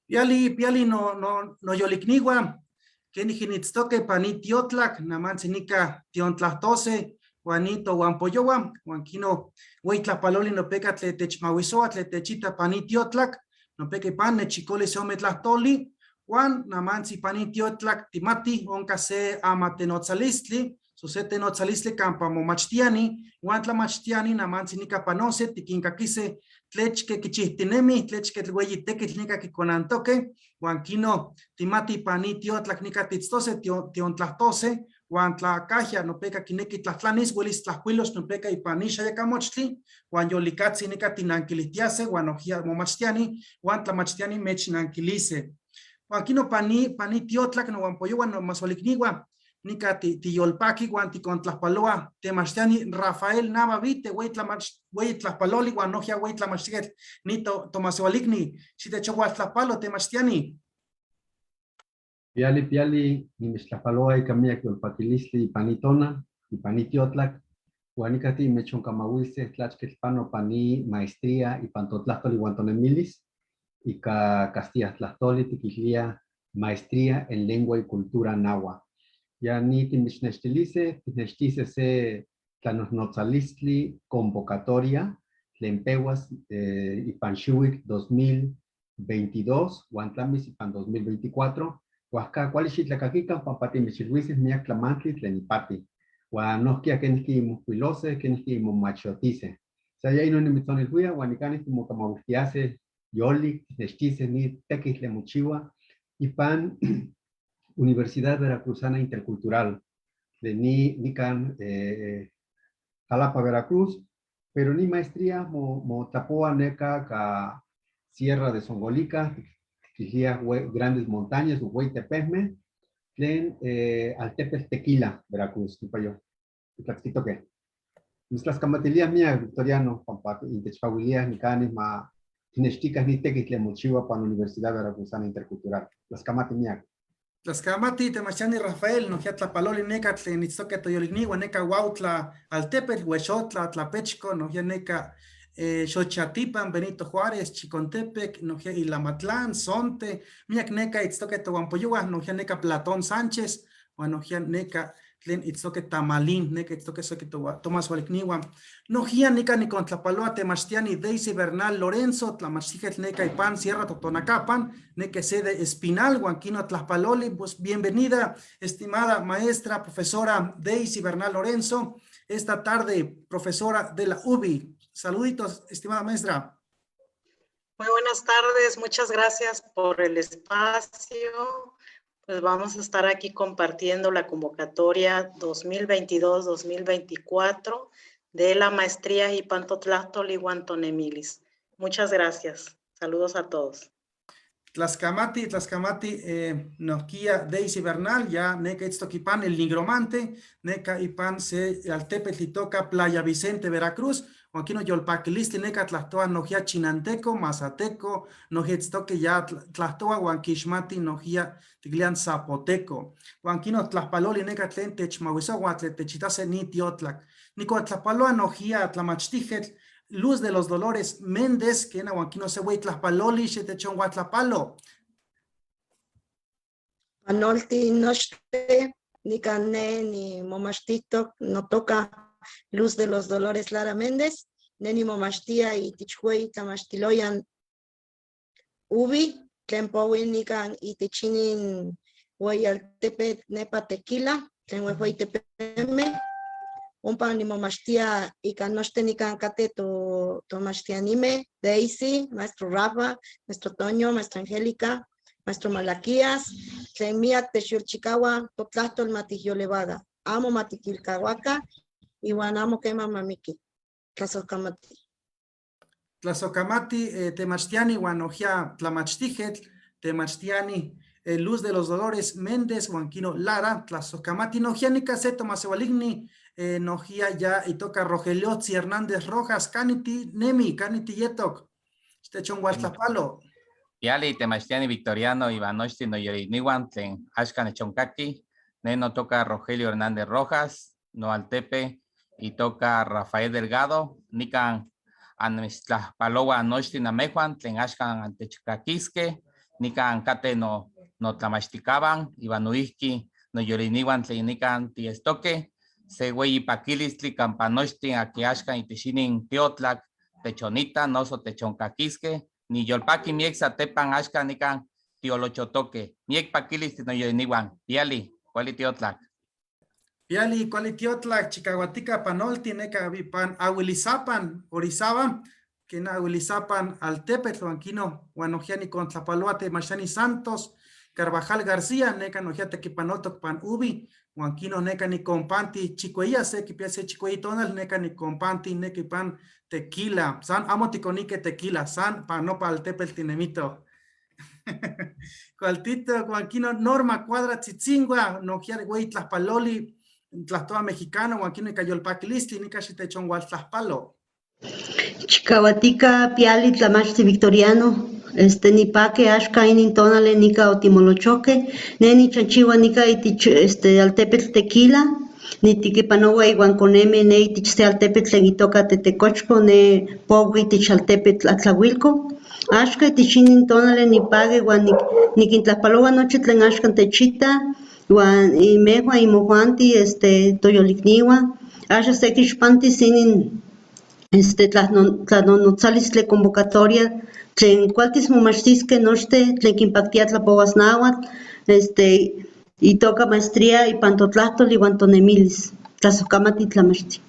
Piali, piali no, no, noyolikniwa, kenijki nitztoque pani tiotlak, namantzi nika tiontlahtose, huan ni tohuampoyohua, huan kino hueyi tlajpaloli nopeka tlen techmahuisoa, tlen techita pani tiotlak, nopeka ipan nechicoli se ome tlahtoli, huan namantzi pani tiotlak timati onka se amatenotzalistli, so se tenotzalistli kampa momachtiani, huan tlamachtiani namantzi nika panose tikinkaquise tlechque kichijtinemi, tlechque hueyi tekitl nika kiconantoque, huan kino timati pani tiotlak nika titztose, tiontlahtose, huan tlacajya nopeka kineki tlahtlanis, huelis tlajcuilos nopeka ipan ixayacamochtli, huan yolicatzi nika tinankilihtiase, huan nojia momachtiani, huan tlamachtiani mechnankilise. Huan kino pani tiotlak nohuampoyohua nomasolikniwa, nika tiyolpaki huan tikontlajpaloa temachtiani Rafael Nava Vite, hueyi tlajpaloli huan nojia hueyi tlamachtiketl ni tomasehualikni, xitechoualtlajpalo temachtiani. Piali, piali, nimechtlajpaloa ika miak yolpakilistli ipan itona, ipan itiotlak, huan nika timechonkamauilse tlachketl pano pani maestría ipan totlahtol iuan tonemilis, ika Castilla tlahtoli tiquilía maestría en lengua y cultura nahua. Ya ni timechnextilise, tinextise se tlanonotzalistli convocatoria tlen pehuas ipan xiuitl 2022 huan tlamis ipan 2024, huajca kuali xitlakakikan pampa timechilhuisis miak tlamantli tlen ipati. Huan nohkia kenijki mojcuilose, kenijki momachotise. Sa ya inon nimitzonilhuia huan nikanij timokamauiltiase yolik, tinextise ni tekitl tlen mochiua ipan Universidad Veracruzana Intercultural de ni nikan Jalapa, Veracruz, pero ni maestría mo tlapoa neka ka Sierra de Zongolica, quilía grandes montañas, huey tepejme, tlen altepetl Tequila, Veracruz, nipayo. Tlaxquitoque. Mitztlaskamatilia mia Victoriano, pampa intechpahuilia nikani ma tinexticas ni tekitl tlen mochiua pan Universidad Veracruzana Intercultural. Tlaskamati miak. Tlaskamati temachtiani Rafael, nojia tlapaloli neka tlen itztoque toyolikniua neka Huautla altepetl, Huexotla, Tlapechco, nojia neka Xochatipan, Benito Juárez, Chicontepec, nojia Ilamatlán, Zonte, miak neka itztoque tohuampoyohua, nojia neka Platón Sánchez, huan nojia neka tlen itztoque Tamalín, neka itztoque soki Tomás Hualikniua. Nojia nika nikontlapaloa temachtiani Daisy Bernal Lorenzo, tlamachtijketl neka ipan Sierra Totonacapan, neka sede Espinal, huan kino tlajpaloli. Pues bienvenida, estimada maestra, profesora Daisy Bernal Lorenzo, esta tarde, profesora de la UBI. Saluditos, estimada maestra. Muy buenas tardes, muchas gracias por el espacio. Pues vamos a estar aquí compartiendo la convocatoria 2022-2024 de la maestría ipan totlahtol iuan tonemilis. Muchas gracias. Saludos a todos. Tlaskamati, tlaskamati, nohkia Daisy Bernal, ya neka itztok ipan el nigromante, neka ipan se altepetl itoka Playa Vicente, Veracruz, huan kino yolpakilistli neka tlahtoa nohkia chinanteco, mazateco, nohkia itztoque ya tlahtoa huan kixmati nohkia tikilian zapoteco. Huan kino tlajpaloli neka tlen techmahuisoa huan tlen techitase ni tiotlak. Nikotlajpaloa nohkia tlamachtijketl Luz de los Dolores Méndez, kena huan kino se hueyi tlajpaloli xitechonhuatlapalo. Panolti nochte, nikan ne ni momachtihtok notoka Luz de los Dolores Lara Méndez, ne nimomachtia itich hueyi tlamachtiloyan UBI, tlen powi nikan itich inin hueyi altepetl nepa Tequila, tlen huehueyi tepeme, ompa nimomachtia ika nochten nikan kateh tomachtianime, Daisy, maestro Rafa, maestro Toño, maestra Angélica, maestro Malaquías, tlen miak techyolchikaua totlahtol ma tijyolevaga, amo ma tikilkauaka, iwan amo keman ma miki. Tlasojkamati. Tlasojkamati temachtiani huan nohkia tlamachtijketl temachtiani Luz de los Dolores Méndez huan kino Lara, tlasojkamati nohkia nika se tomaseualikni nohkia ya itoka Rogelio Hernández Rojas, kaniti nemi, kaniti yetok, xtechonhualtlapalo. Piali temachtiani Victoriano iwan nochtin noyolikniuan tlen axkan nechonkaki, ne notoka Rogelio Hernández Rojas, noaltepe itoka Rafael Delgado, nikan annimechtlajpaloua nochtin namejwan tlen axkan antechkakiskej, Nikan kate no notlamachticaban, iwan noihki noyoliniwan tlen nikan tiestoque, se hueyi paquilistli kampa nochtin aki axkan itech inin tiotlak techonita noso techonkakiskeh, niyolpaki miek satepan axkan nikan tiolochotoque. Miek paquilistli noyoliniwan. Piali, kuali tiotlak. Piali, kuali tiotlak, Chicahuatica panolti, neka pan Ahuilizapan, Orizaba, kena Ahuilizapan altepetl, huan kino, huan nohkia nikontlapaloa Temachtiani Santos, Carvajal García, neka nohkia tekipanoltok pan ubi, huan kino neka nikompanti chicueya, se kipia se chicueyi tonal, neka nikompanti neki pan tequila, san amo tikonike tequila, san pan nopa altepetl tinemito. Cualtito, huan kino Norma Cuadra Tzitzingua, nohkia hueyi tlajpaloli, tlahtoa mexicano, huan kino ika yolpakilistli, nika xitechonhualtlajpalo. Chicahuatica piali tlamachti Victoriano, nipake axka inin tonale nika otimolochoque, ne nichanchiwa nika itich altepetl Tequila, nitikipanowa iwan koneme ne itich se altepetl tlen itoka Tetecochco, ne powi itich altepetl Atlahuilco. Axka itich inin tonale nipake uan nikintlajpalowa nochi tlen axkan techita, uan imehua imojuanti, toyolikniua, axa sekixpantis inin tlanonotzalis convocatoria tlen kualtis momachtiskeh nochte tlen kinpaktia tlapowas náhuatl, itoka maestría ipan totlahtol iwan tonemilis. Tlasojkamati tlamachti.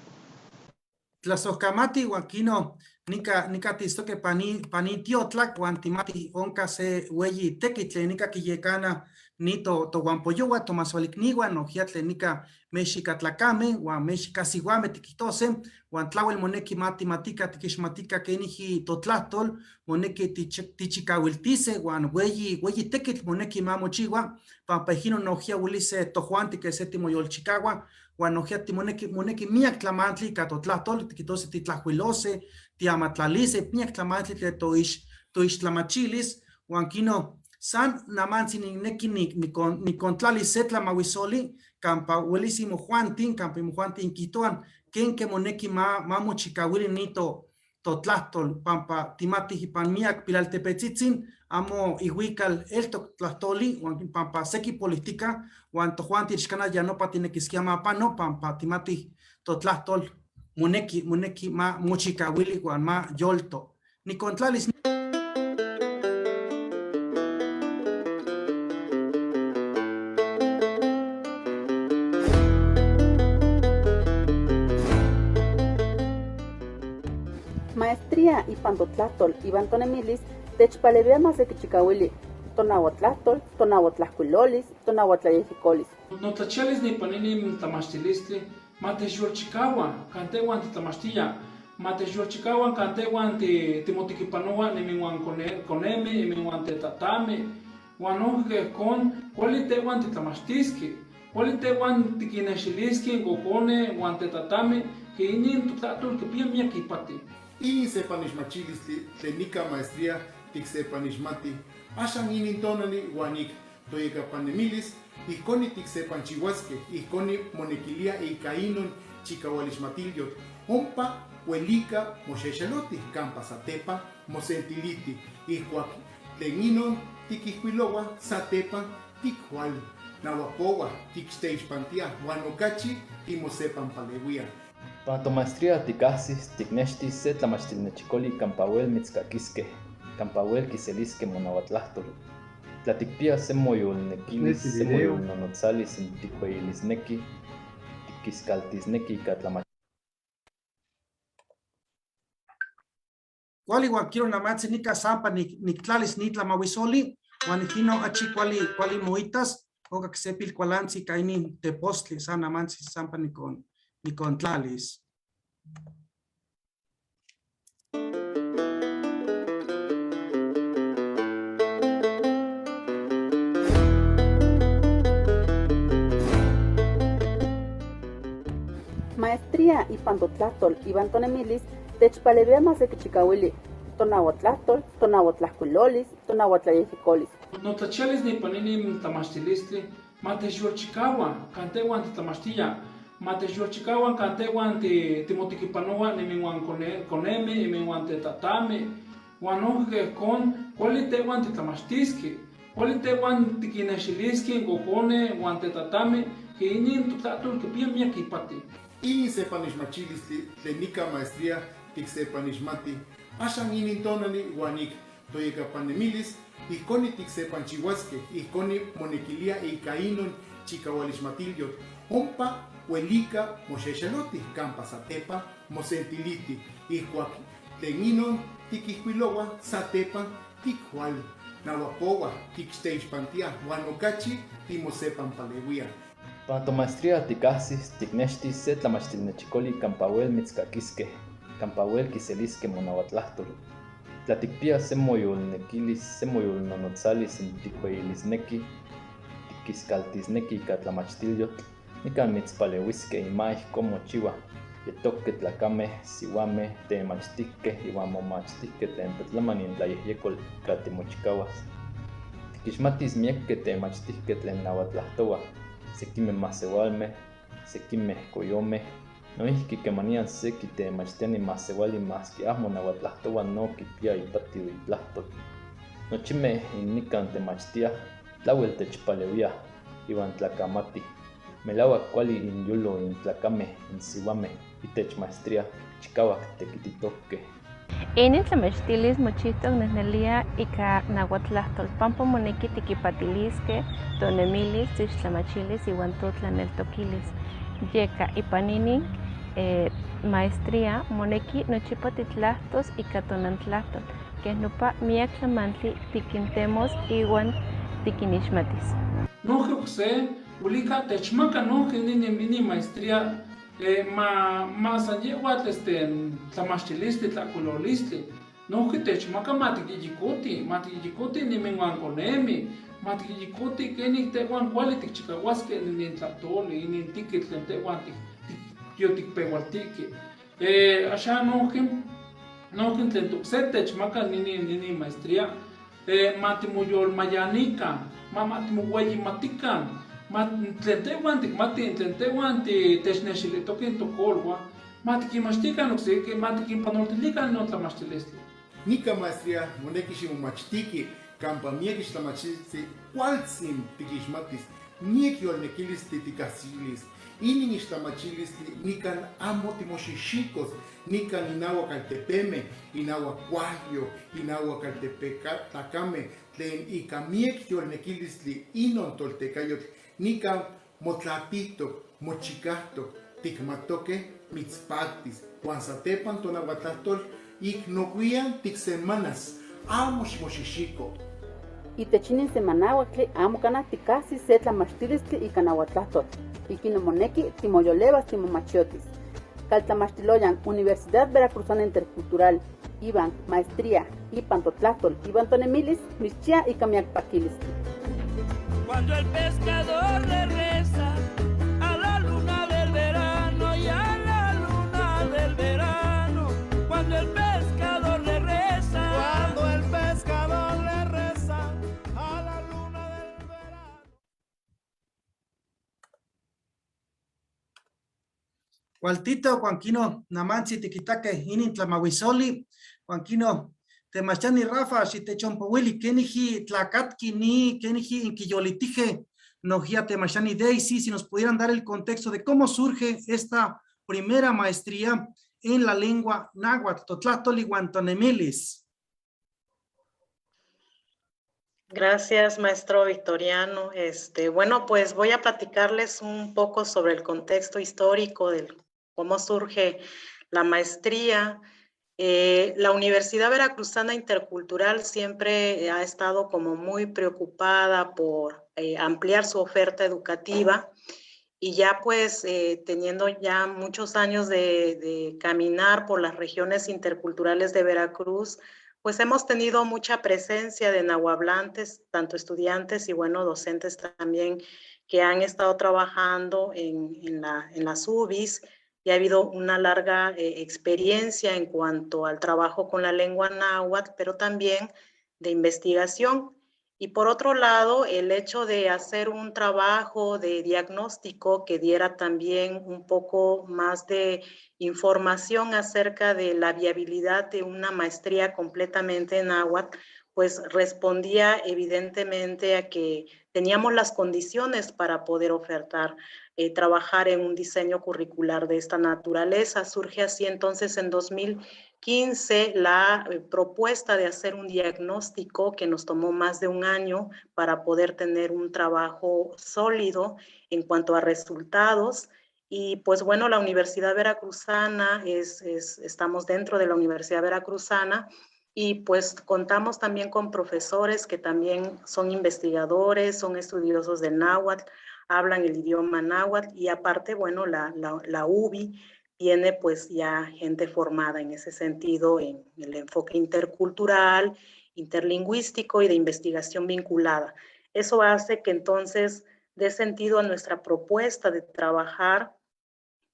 Tlasojkamati uan kino nika tistoke pani tiotlak uan timati onka se hueyi tekitl tlen nika kiyekana ni tohuampoyowa, tomasoalikniwa, nohkia tlen nika mexikatlakame uan mexikasiuame tikihtose, uan tlawel moneki ma timatika tikixmatika kenijki totlahtol, moneki tichikawiltise uan hueyi tekitl moneki ma mochiwa, pampa ijkino nohkia welise tojuanti ke se timoyolchikaua, uan nohkia moneki miak tlamantli ika totlahtol, tikihtose titlajkuilose, tiamatlalise, miak tlamantli tlen toixtlamachilis, uan kino san namantzi nineki nikontlalis se tlamahuisoli, kampa welis imojuantin, kampa imojuantin kihtoan, kenke moneki ma mochikawili ni totlahtol, pampa timatij ipan miak pilaltepetzitzin, amo ihuikal eltok tlahtoli, uan pampa seki politika, uan tojuantin ixkana ya nopa tinekiskia ma pano, pampa timatij totlahtol moneki ma mochikawili uan ma yolto. Nikontlalis. Maestría ipan totlahtol iwan tonemilis techpalewia ma sekichikawili tonahuatlahtol, tonahuatlajkuilolis, tonahuatlayejyekolis. Notlachialis nipan inin tlamachtilistli, ma techyolchikaua kan tehuan titlamachtia, ma techyolchikaua kan tehuan timotikipanoua iminwan koneme, iminwan tetatame, uan nohki ijkon kuali tehuan titlamachtiskeh, kuali tehuan tikinnextiliskeh in kokone uan tetatame ke inin totlahtol kipia miak ipati. Inin sepanixmachilistli tlen nika maestría tiksepanixmati, axan inin tonali uan ik toyekapanemilis, ijkoni tiksepanchiuaskeh, ijkoni monekilia ika inon chikaualixmatilyotl, ompa uelika moxexeloti, kampa satepa mosentiliti, ijkuak tlen inon tikijkuiloua satepa tikual nahuapoua, tikxteixpantia, uan okachi timosepanpaleuia. Pan tomaestría tikahsis tiknextis se tlamachtilnechikoli kampa wel mitzkakiskeh, kampa wel kiseliskeh monahuatlahtol. Tla tikpia se moyolnekilis, Nesi se video. moyolnonotzalis in tikueyilisneki, tikiskaltisneki ika tlamach- Kuali uan quiero namatzi nika sampa niktlalis nitlamahuisoli, uan ijkino achi kuali moitas, oka ksepil kualantzi ika inin tepostli, san namantzi sampa nikontlalis. Maestría ipan totlahtol iwan tonemilis techpalewia ma sekichikawili tonahuatlahtol, tonahuatlajkuilolis, tonahuatlayejyekolis. Notlachialis nipan inin tlamachtilistli, ma techyolchikaua kan tehuan titlamachtia, ma techyolchikaua kan tehuan timotikipanoua iminwan koneme, iminwan tetatame, uan nohki ijkon Kuali tehwan titlamachtiskeh, kuali tehwan tikinnextiliskeh in kokoneh uan tetatame ke inin totlahtol kipia miak ipati. Inin sepanixmachilistli tlen nika maestría tiksepanixmati, axan inin tonali uan ik toyekapanemilis, ijkoni tiksepanchiwaskeh, ijkoni monekilia ika inon chikawalixmatilyotl, ompa welika moxexeloti kampa satepa mosentiliti, ijkuak tlen inon tikijkuilowa satepa tikual nahuapowa, tikxteixpantia uan okachi timosepanpalewia. Pan tomaestría tikahsis tiknextis se tlamachtilnechikoli kampa wel mitzkakiskeh, kampa wel kiseliskeh monahuatlahtol. Tla tikpia se moyolnekilis, se moyolnonotzalis tikueyilisneki, tikiskaltisneki ika tlamachtilyotl, nikan mitzpaleuiskeh ma ihkon mochiua. Yetokeh tlakameh, siuameh, temachtihkeh iuan momachtihkeh tlen tlatlaman intlayejyekol ika timochikawas. Tikixmatis miakeh temachtihkeh tlen nahuatlahtowah, sekimeh masewalmeh, sekimeh koyomeh, noihki kemanian seki temachtiani masewali maski amo nahuatlahtowa no kipia ipatio itlahtol. Nochimeh innikan temachtiah, tlauel techpaleuiah, iuan tlakamatih. Melauak kuali inyolo in tlakameh, in siuameh, itech maestría, chikauak tekititokeh. Inin tlamachtilis mochihtok nehnelia ika nahuatlahtol, pampa moneki tikipatiliskeh tonemilis, toixtlamachilis iwan totlaneltokilis. Yeka ipan inin maestría moneki nochipa titlahtos ika tonantlahtol, keh nopa miak tlamantli tikintemos iwan tikinixmatis. Nohki okse welika techmaka nohki inin maestría ma san yehua tlamachtilistli, tlakuilolistli, nohki techmaka ma tikiyikoti, ma tikiyikoti niminwan konemi, ma tikiyikoti kenik tehwan kuali tikchikawaskeh inin tlahtoli, inin tikitl tlen tehwan yotikpewaltihkeh. Axan nohki tlen okse techmaka inin maestría, ma timoyolmayanikan, ma timoweyimatikan, ma tlen tehwan tikmatih, tlen tehwan technextilitokeh tokolwan, ma tikinmachtikan okseki, ma tikinpanoltilikan non tlamachtilistli. Nika maestría moneki ximomachtiki kampa miek ixtlamachilistli kualtzin tikixmatis, miek yolnekilistli tikahsilis, inin ixtlamachilistli nikan amo timoxixikos, nikan inauak altepemeh, inauak kuahyo, inauak altepetlakameh, tlen ika miek yolnekilistli inon toltekayotl, nikan motlatihtok, mochikahtok, tikmatokeh mitzpaktis, uan satepan tonahuatlahtol ik nowian tiksemanas, amo ximoxixiko. Itech inin semanauaktli amo kanah tikahsis se tlamachtilistli ika nahuatlahtol, ikinon moneki timoyolewas timomachiotis. Kaltlamachtiloyan Universidad Veracruzana Intercultural, iban maestría, ipan totlahtol, iban tonemilis, mitzchia ika miak pakilistli. Cuando el pescador le reza a la luna del verano y a la luna del verano, cuando el pescador le reza, cuando el pescador le reza a la luna del verano. Cualtito, Juanquino, Namantzi, tiquitaque, inin tlamahuisoli, Juanquino, Temachani Rafa, xitechonpowili, keniji tlacatqui ni, keniji inquiyolitije, nojia Temachani Daisy, si nos pudieran dar el contexto de cómo surge esta primera maestría en la lengua náhuatl, totlahtol iuan tonemilis. Gracias, maestro Victoriano. Bueno, pues voy a platicarles un poco sobre el contexto histórico de cómo surge la maestría. La Universidad Veracruzana Intercultural siempre ha estado como muy preocupada por ampliar su oferta educativa y ya pues teniendo ya muchos años de caminar por las regiones interculturales de Veracruz, pues hemos tenido mucha presencia de nahuablantes, tanto estudiantes y bueno, docentes también que han estado trabajando en las UBIs, y ha habido una larga experiencia en cuanto al trabajo con la lengua náhuatl, pero también de investigación. Y por otro lado, el hecho de hacer un trabajo de diagnóstico que diera también un poco más de información acerca de la viabilidad de una maestría completamente en náhuatl, Pues respondía evidentemente a que teníamos las condiciones para poder ofertar, trabajar en un diseño curricular de esta naturaleza. Surge así entonces en 2015 la propuesta de hacer un diagnóstico que nos tomó más de un año para poder tener un trabajo sólido en cuanto a resultados. Y pues bueno, la Universidad Veracruzana, estamos dentro de la Universidad Veracruzana, y pues contamos también con profesores que también son investigadores, son estudiosos del náhuatl, hablan el idioma náhuatl y aparte, bueno, la UVI tiene pues ya gente formada en ese sentido, en el enfoque intercultural, interlingüístico y de investigación vinculada. Eso hace que entonces dé sentido a nuestra propuesta de trabajar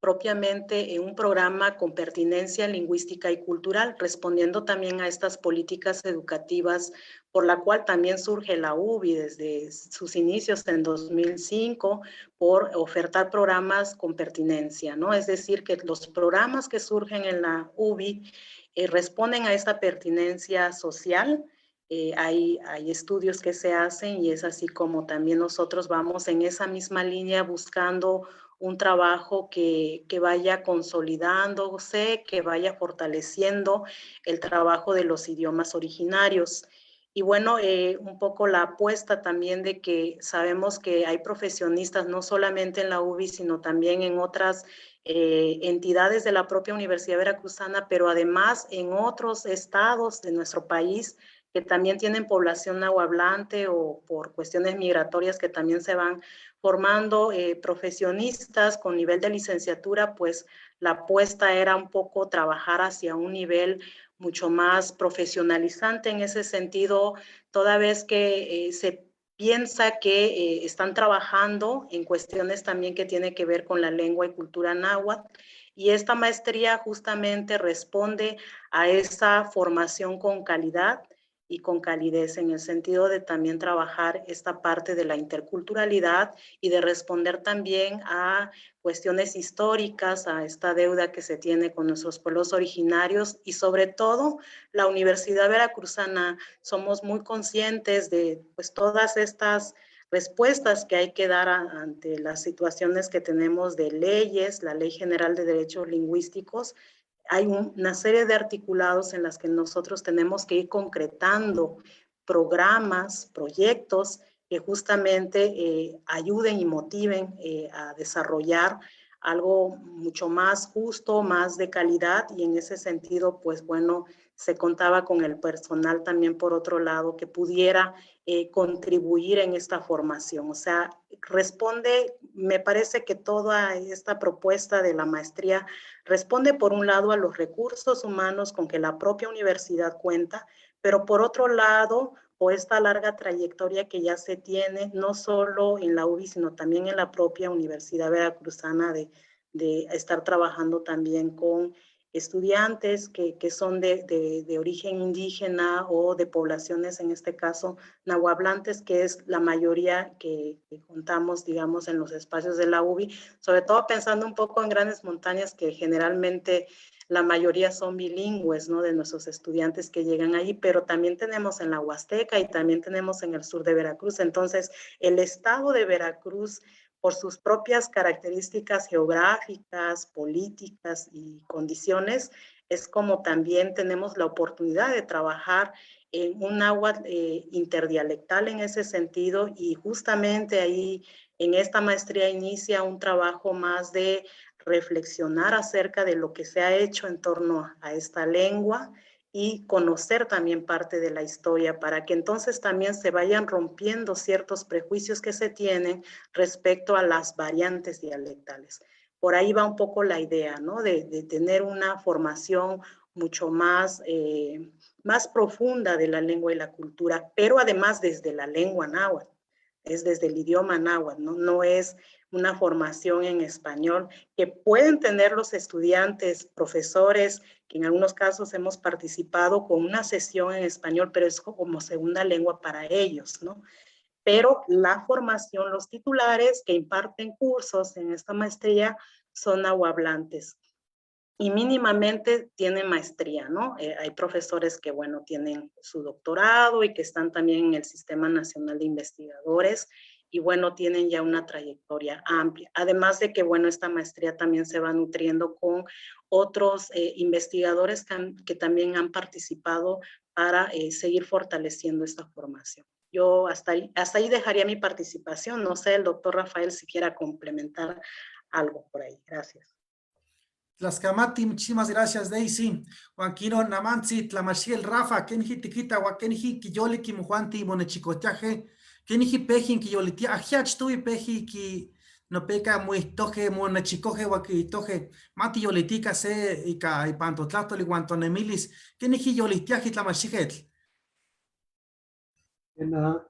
propiamente en un programa con pertinencia lingüística y cultural, respondiendo también a estas políticas educativas por la cual también surge la UVI desde sus inicios en 2005 por ofertar programas con pertinencia, ¿no? Es decir, que los programas que surgen en la UVI responden a esta pertinencia social. Hay estudios que se hacen y es así como también nosotros vamos en esa misma línea buscando un trabajo que vaya consolidándose, que vaya fortaleciendo el trabajo de los idiomas originarios. Y bueno, un poco la apuesta también de que sabemos que hay profesionistas no solamente en la UVI, sino también en otras entidades de la propia Universidad Veracruzana, pero además en otros estados de nuestro país que también tienen población nahuablante o por cuestiones migratorias que también se van formando profesionistas con nivel de licenciatura, pues la apuesta era un poco trabajar hacia un nivel mucho más profesionalizante en ese sentido, toda vez que se piensa que están trabajando en cuestiones también que tienen que ver con la lengua y cultura náhuatl, y esta maestría justamente responde a esa formación con calidad y con calidez, en el sentido de también trabajar esta parte de la interculturalidad y de responder también a cuestiones históricas, a esta deuda que se tiene con nuestros pueblos originarios y sobre todo la Universidad Veracruzana. Somos muy conscientes de, pues, todas estas respuestas que hay que dar ante las situaciones que tenemos de leyes, la Ley General de Derechos Lingüísticos. Hay una serie de articulados en las que nosotros tenemos que ir concretando programas, proyectos que justamente ayuden y motiven a desarrollar algo mucho más justo, más de calidad, y en ese sentido, pues bueno, se contaba con el personal también por otro lado que pudiera contribuir en esta formación. O sea, responde, me parece que toda esta propuesta de la maestría responde por un lado a los recursos humanos con que la propia universidad cuenta, pero por otro lado, o esta larga trayectoria que ya se tiene, no solo en la UVI, sino también en la propia Universidad Veracruzana de estar trabajando también con estudiantes que son de origen indígena o de poblaciones, en este caso, nahuablantes, que es la mayoría que contamos, digamos, en los espacios de la UVI, sobre todo pensando un poco en grandes montañas que generalmente la mayoría son bilingües, ¿no?, de nuestros estudiantes que llegan allí, pero también tenemos en la Huasteca y también tenemos en el sur de Veracruz. Entonces, el estado de Veracruz, por sus propias características geográficas, políticas y condiciones, es como también tenemos la oportunidad de trabajar en un náhuatl interdialectal en ese sentido, y justamente ahí en esta maestría inicia un trabajo más de reflexionar acerca de lo que se ha hecho en torno a esta lengua y conocer también parte de la historia para que entonces también se vayan rompiendo ciertos prejuicios que se tienen respecto a las variantes dialectales. Por ahí va un poco la idea, ¿no? De tener una formación mucho más profunda de la lengua y la cultura, pero además desde la lengua náhuatl, es desde el idioma náhuatl, ¿no? No es una formación en español que pueden tener los estudiantes, profesores, que en algunos casos hemos participado con una sesión en español, pero es como segunda lengua para ellos, ¿no? Pero la formación, los titulares que imparten cursos en esta maestría son nahuablantes. Y mínimamente tienen maestría, ¿no? Hay profesores que, bueno, tienen su doctorado y que están también en el Sistema Nacional de Investigadores y, bueno, tienen ya una trayectoria amplia. Además de que, bueno, esta maestría también se va nutriendo con otros investigadores que también han participado para seguir fortaleciendo esta formación. Yo hasta ahí dejaría mi participación. No sé, el doctor Rafael, si quiera complementar algo por ahí. Gracias. Tlaskamati, muchísimas gracias, Daisy. Huan quinon namantzi, tlamachtijquetl Rafa, keniji tikita, huan keniji quiyoli imojuanti monechicotiaje, keniji peji quiyolitia, ajía achtohui peji qui nopeka moijtoje, monechicoje, huan quiijtoje, ma tiyolitica se ika ipan totlahtol ihuan tonemilis, keniji yolitiaje tlamachtijquetl. Ena,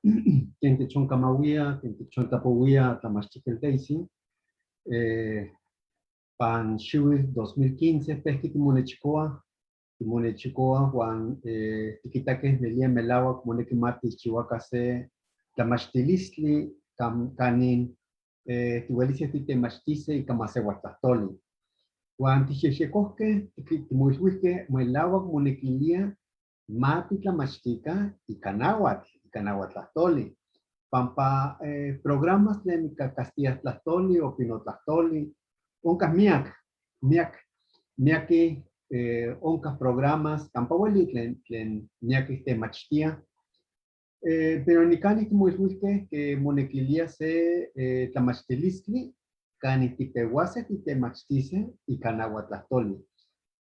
ken techonkamauia, ken techontlapowia tlamachtijquetl Daisy, pan xiuitl 2015 pejqui timonechikoa, timonechikoa huan tiquitaque nelia melawak moneki ma tikchihuaca se tlamachtilistli kanin tihuelise titemachtise ika masehualtlahtoli. Huan tixexecohque, timoilhuijque melawak monequilia ma titlamachtica ika náhuatl, ika náhuatlahtoli. Pampa programas tlen ika castilla tlahtoli o pinotlahtoli, onkah miak, miak, miaki onkah programas, kampa ueli tlen miaki temachtia. Pero nikani timoilhuijque que monequilia se tlamachtilistli kanin tipehuase titemachtise ika nahuatlahtoli.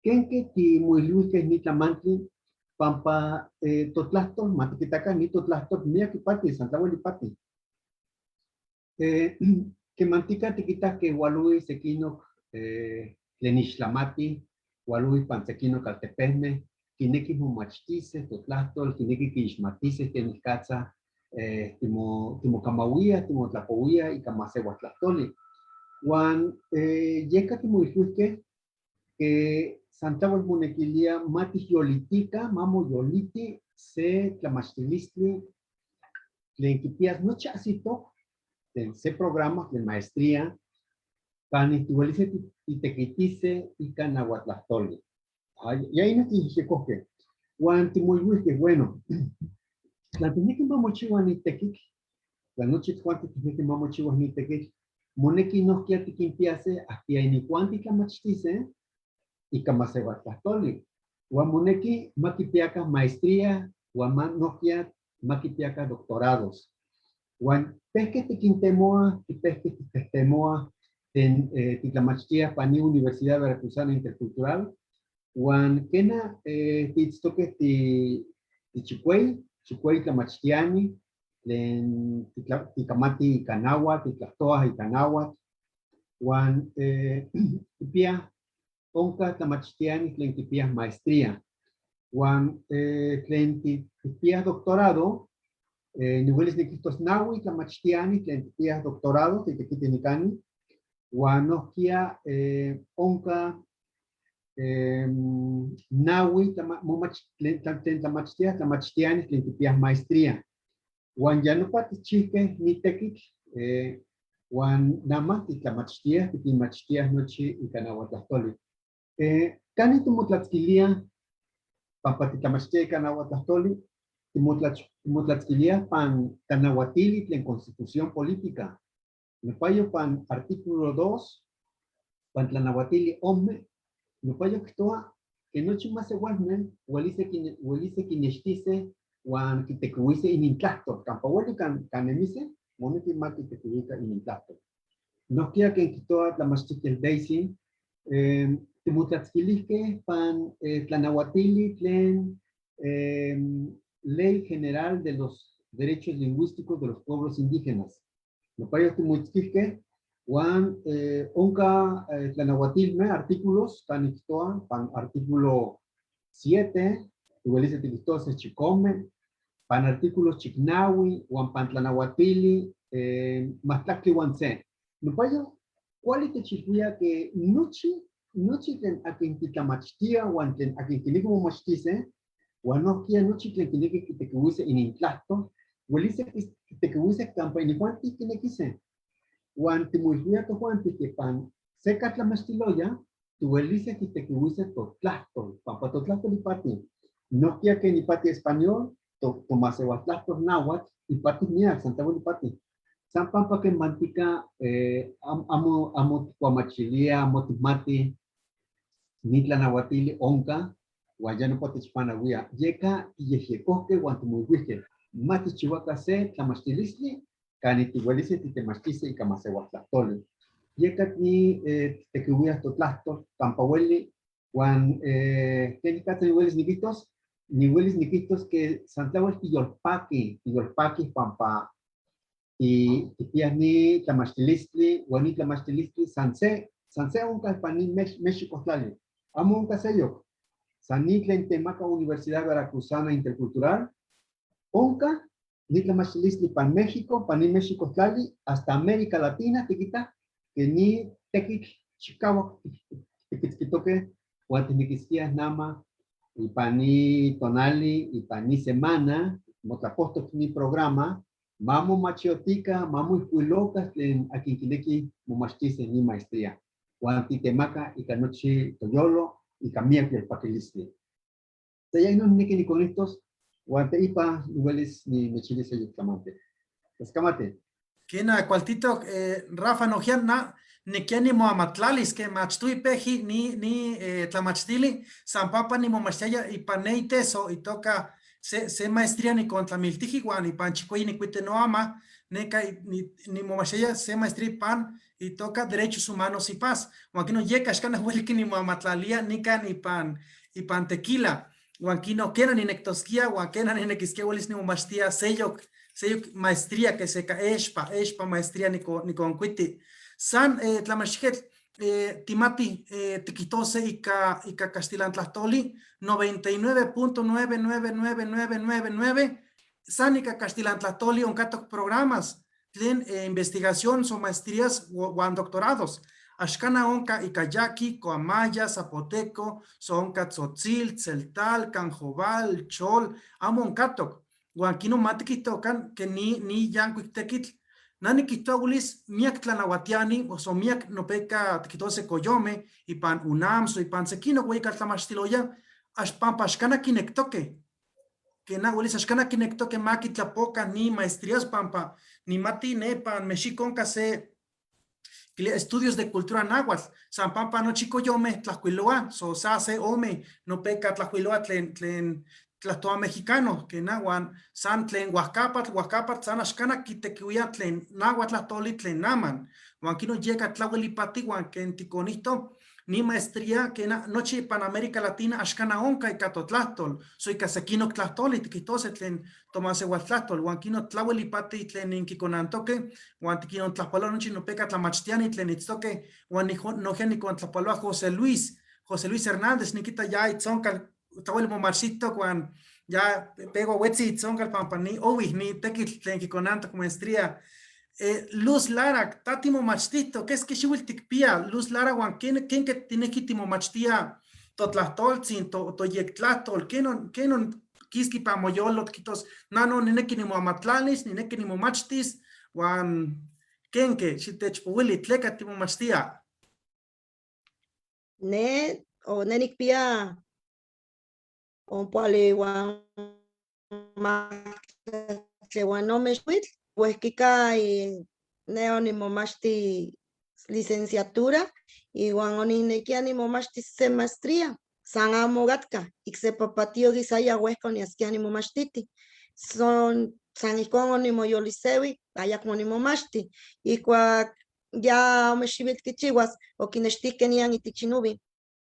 Kenque timoilhuijque ni tlamantli pampa totlahtol, ma tikitaca ni totlahtol miak ipati, san tlawel ipati. Kemantika tikita que hualui sequinoc tlen ixtlamati, hualui pan sequinoc altepejmeh, kineki momachtise totlahtol, kineki kiixmatise kenikatza timokamauia, timotlapowia ika masewaltlahtoli. Huan yeka timoilhuijque que san tlawel monequilia ma tijyolitica, ma moyoliti se tlamachtilistli tlen kipias nochi ajsitoc, tlen se programa tlen maestría, kanin tihuelise titequitise ika nahuatlahtoli. Ay, y ahí nos tixexecohque. Huan timoilhuijque, bueno, tlan tijnequi ma mochiua ni tequitl, tlan nochi tojuanti tijnequi ma mochiua ni tequitl, moneki nohkia tiquinpiase ajquia inijuanti tlamachtise ika masewaltlahtoli. Huan moneki ma kipiaca maestría, huan ma nohkia ma kipiaca doctorados. Huan pejque tiquintemoa, tipejque titejtemoa ten titlamachtia pani Universidad Veracruzana Intercultural, huan kena tiitztoque tichicuey, chicuey tlamachtiani, tlen ticamati ika náhuatl, titlahtoaj ika náhuatl, huan kipia onka tlamachtiani tlen kipiaj maestría. Huan tlen kipiaj doctorado, nihuelis niquihtos nahui tlamachtiani tlen kipiaj doctorado, titequiti nicani, huan nohkia onka nahui tlen tlamachtiaj, tlamachtiani tlen kipiaj maestría. Huan ya nopa tichihque ni tequitl, huan nama titlamachtiaj, tiquinmachtiaj nochi ika nahuatlahtoli. Kani timotlatzquilia, pampa titlamachtia ika nahuatlahtoli, timotlatzquilia pan tlanahuatili tlen Constitución Política. Nopayo pan artículo 2, pan tlanahuatili ome, nopayo kihtowa que nochi masewalme huelise kinextise huan kitequihuise inintlahtol, kampa hueli kanemise, moneki ma kitequihuica inintlahtol. Nohkia ken kihtowa tlamachtijquetl Daisy, timotlatzquilijque pan tlanahuatili tlen Ley General de los Derechos Lingüísticos de los Pueblos Indígenas. Nopayo timoitzquijque, huan onka tlanahuatilme, artículos, kan iktoa, pan artículo 7, tihuelise tiquihtoa chicome, pan artículo chicnahui, huan pan tlanahuatili, mahtlactli huan se. Nopayo, kuali techilhuia que nochi tlen akin titlamachtia huan tlen akin kineki momachtise, huan nohkia nochi tlen kineki kitequihuise inintlahtol, huelise kitequihuise kampa inijuanti kinekise. Huan timoilhuia tojuanti que pan se katlamachtiloya, Tihuelise titequihuise totlahtol, pampa totlahtol ipati. Nohkia ken ipati español, tomaseualtlahtol náhuatl, ipati miak, san tlawel ipati. San pampa ken mantika amo, amo tikuamachilia, amo tikmati, ni tlanahuatili onka, huan ya nopa techpanawia. Yeka tiyejyekohke huan timoilhuijque, ma tikchihuaca se tlamachtilistli, kani tihuelise titemachtise ika maseualtlahtoli. Yeka ni titequihuiah totlahtol, kampa hueli, huan ¿kenikatza nihuelis nikihtos? Nihuelis nikihtos que san tlawel tiyolpaki, tiyolpaki pampa tikpiah ni tlamachtilistli, huan ni tlamachtilistli san se onka ipan ni México tlali. Amo onka seyok. San ni tlen temaka Universidad Veracruzana Intercultural, onka ni tlamachtilistli pan México, pan ni México tlali, hasta América Latina, tikita, que ni tekitl chikawak tikitzkitoke, huan tiknequisquiah nama ipan ni tonali, ipan ni semana, motlapohtok ni programa, ma momachiotika, ma moijkuiloka tlen akin kineki momachtise ni maestría. Huan titemaka ika nochi toyolo, ika miak yolpakilistli. Se ya inon niki nikonihtos, huan teipa nihuelis nimechilis seyok tlamantli. Tlaskamati. Kena, kualtitok, Rafa, nohkia na nikiani moamatlalis ke machtui peji ni tlamachtili, san pampa nimomachtiaya ipan ne iteso itoka se maestría nikontlamiltiji huan ipan chikueyi nikuite noama, neka nimomachtiaya se maestría ipan itoka Derechos Humanos y Paz. Huan kino yeka axkan hueliki nimoamatlalia nikan ipan Tequila. Huan kino kena ninektoskia, huan kena ninekiskia huelis nimomachtia seyok maestría que se ka expa maestría nikonkuiti. San tlamachtijketl timati tiquitose ika castilantlastoli noventa y nueve punto nueve nueve nueve nueve nueve nueve, san ika castilantlastoli onkatok programas tlen investigación so maestrías huan doctorados. Axkana onka ika yaqui, coamaya, zapoteco, so onka tzotzil, tzeltal, kanjobal, chol, amo onkatok. Huan kino matiquitocan que ni yancuic tequitl. Nani quitogulis miak tlanahuatiani, o so miak nopeka tiquitose coyome, ipan UNAM, so ipan sequino, güey, caltlamachtiloya, axpampa axkana kinectoque. Que na huelis axkana kinectoque ma kitlapoca ni maestrías pampa, ni mati nepan, mexiconca se estudios de cultura náhuatl, San Pampa no chico yome, tlacuiloa, so sa se ome, no peca tlacuiloa tlen, tlen tlahtoa mexicano, que nahuan, san tlen huascapatl, huascapatl, san axcana quitequiuia tlen náhuatl tlahtoli tlen naman, huan kino llega tlahuelipati, huan ken ticonihto, ni maestría que na, nochi pan América Latina axcana onka ika totlahtol, so ika sequinoc tlahtoli, tiquitose tlen tomaseualtlahtol, huan kino tlahuelipati tlen inquiconantoque, huan tiquinon tlahpalo nochi no peca tlamachtiani tlen itztoque, huan noje nicontlahpaloa José Luis, José Luis Hernández, nikita ya itzonkal, tlahuel momachito, huan ya pego huetzi itzonkal pampa ni owih, ni tequitl tlen quiconantoc maestría. Luz Lara, tati momachtito, ¿qué es que xiuil ticpia? Luz Lara, huan, ¿quién que tiene que timomachtia totlahtoltzin, toyectlahtol? ¿Qué non quisqui pa moyolo, quitos? No, no, ni neki nimoamatlalis, ni neki nimomachtis, huan, ¿quién que? Xitechpowili, tleca timomachtia. Ne, o ne nicpia, ompoali huan, ma, tlehuanome xuitl, pues kika y neo nimomachti licenciatura y huan oninekia nimomachti se maestría, san amo gatka, iksepa patio guisaya huesca oniaskia nimomachtiti. Son san ijkon onimoyolisewi, ayakmo nimomachti. Y cuac ya omexiwitl kichihuas, okinextihkeh nian itichinubi,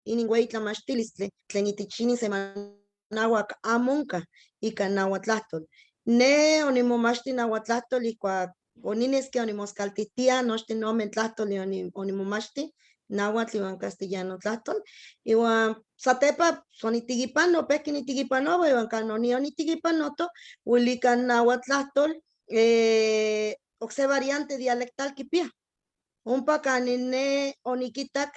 inin güey tlamachtilistli, tlen itichinin semanahuac amonka, ika nahuatlahtol. Ne onimomachti nahuatlahtol ijkuak onineski onimoskaltihtia nochtin ome tlahtoli onimomachti, náhuatl iwan castellano tlahtol, iwan satepa sonitigipano, pehki nitigipanowa, iwan kan oni onitigipanoto, uelikan náhuatl okse variante dialectal kipia. Ompa kanin ne onikitak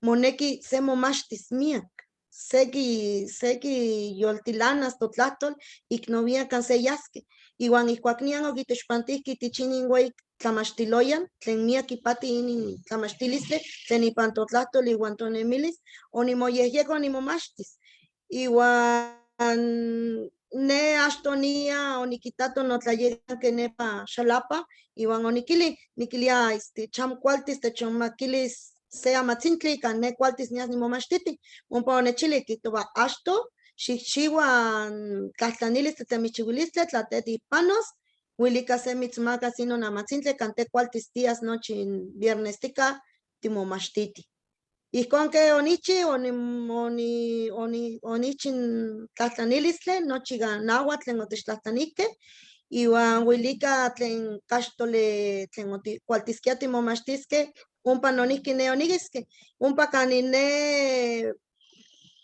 moneki se momachtis miak, seki yoltilanas totlahtol, iknovia kan se yaske. Iwan ijkuak nian okitexpantihki tichinin güey tlamachtiloyan tlen miak ipati inin tlamachtilistli tlen ipan totlajtol iwan tonemilis, onimoyejyeko nimomachtis. Iwan ne achto nia onikitato notlayekanke nepa Xalapa iwan onikili, nikilia este chamo kualtis techonmakilis se amatzintli kan ne kualtis nias nimomachtiti. Ompa onechili kijtowa achto xikchiwa tlajtlanilistli tlen mitzchiwilistli tla te tijpanos, huilika se mitzmakas inon amatzintli kan te kualtis tias nochi viernestika timomachtiti. Ijkon ke onichi, onichi tlajtlanilistli nochi nahuatl tlen otechtlajtlanijkeh, iwan huilika tlen kaxtoli tlen kualtiskia timomachtiskeh, ompa nonijki ne onikiski, ompa kanin ne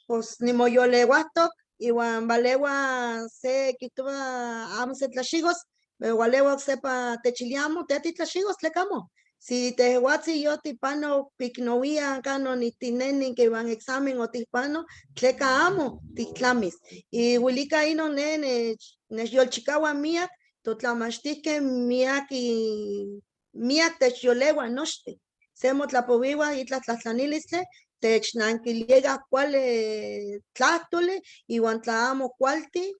pos nimoyolewahtok iwan valewa se kijtowa amo se tlaxigos, pero walewa oksepa techilia amo te titlaxigos, tleka amo. Si tejuatzi yo tipano piknowia kanon itineni iwan examen otihpano, tleka amo tiktlamis. Y huilika inon ne nechyolchikaua miak totlamachtijkeh miak miak techyolewa nochtin. Se motlapowiwa itlah tlajtlanilistli, technankiliega kuali tlahtoli iwan tla amo kualti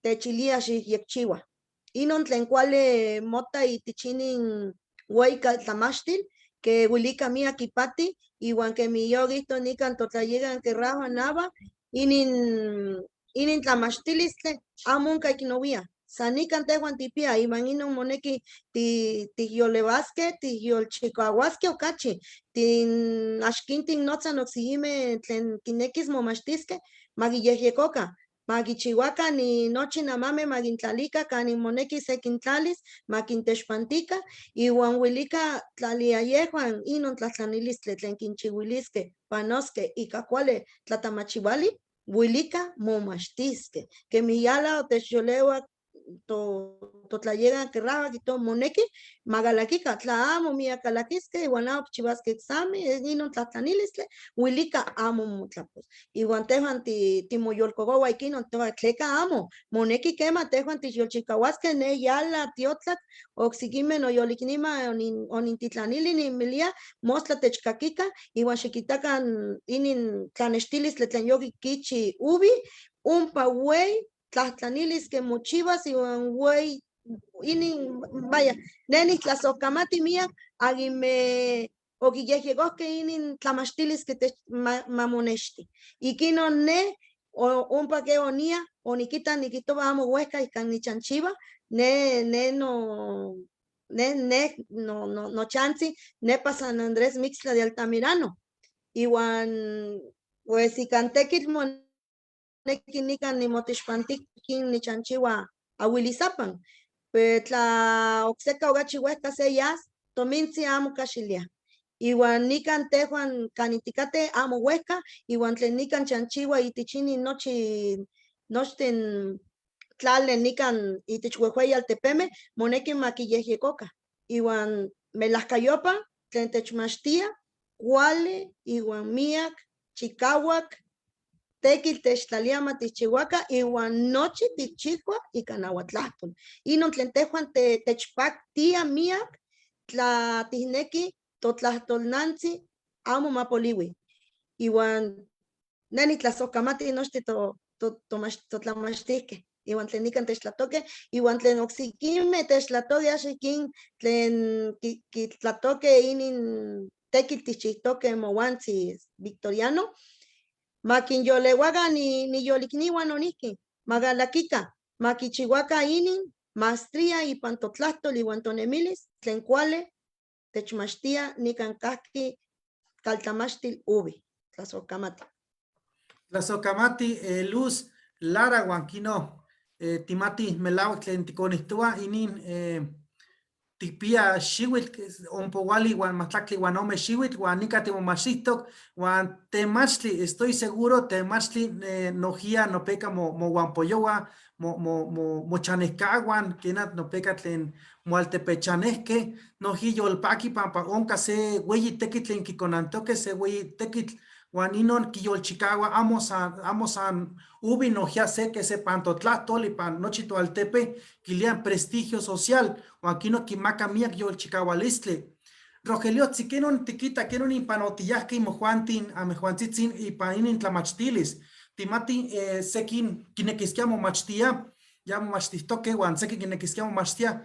techilia xikyekchiwa. Inon tlen kuali mota itich inin weika tlamachtil, ke huilika miak ipati, iwan kemi yokihto nikan totlayekan ke Rafa Nava, inin tlamachtilistli amo onka iknowia. San nikan tejuan tipia, iwan inon moneki tijyolewaskeh, tijyolchikawaskeh okachi, axkintin notzan oksekimeh tlen kinekis momachtiskeh, makiyejyekoka, makichiwaka ni nochi namameh makintlalika kanin moneki sekintlalis, makintexpantika, iwan huilika tlalia yejuan inon tlajtlanilistli tlen kinchiwiliskeh, panoskeh ika kuali tlatamachiwali, huilika momachtiskeh. Kemi yala otechyolewak totlayekan ke Rafa kijtowa moneki makalakika, tla amo miak kalakiskeh iwan amo kichiwaskeh examen, inon tlajtlanilistli, huilika amo motlapos. Iwan tejuan timoyolkokowa ikinon, towa tleka amo, moneki kema tejuan tixyolchikawaskeh, ne yala tiotlak, oksekimeh noyoliknima onintitlanili ninmilia, mostla techkakika, iwan xikitakan inin tlanextilistli tlen yokikichi ubi, ompa wey tlajtlanilis ke mochiwas iwan wey inin, vaya, ne niktlasojkamati miak akinmeh okiyejyekojkeh inin tlamachtilis ke tech mamonexti. Ikinon ne ompa ke onia, onikita nikihtowa amo wehka ikan nichanchiwa, ne, ne no, ne, ne, no, no, nochantzi nepa San Andrés Mixtla de Altamirano. Iwan pues ikan tekitl moneki nikan nimotixpantikin nichanchiwa Ahuilizapan. Pero tla okseka okachi wehka se yas, tomintzi amo kaxilia. Iwan nikan tejuan kanitikateh amo wehka, iwan tlen nikan chanchiwa itich inin nochi, nochtin tlali nikan itich wejweyi altepemeh, moneki makiyejyekoka. Iwan melahkayopa tlen techmachtia, kuali iwan miak, chikawak, tekitl techtlalia ma tikchiwaka, iwan nochi tikchihua ika nahuatlahtol. Inon tlen tejuan techpaktia miak, tla tikneki totlahtolnantzi amo mapoliwi. Iwan ne nitlasojkamati nochtin totlamachtijkeh, iwan tlen nikan techtlatokeh, iwan tlen oksekimeh techtlatokeh, axan tlen kitlatokeh inin tekitl tikchijtokeh mowantzi Victoriano, makinyolewaka niyolikniwan nonijki, makalakika, makichiwaka inin maestría ipan totlahtol iwan tonemilis, tlen kuali techmachtia nikan kahki kaltlamachtil ubi. Tlasojkamati. Tlasojkamati, Luz Lara Huanquino, timati melawak tlen tikonihtowa inin tikpia xiwitl, ompowali iwan majtlaktli iwan ome xiwitl, uan nika timomachtijtok, uan temachtli, estoy seguro, temachtli nojia nopeka mohuampoyowa, mochanejkawan, kena nopeka tlen moaltepechanejkeh, noji yolpaki pampa onka se weyi tekitl tlen kikonantokeh, se weyi tekitl Huan inon quiyolchicahua amo san, amo san ubi nojia se que se pantotlahtol ipan nochi toaltepe quilian prestigio social huan quino quimaca miyac yolchicahualistli. Rogelio, kenon tiquita, kenon inpanotiyahque imojuantin, amejuantzitzin ipan inin tlamachtilis. Timati sekin quinequisquia momachtia, ya momachtihtoque huan sekin quinequisquia momachtia.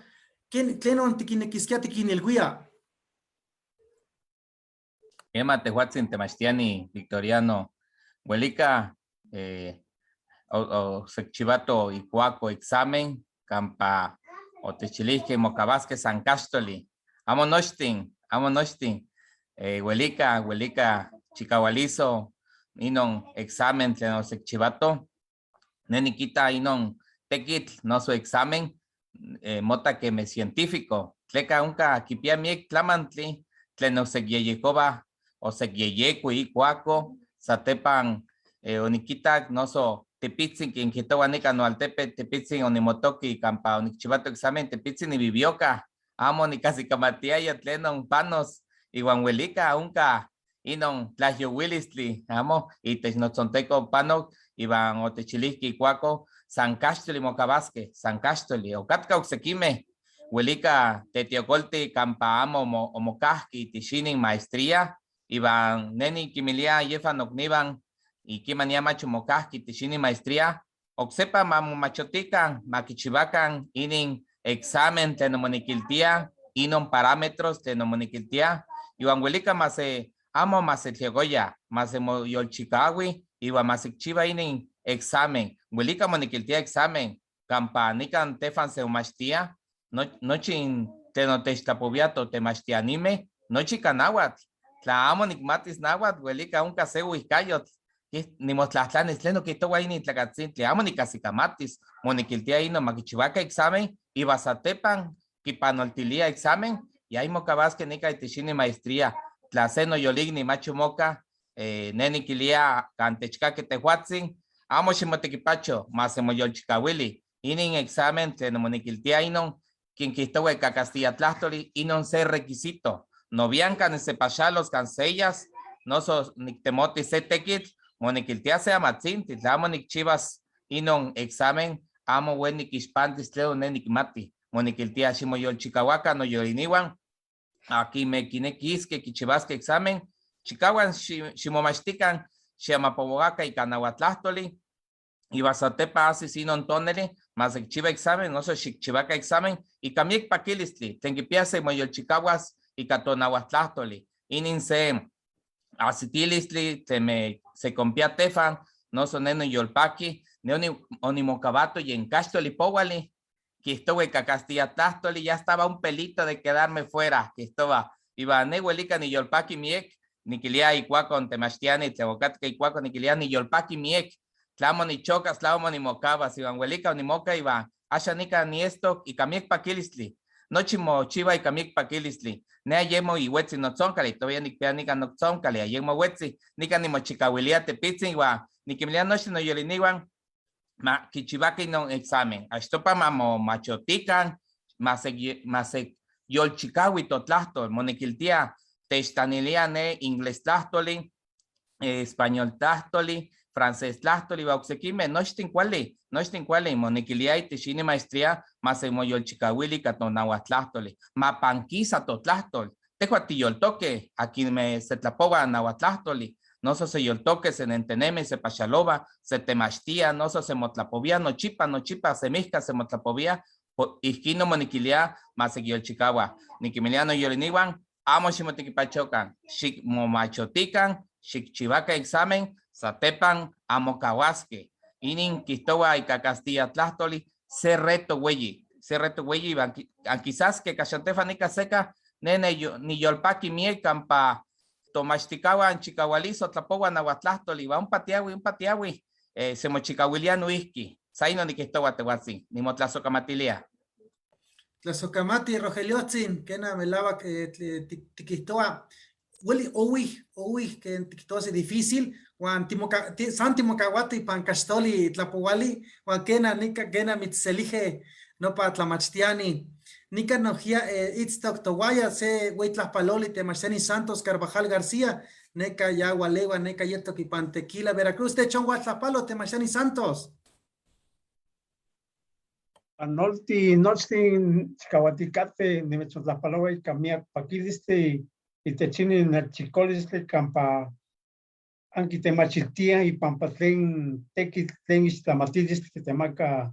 ¿Tlenon tiquinequisquia tiquinilhuia? Ema tehuatzin temachtiani Victoriano, huelica o secchivato ikuako examen kampa otechilihque mocabasque San Castoli. Amo nochtin, amo nochtin. Huelica, huelica chicawalizo inon examen tlen osecchivato. Ne nikita inon tekitl noso examen mota que me científico. Tleka unka kipia miek tlamantli tlen osekyeyekova osekyeyekui ikuako satepan onikitak noso tepitzin quien kihtowa nika noaltepe tepitzin onimotoki kampa onikchivato examen tepitzin nibibioka amo nikasikamatiaya tlenon panos iwan huelica unka inon tlahyowilistli amo itech notzonteko panok iwan otechilihki ikuako San Caxtoli mokabasque San Caxtoli okatka oksekimeh huelica tetiocolti kampa amo omokahki itixinin maestría iwan ne nikinmilia yefan nokniwan y kimania mach omokahki itixinin maestría oksepa mamomachotikan makichiwakan inin examen tlen omonikiltia inon parámetros tlen omonikiltia iwan huelica mase amo masetliogoya mase moyolchikawi iwan masekchiwa inin examen huelica monikiltia examen kampa nikan tefan se omachtia nochi tlen otechtlapowiato temachtianime nochi ka nahuatl tla amo nikmatis nahuatl huelica onka se uihkayotl nimotlahtlanis tlen okihtowa inin tlakatzintli amo nikahsikamatis monikiltia inon makichiwaka examen iwan satepan kipanoltilia examen y ahí mokawaske nika itech inin maestría tla se noyolikni mach omoka ne nikilia kan techkaki tejuatzin amo ximotekipacho ma semoyolchikawili inin examen tlen omonikiltia inon quien kihtowa ika castilla tlahtoli inon se requisito novianka nisepaxalos kan sellas noso niktemoti se tekitl monikiltia se amatzintli tla amo nikchivas inon examen amo uen nikixpantis tlen ne nikmati monikiltia ximoyolchikawaka noyoliniwan akinmeh kinekiskeh kichiwaskeh examen chikawan ximomachtikan xiamapowaka ika nahuatlahtoli iwan satepa asis inon tonali ma sekichiwa examen noso xikchiwaka examen ika miek pakilistli tlen kipia semoyolchikawas ika tonahuatlahtoli inin se asitilistli tlen me sekonpia tefan noso ne noyolpaki ne onimokawato yen kaxtoli powali kihtowa ika castilla tlahtoli ya estaba un pelito de quedarme fuera kihtowa iwan ne huelica niyolpaki miek nikilia ikuakon temachtiani tlen okatka ikuakon nikilia niyolpaki miek tlamo nichokas tlamo nimokawas iwan huelica onimoka iwan axan nika niestok ika miek pakilistli nochi mochiwa ika miek pakilistli ne ayemo iwetzi notzonkali todavía nikpia nika notzonkali ayemo wetzi nika nimochikawilia tepitzin iwan nikinmilia nochtin noyoliniwan ma kichiwaka inon examen achtopa mamomachotikan maseyolchikawi totlahtol monekiltia techtanilia ne inglés tlahtoli español tlahtoli francés tlahtoli iwan oksekimeh nochtin kuali nochtin kuali monekilia itech inin maestría masemoyolchikawili ika tonahuatlahtoli mapankisa totlahtol tehua tiyoltoque akinmeh setlapowah nahuatlahtoli noso seyoltoque senentenemi sepaxalowa setemachtia noso semotlapowia nochipa nochipa semihka semotlapowia ihkin monekilia masekiyolchikawa nikinmilia noyoliniwan amo ximotekipachokan xikmomachotikan xikchiwaka examen satepan amokawaskeh inin kihtowa ika castilla tlahtoli se reto weyi se reto weyi iwan quizás que kaxan nika seka ne niyolpaki miek kampa tomachtikawan chikawalizo tlapowa nahuatlahtoli iwan ompa tiawi ompa tiawi semochikawilia noihki sa inon nikihtowa tehuatzin nimotlasokamatilia. Tlasokamati Rogeliotzin kena melawak tikihtowa weli owih owih ken tikihtowa difícil huan san timokawati ipan kaxtoli tlapowali huan kena nika kena mitzselije nopa tlamachtiani. Nica nojia itztoc tohuaya se hueytlajpaloli temachtiani Santos Carvajal García, neka ya hualewa, neka yetok ipan Tequila, Veracruz, techonhualtlajpalo temachtiani Santos. Panolti nochtin chicahuaticate nimechontlajpaloa ika miak pakilistli itech inin nelchikolistli kampa ankitemachiltiaj ipampa tlen tekitl tlen ixtlamatilistli kitemaka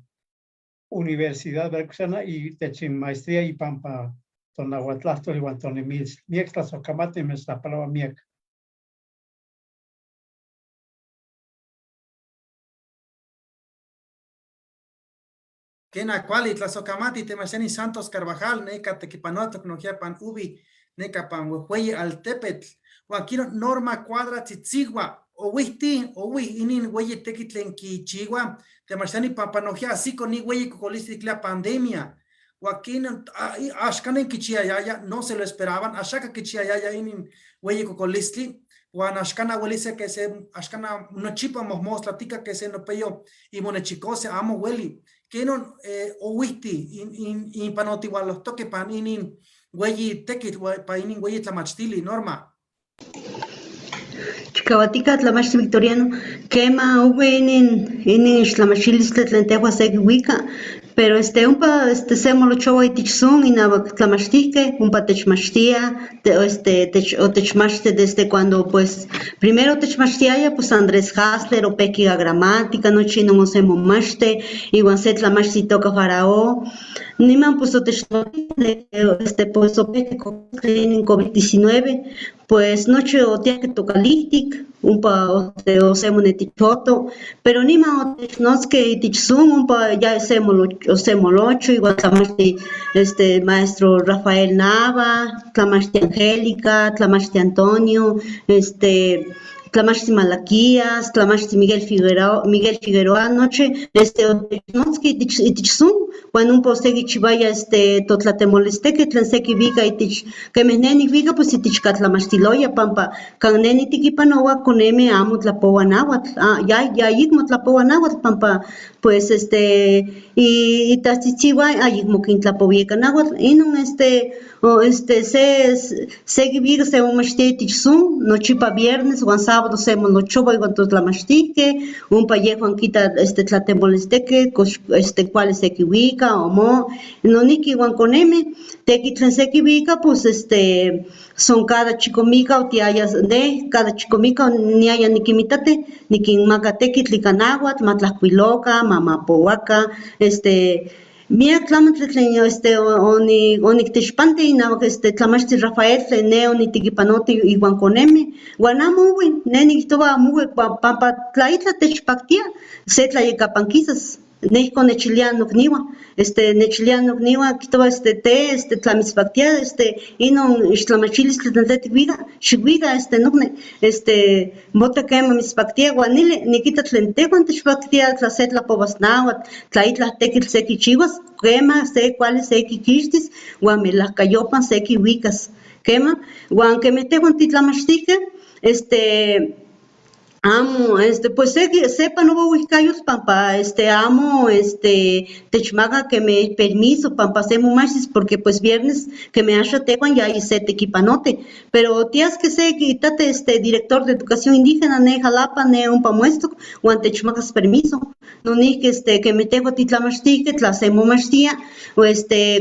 Universidad Veracruzana itech in maestría ipampa tonahuatlahtol iwan tonemilis. Miak tlasojkamati nimechtlajpaloa miak. Kena kuali tlasojkamati temachtiani Santos Carvajal, neka tekipanotok nojia pan ubi, neka pan huejueyi altepetl. Huan kino Norma Cuadra Tzitzigua, ohuihti, ohuih inin hueyi tekitl tlen kichiua, temachtiani pampa nojia asiko ni hueyi kokolistli tlea pandemia. Huan kino, axkan kichiayaya, no se lo esperaban, axaka kichiayaya inin hueyi kokolistli, huan axkana huelise que se, axkana nochipa mojmostla tika que se nopeyo imonechicose, amo hueli. Kenon ohuihti in panotihualohtoque pan inin hueyi tekitl, pa inin hueyi tlamachtili, Norma. Chicahuatica tlamachti Victoriano, kema ohui inin ixtlamachilistli tlen tehua sekiuika, pero ompa se molochoua itich Zoom inawak tlamachtijkeh, ompa techmachtia, otechmachti desde cuando pues primero techmachtiaya pues Andrés Hasler opehki ika gramática, nochi inon osemomachte, iwan se tlamachti itoka Faraó, niman pues otechmachti pues opehki inin COVID-19, pues nochi otiahke tokalihtik, ompa osemonetichoto, pero niman otechnotzkeh itich Zoom, ompa ya osemolocho, iwan tlamachti maestro Rafael Nava, tlamachti Angélica, tlamachti Antonio, tlamachti Malaquías, tlamachti Miguel Figueroa, Miguel Figueroa nochi, otechnotzki itich Zoom, huan ompa osekichiwaya totlatemolisteke tlen sekiwika itich, kemih ne nikwika pues itich katlamachtiloya pampa kan ne nitikipanowa koneme amo tlapowa nahuatl, ya ayekmo tlapowa nahuatl pampa pues itahtzitziwan ayekmo kintlapowia ika nahuatl, inon sekiwika semomachtia itich Zoom, nochipa viernes huan sábado semolochowa iwan totlamachtijkeh, ompa yehwan kita tlatemolisteke kox kuali sekiwika o mo, nonihki iwan koneme, tekitl tlen sekiwika pues son cada chikomika otiaya neh, cada chikomika niaya nikinmitate, nikinmaka tekitl ika nahuatl, ma tlahkuiloka, ma mapowaka, miak tlamantli tlen oniktixpanti inawak tlamachti Rafael tlen ne onitikipanoti iwan koneme, huan amo ohui, ne nikihtowa amo ohui pampa tla itlah techpaktia, se tlayakapankisas, ne ihkon nechilia nokniua, nechilia nokniua kihtowa te tla mitzpaktia inon ixtlamachilistli tlen te tikwika, xikwika nokni, mota kema mitzpaktia huan nili nikita tlen tehuan techpaktia tla se tlapowas nahuatl, tla itlah tekitl sekichiwas, kema se kuali sekikixtis huan melahkayopan sekiwikas, kema, huan kemih tehuan titlamachtijkeh, amo, pues sepa nowa wihkayotl pampa amo techmaka kemih permiso pampa se momachtis porque pues viernes kemih axa tehuan ya se tekipanote, pero tiaske se kitate director de educación indígena ne Jalapa ne ompa moestok huan techmakas permiso, nonihki kemih tehuan titlamachtijkeh tla se momachtia o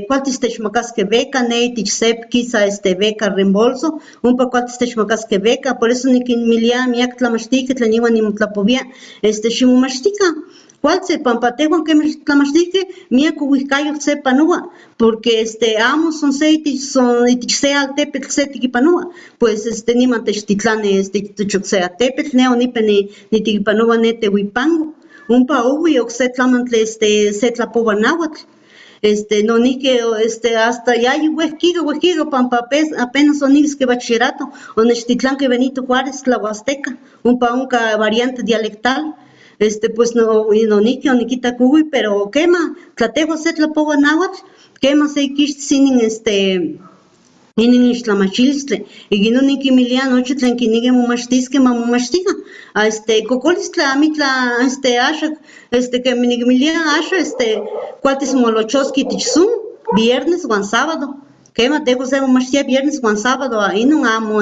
kualtis techmakaskeh beca ne itich SEP kisa beca reembolso, ompa kualtis techmakaskeh beca, por eso nikinmilia miak tlamachtijkeh tlen iwan nimotlapowia, ximomachtika, kualtzi pampa tehuan kemih tlamachtijkeh miak owihkayotl se panowa, porque amo son se itich, son itich se altepetl se tikipanowa, pues niman techtitlani itich okse altepetl, ne onipe nitikipanowa ne Tehuipango, ompa ohui okse tlamantli se tlapowa nahuatl, nonihki hasta ya wehkika, wehkika pampa apenas onikiski bachillerato, onechtitlanki Benito Juárez Tlahuasteca, ompa onka variante dialectal, pues no, nonihki onikitak ohui, pero kema, tla tehua se tlapowa nahuatl, kema se ikixtis inin inin ixtlamachilistli, ikinon nikinmilia nochi tlen kinekih momachtiskeh ma momachtika, kokolistli amitla, axa, kemih nikinmilia axa, kualtis molochoskeh itich Zoom, Viernes huan sábado. Quema tehua se momachtia viernes huan sábado, inon amo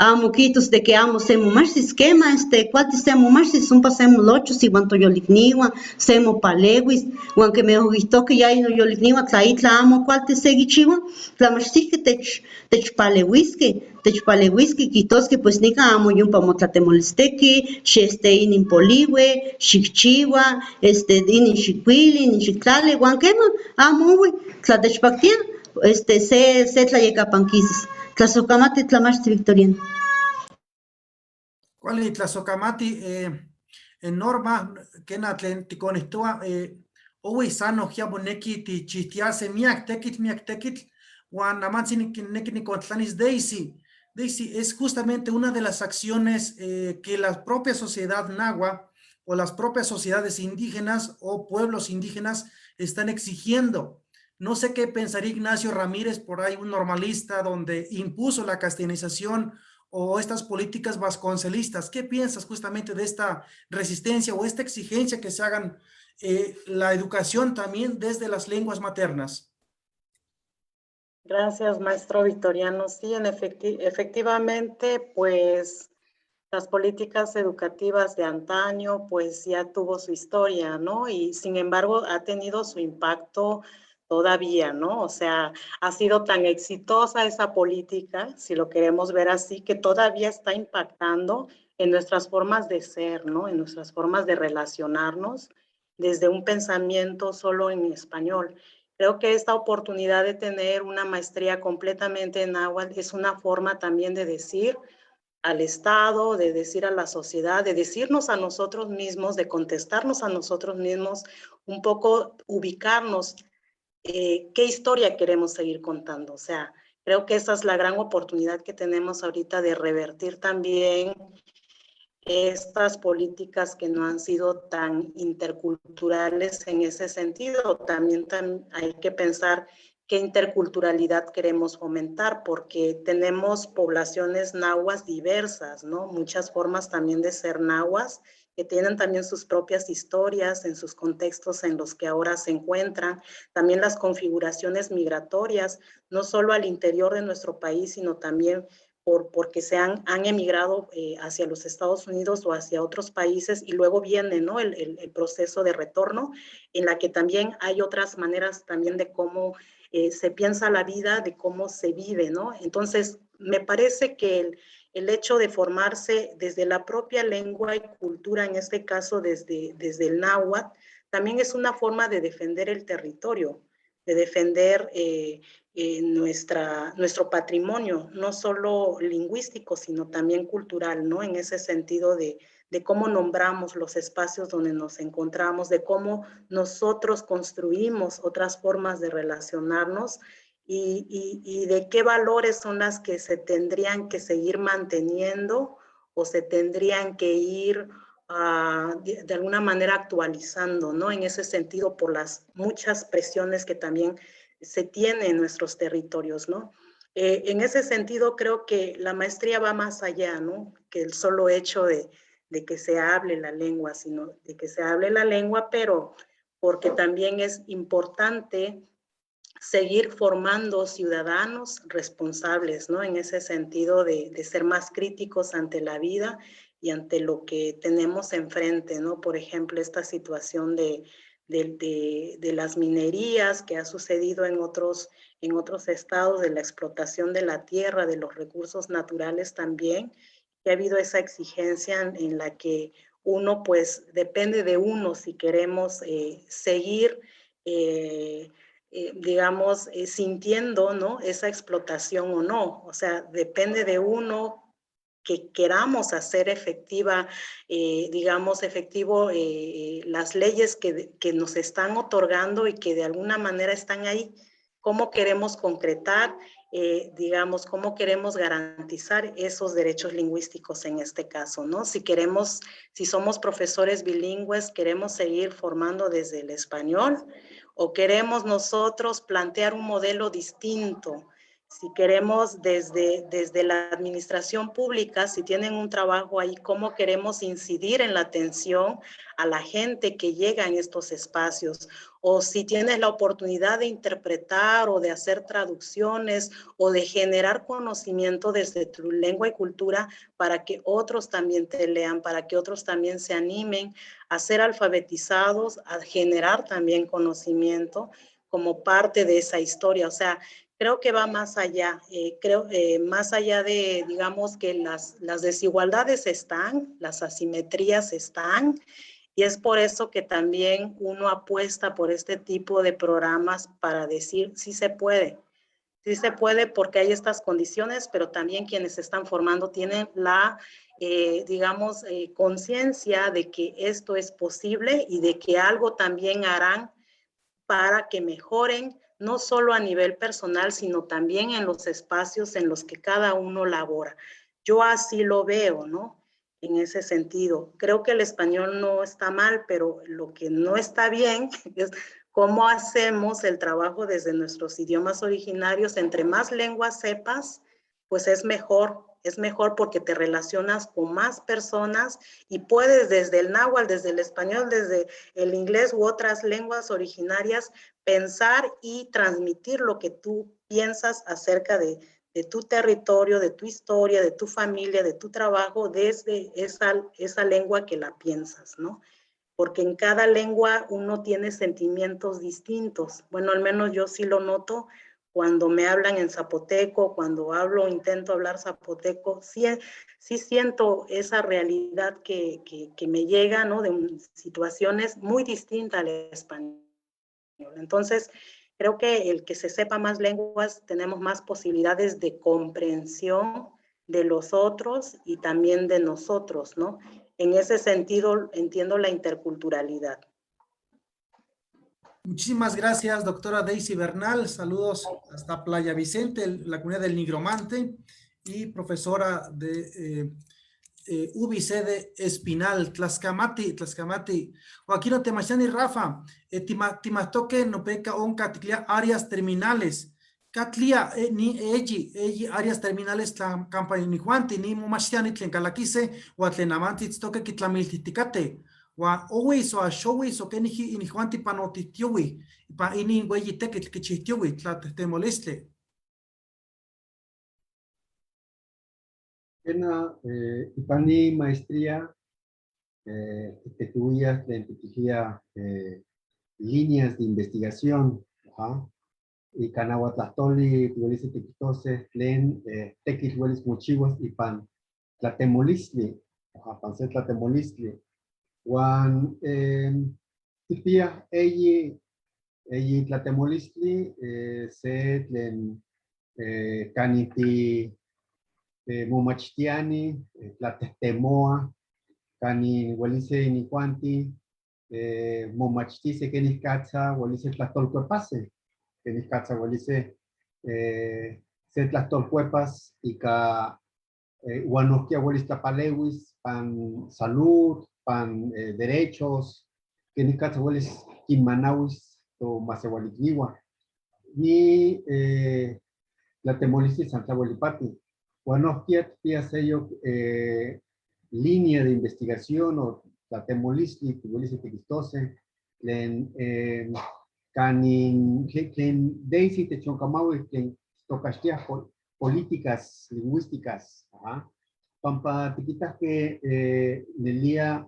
amo quitos de que amo se momachtis, quema cualtis se momachtis, ompa se molochos ihuan toyolicnihuan, se mopalewis, huan quemeh oquihtojque ya noyolicnihuan tla itla amo cualtis se quichiua, tlamachtijque techpalehuisque, techpalehuisque, quihtosque pues nican amo yompa motlatemolistequi, xi inin poliue, xicchiua, inin xicuili, inin xictlali, huan quema amo ohui, tla techpactia, se tlayacapanquisas. Tlasocamati tlamachti Victoriano. Cuali tlasocamati, en Norma, kena tlen tikonihtoa, ohui sano kia moneki tichihtiase miak tekitl, miak tekitl, huan namantzi neki nikontlanis Daisy. Daisy es justamente una de las acciones que la propia sociedad nahua o las propias sociedades indígenas o pueblos indígenas están exigiendo. No sé qué pensaría Ignacio Ramírez, por ahí un normalista donde impuso la castellanización o estas políticas vasconcelistas. ¿Qué piensas justamente de esta resistencia o esta exigencia que se hagan la educación también desde las lenguas maternas? Gracias, maestro Victoriano. Sí, en efectivamente, pues las políticas educativas de antaño, pues ya tuvo su historia, ¿no? Y sin embargo, ha tenido su impacto todavía, ¿no? O sea, ha sido tan exitosa esa política, si lo queremos ver así, que todavía está impactando en nuestras formas de ser, ¿no? En nuestras formas de relacionarnos desde un pensamiento solo en español. Creo que esta oportunidad de tener una maestría completamente en náhuatl es una forma también de decir al Estado, de decir a la sociedad, de decirnos a nosotros mismos, de contestarnos a nosotros mismos, un poco ubicarnos qué historia queremos seguir contando. O sea, creo que esa es la gran oportunidad que tenemos ahorita de revertir también estas políticas que no han sido tan interculturales en ese sentido. También hay que pensar qué interculturalidad queremos fomentar, porque tenemos poblaciones nahuas diversas, ¿no? Muchas formas también de ser nahuas, que tienen también sus propias historias en sus contextos en los que ahora se encuentran, también las configuraciones migratorias, no solo al interior de nuestro país, sino también porque se han emigrado hacia los Estados Unidos o hacia otros países, y luego viene, ¿no?, el proceso de retorno, en la que también hay otras maneras también de cómo se piensa la vida, de cómo se vive, ¿no? Entonces, me parece que el hecho de formarse desde la propia lengua y cultura, en este caso desde el náhuatl, también es una forma de defender el territorio, de defender nuestro patrimonio, no solo lingüístico, sino también cultural, ¿no? En ese sentido de cómo nombramos los espacios donde nos encontramos, de cómo nosotros construimos otras formas de relacionarnos y de qué valores son las que se tendrían que seguir manteniendo o se tendrían que ir de alguna manera actualizando, ¿no? En ese sentido, por las muchas presiones que también se tienen en nuestros territorios, ¿no? En ese sentido, creo que la maestría va más allá, ¿no? Que el solo hecho de que se hable la lengua, sino de que se hable la lengua, pero porque también es importante seguir formando ciudadanos responsables, ¿no? En ese sentido de ser más críticos ante la vida y ante lo que tenemos enfrente, ¿no? Por ejemplo, esta situación de las minerías que ha sucedido en otros estados, de la explotación de la tierra, de los recursos naturales también, que ha habido esa exigencia en la que uno, pues, depende de uno si queremos seguir, digamos, sintiendo, ¿no?, esa explotación o no. O sea, depende de uno que queramos hacer efectiva, digamos, efectivo las leyes que nos están otorgando y que de alguna manera están ahí. ¿Cómo queremos concretar, digamos, cómo queremos garantizar esos derechos lingüísticos en este caso, ¿no? Si queremos, si somos profesores bilingües, queremos seguir formando desde el español o queremos nosotros plantear un modelo distinto. Si queremos desde la administración pública, si tienen un trabajo ahí, cómo queremos incidir en la atención a la gente que llega en estos espacios, o si tienes la oportunidad de interpretar o de hacer traducciones o de generar conocimiento desde tu lengua y cultura para que otros también te lean, para que otros también se animen a ser alfabetizados, a generar también conocimiento como parte de esa historia. O sea, creo que va más allá, creo, más allá de, digamos, que las desigualdades están, las asimetrías están, y es por eso que también uno apuesta por este tipo de programas para decir, sí se puede. Sí se puede porque hay estas condiciones, pero también quienes se están formando tienen la, digamos, conciencia de que esto es posible y de que algo también harán para que mejoren, no solo a nivel personal, sino también en los espacios en los que cada uno labora. Yo así lo veo, ¿no? En ese sentido. Creo que el español no está mal, pero lo que no está bien es cómo hacemos el trabajo desde nuestros idiomas originarios. Entre más lenguas sepas, pues es mejor. Es mejor porque te relacionas con más personas y puedes desde el náhuatl, desde el español, desde el inglés u otras lenguas originarias pensar y transmitir lo que tú piensas acerca de tu territorio, de tu historia, de tu familia, de tu trabajo, desde esa lengua que la piensas, ¿no? Porque en cada lengua uno tiene sentimientos distintos. Bueno, al menos yo sí lo noto cuando me hablan en zapoteco, cuando hablo, intento hablar zapoteco, sí, sí siento esa realidad que me llega, ¿no? De situaciones muy distintas al español. Entonces, creo que el que se sepa más lenguas, tenemos más posibilidades de comprensión de los otros y también de nosotros, ¿no? En ese sentido, entiendo la interculturalidad. Muchísimas gracias, doctora Daisy Bernal. Saludos hasta Playa Vicente, la comunidad del Nigromante, y profesora de UBICD Espinal, Tlaxcamati, Tlaxcamati. Joaquino Temachani Rafa, Timatoque, Nopeca, Onca, Ticlia, áreas terminales. Catlia, ni eji, eji, áreas terminales, tla, ni juanti, ni momachiani, tlencalaquise, o atlenamanti, toque, kitlamiltiticate. Wa owis o axowis o keniji inijuanti panotitiuwi, pa inin hueyi tekitl kichihtiuwi, tlatemolistli. Kena, ipani maestría, tequihuía, tlen tiquijía, líneas de investigación, ajá, y canahuatlahtoli, tihuelise tiquitose, tlen, tequil huelis mochihuas, ipan tlatemolistli, ajá, pan se tlatemolistli. Huan, tipia, eyi, eyi tlatemolistli, se tlen, kaniti, momachtiani, tlatehtemoa, kanin huelise inicuanti, momachtise kenih katza huelise tlahtolkuepase, kenih katza huelise, se tlahtolkuepas ika, huan nohkia huelis tlapalewis pan salud, pan derechos, kenih katza huelis kinmanawis tomasewalikniwa. Ni tlatemolistli san tlawel ipati. Huan nohkia tipia seyok línea de investigación o tlatemolistli tihuelise tiquistose, tlen kanin, tlen Daisy techonkamaui, tlen tocaxtiaj políticas lingüísticas, ajá. Pampa tiquitahque, nelia,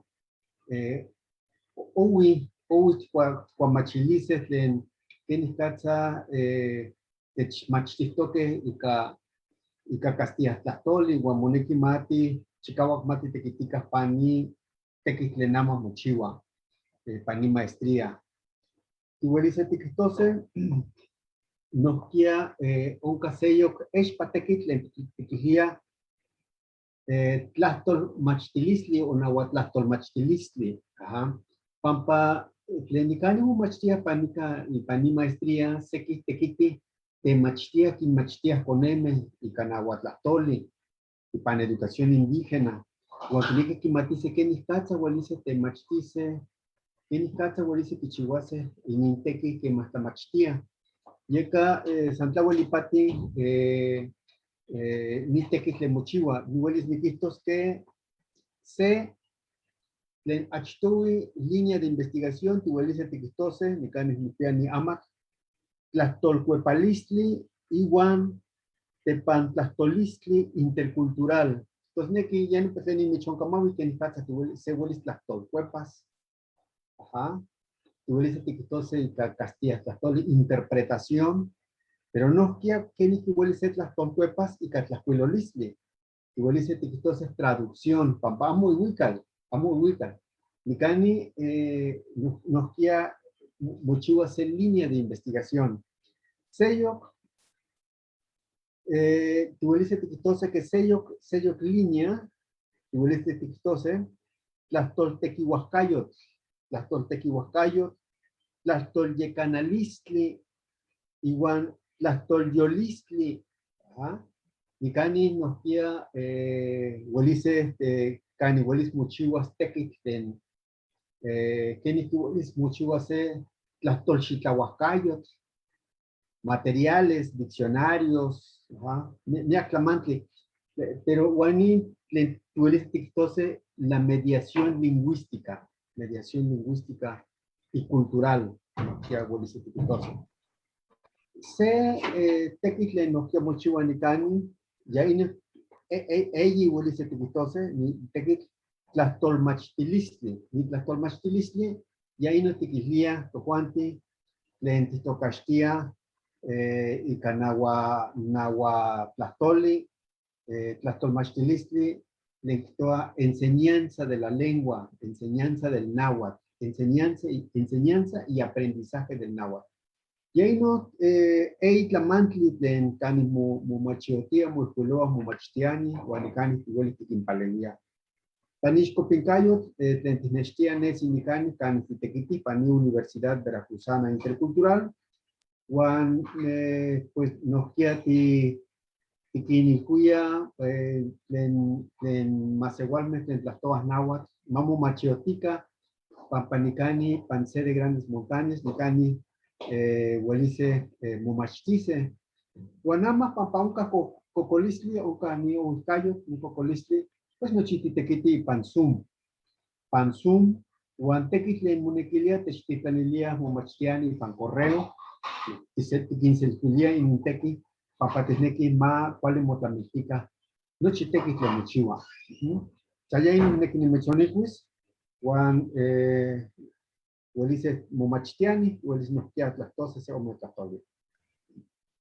owi, owi tkuamachilise tlen kenih katza, techmachtihtoque ika, ika castilla tlahtoli, huan moneki mati, chikawak mati tekitikah pani tekitl tlen amo mochiwa, pani maestría. Tihuelise tiquihtose, nohkia, onka seyok expa tekitl tlen tiquijia, tlahtol machtilistli o nahuatlahtol machtilistli, ajá. Pampa tlen nikani momachtia panika pani maestría, seki tekiti temachtia kinmachtia koneme ika nahuatlahtoli, ipan educación indígena, huan kineki kimatise kenih katza huelise temachtise, kenih katza huelise kichihuase ininteki kemah tlamachtia. Yeka san tlawel ipati ni tekitl tlen mochiwa, niwelis nikihtos ke se tlen achtohui línea de investigación tiwelise tikihtose nikan nikpia ni amatl tlahtolkuepalistli iwan tepantlahtolistli intercultural. Tos neki ya nipa tlen nimechonkamauis kenikatza se welis tlahtolkuepas. Ajá. Tiwelise tikihtose ika castilla tlahtoli interpretación, pero nohkia kenijki welis se tlahtolkuepas ika tlajkuilolistli. Tiwelise tikihtose traducción, pampa amo iwikal, amo iwikal. Nikani nohkia mochiwa se línea de investigación. Seyok, tiwelise tikihtose que seyok línea, tiwelise tikihtose, tlahtoltekiuajkayotl, tlahtoltekiuajkayotl, tlahtolyekanalistli, iwan tlahtolyolistli, ajá. Nikani nohkia welise, kani welis mochiwas tekitl tlen kenijki welis mochiwas se tlahtolxitlauajkayotl, materiales, diccionarios, ajá, miak tlamantli, pero huan tlen tiwelis tiktose la mediación lingüística, mediación lingüística y cultural, nohkia welis tiktose. Se tekitl tlen nohkia mochiwa nikani, ya ino, eyi welis tikihtose, ni tekitl tlahtolmachtilistli, ni tlahtolmachtilistli, ya ino tikihlia tojuanti, tlen tihtokaxtia ika nahua tlahtoli, tlahtolmachtilistli, tlen kihtowa enseñanza de la lengua, enseñanza del náhuatl, enseñanza y aprendizaje del náhuatl. Ya ino ei tlamantli tlen kani momachiotia, moijkuiloa, momachtiani, uan nikani tiueli tikinpalewia. Panixkopinkayotl tlen tijnextia nesi nikani kan titekiti pani Universidad Veracruzana Intercultural, uan pues nohkia tikinilhuia tlen masewalmeh tlen tlahtoah náhuatl, mamomachiotika pampa nikani pan se de grandes montañas, nikani welise momachtise. Uan ama pampa onka kokolistli, onka ni onkayotl, ni kokolistli, pues nochi titekiti ipan Zoom. Pan Zoom, uan tekitl tlen monekilia techtitlanilia momachtiani ipan correo, tikinseltilia in teki, pampa tihneki ma kuali motlamiltika nochi tekitl tlen mochiwa. Sa ya inon neki nimechonilhuis, uan welise momachtiani, welis nohkia tlahtose se ome tlahtoli.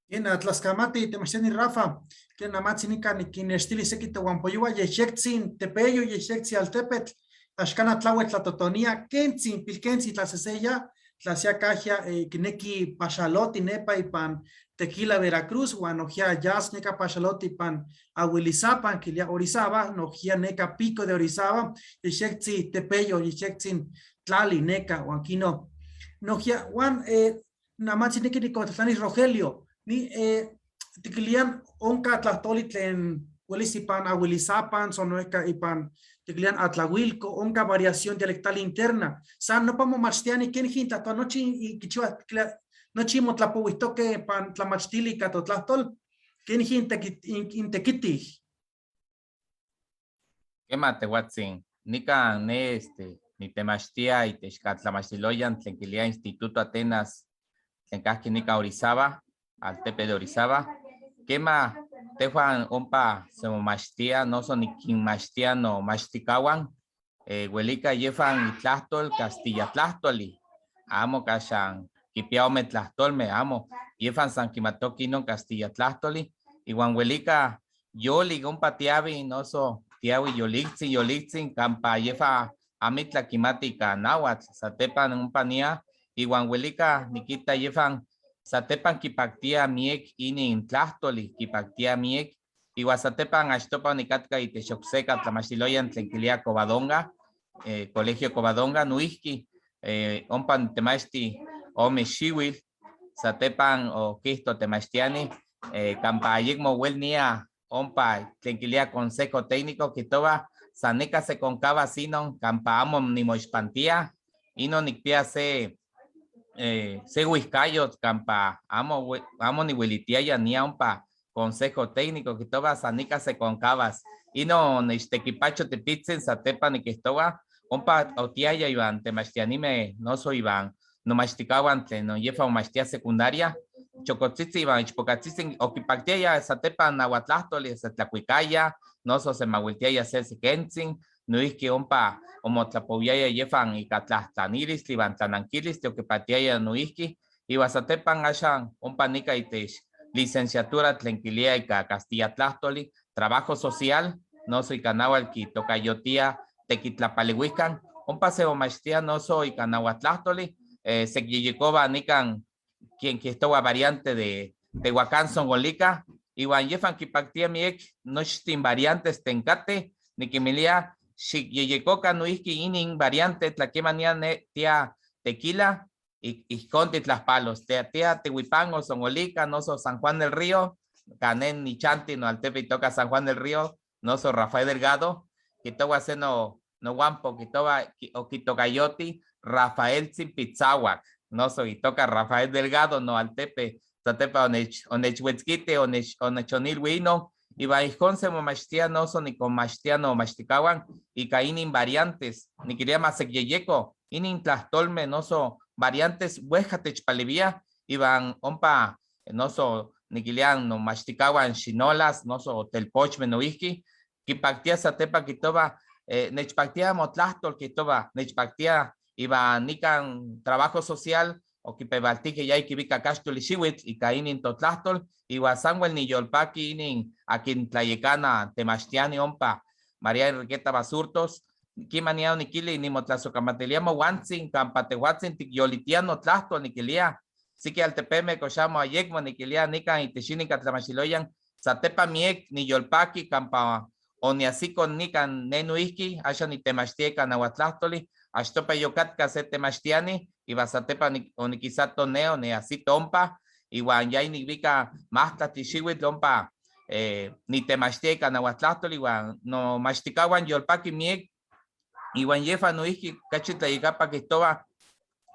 Kena tlaskamati temachtiani Rafa, kena matzi nika nikinextili seki tohuampoyowa yexektzin tepeyo yexektzi altepetl, axkana tlawel tlatotonia, kentzin pilkentzi tlaseseya, tlasia kajia kineki paxaloti nepa ipan Tequila Veracruz, uan nohkia yas neka paxaloti ipan Ahuilizapan, kilia Orizaba, nohkia neka Pico de Orizaba, yexektzi tepeyo, yexektzin tlali neka, uan kino, nohkia, uan namatzi neki nikotlatlanis Rogelio, ni tikilian onka tlahtoli tlen welis ipan Ahuilizapan, sonoeka ipan tikilian Atlahuilco, onka variación dialectal interna, san nopa momachtiani kenijin tlahtoa nochi kichiwa nochi motlapowijtoke pan tlamachtili ika totlahtol, kenijin intekitij. Kema tehuatzin, nikan ne nitemachtia itech katlamachtiloyan tlen kilia Instituto Atenas tlen kahki nika Orizaba, altepe de Orizaba. Kema tehuan ompa semomachtia, noso nikinmachtia nomachtikawan, welika yefan itlahtol Castilla tlahtoli, amo kaxan kipia ome tlahtolme, amo, yefan san kimatoki inon Castilla tlahtoli, iwan welika yolik ompa tiawi, noso tiawi yoliktzi, yoliktzi, kampa yefa amitla kimati ika náhuatl, satepan ompa nia, iwan welika nikita yefan satepan kipaktia miek inin tlahtoli, kipaktia miek, iwan satepan achtopa onikatka itech okseka tlamachtiloyan tlen kilia Covadonga, Colegio Covadonga, noihki, ompa nitemachti ome xiuitl, satepan okihto temachtiani, kampa ayekmo wel nia ompa tlen kilia Consejo Técnico kihtowa san neka sekonkawas inon kampa amo nimoixpantia, inon nikpia se Se huizcayotl campa amo, amo nihuelitiaya nia ompa consejo técnico quitoba san nica se concabas. Ino nechtequipacho tepitzin satepa niquihtowa ompa otiaya iwan temachtianime noso iwan nomachtikawan tlen noyefa omachtia secundaria chokotzitzi iwan ichpokatzitzi okipaktiaya satepa nahuatlahtoli se tlacuicaya noso se mahuiltiaya se sekentzin noijki ompa omotlapowiaya yefan ika tlajtlanilistli iwan tlanankilistli okipaktiaya noijki iwan satepan axan ompa nika itech licenciatura tlen kilia ika castilla tlahtoli trabajo social noso ika nahuatl kitokayotia tekitlapalehuikan ompa se omachtia noso ika nahuatlahtoli sekyeyikowa nikan quien kihtowa variante de Tehuacán Zongolica iwan yefan kipaktia miek nochtin variantes tenkate nikinmilia xikyeyekokan noijki inin variante tlaquemania ne tia Tequila ijkon titlajpalos tia tia Tehuipango Zongolica noso San Juan del Río kanen nichanti noaltepe itoka San Juan del Río noso Rafael Delgado kitowa se no nohuampo kitowa okitokayoti Rafael Tzipitzahuac noso itoka Rafael Delgado noaltepe satepa onechhuetzquite onechonilui inon iwan ijkon semomachtia noso nikonmachtia nomachtikawan ika inin variantes nikilia ma sekyeyeko inin tlahtolmeh noso variantes wejka techpalewia iwan ompa noso nikilia nomachtikawan xinolas noso telpochmeh noijki kipaktia satepa kihtowa nechpaktia motlahtol kihtowa nechpaktia iwan nikan trabajo social okipewaltijkeh ya kiwika kaxtoli xiwitl ika inin totlahtol iwan sanwel niyolpaki inin akin tlayekana temachtiani ompa María Enriqueta Basurtos kimania onikili nimotlasokamatilia mowantzin kampa tejuatzin tikyolitia notlahtol nikilia siki altepemeh kox amo ayekmo nikilia nikan itech inin katlamachtiloyan satepa miek niyolpaki kampa oniasiko nikan ne noijki axan nitemachtia ika nahuatlahtoli achtopa yokatka se temachtiani iwan satepa onikisato ne oniasito ompa iwan yay nikwika majtlaktli xiwitl ompa nitemachtia ika nahuatlahtoli iwan nomachtikawan yolpaki miek iwan yefa noijki kachi tlayekapa kihtowa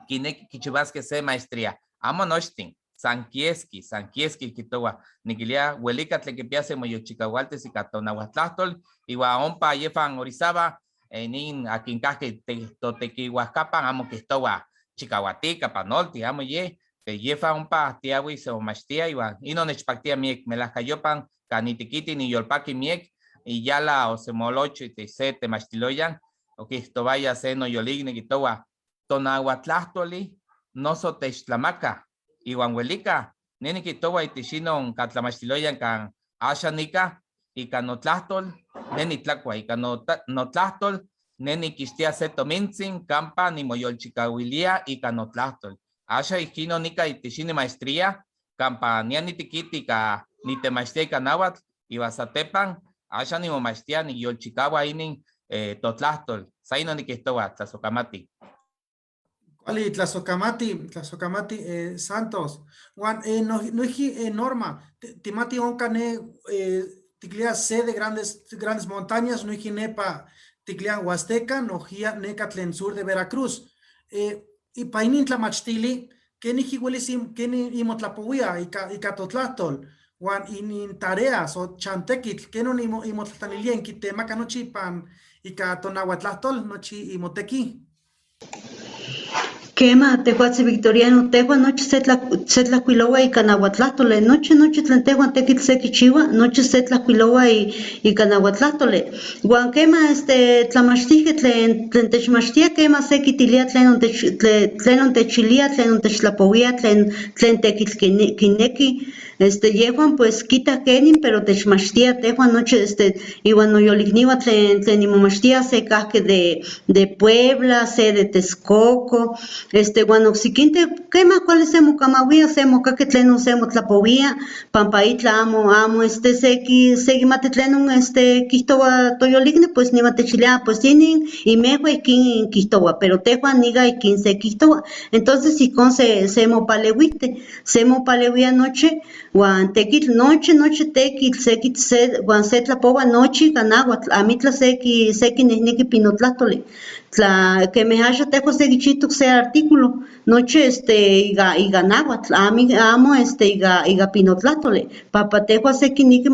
kineki kichiwaskeh se maestría. Amo nochtin, san kieski, san kieski kihtowa nikilia welika tlen kipia semoyolchikaualtis ika tonahuatlahtol iwan ompa yefan Orizaba nin akin kahki totekiuajkapan amo kihtowa chikahuatika panolti amo ye yefa ompa tiawi semomachtia iwan inon nechpaktia miek melahkayopan kan nitikiti niyolpaki miek iyala osemolocho itech se temachtiloyan okihtowaya se noyolikni kihtowa tonahuatlahtoli noso techtlamaka iwan welika ne nikihtowa itech inon katlamachtiloyan kan axan nika ika notlahtol ne nitlakua ika notlahtol ne nikixtia se tomintzin kampa nimoyolchikawilia ika notlahtol axan ijkinon nika itech inin maestría kampa nian nitikiti ika nitemachtia ika nahuatl iwan satepan axan nimomachtia nikyolchikaua inin totlahtol sa inon nikihtowa tlasokamati. Kuali, tlasokamati, tlasokamati Santos. Huan noijki Norma, timati onka ne tiklia C de grandes montañas, noijki nepa tiklia Huasteca, nojia neka tlen sur de Veracruz. Ipa inin tlamachtili, kenijki welis keni imotlapowia ika totlahtol, huan inin tareas o chantekitl, kenon imotlatlanilia inkitemaka nochi ipan ika tonahuatlahtol, nochi imoteki. Quema, tejuatzi Victoriano, tejuan nochi se tlajkuiloua ika nahuatlahtoli, nochi tlen tejuan tekitl se kichiua, nochi se tlajkuiloua ika nahuatlahtoli. Huan quema, tlamachtijkeh tlen techmachtia, quema se kitilia tlenon tlenon techilia, tlenon techtlapowia, tlen tekitl kineki. Yejuan pues kita kenin, pero techmachtia tejuan nochi, iwan noyolikniua tlen nimomachtia se kahki de Puebla, se de Texcoco, huan oksekinteh kema kuali se mokamawia, se mokaki tlenon se motlapowia, pampa itla amo sekimati tlenon kihtowa toyolikni, pues niman techilia, pues inin imehua ihkin kihtowa, pero tejuan nika ihkin se kihtowa, entonces ihkon se mopalewihte, se mopalewia nochi, Huan tekitl nochi, nochi tekitl, seki se, huan se tlapohua nochi ika nahuatl, amitla seki, seki nehneki pinotlahtoli. Tla quemeh axa tehua sekichihtok se artículo, nochi este ika, ika nahuatl, amo este ika, ika pinotlahtoli, pampa tehua sekineki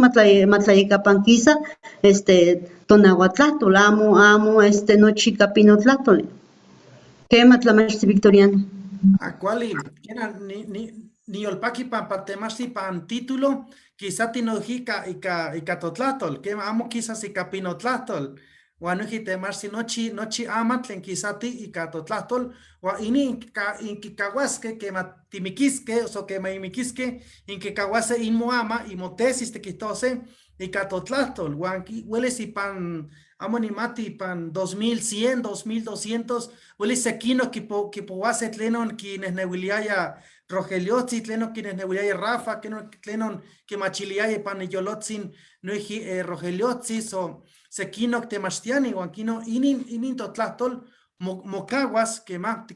matlaiyakapankisa este tonahuatlahtol, amo, amo este nochi ika pinotlahtoli. Quema tlamachti Victoriano. Ah, kuali, kena, niyolpaki pampa temachti pan título, kisati noijki ika, ika, ika totlahtol, kema amo kisas ika pinotlahtol, huan noijki temachti nochi, nochi amatl tlen kisati ika totlahtol, huan inin inkikahuaske kema timiquiske, o kema inmiquiske, inkikahuase inmoama, imotesis tiquihtose, ika totlahtol, huan huelis ipan, amo nimati ipan 2100, 2200, huelis sekino kipohuase tlenon kinehnehuiliaya Rogeliotzi, tlenon kinehnehuiliaya Rafa, tlenon kimachiliaya ipan iyolotzin noijki Rogeliotzi, so sekinok temachtiani, huan kino inin totlahtol mokahuas kema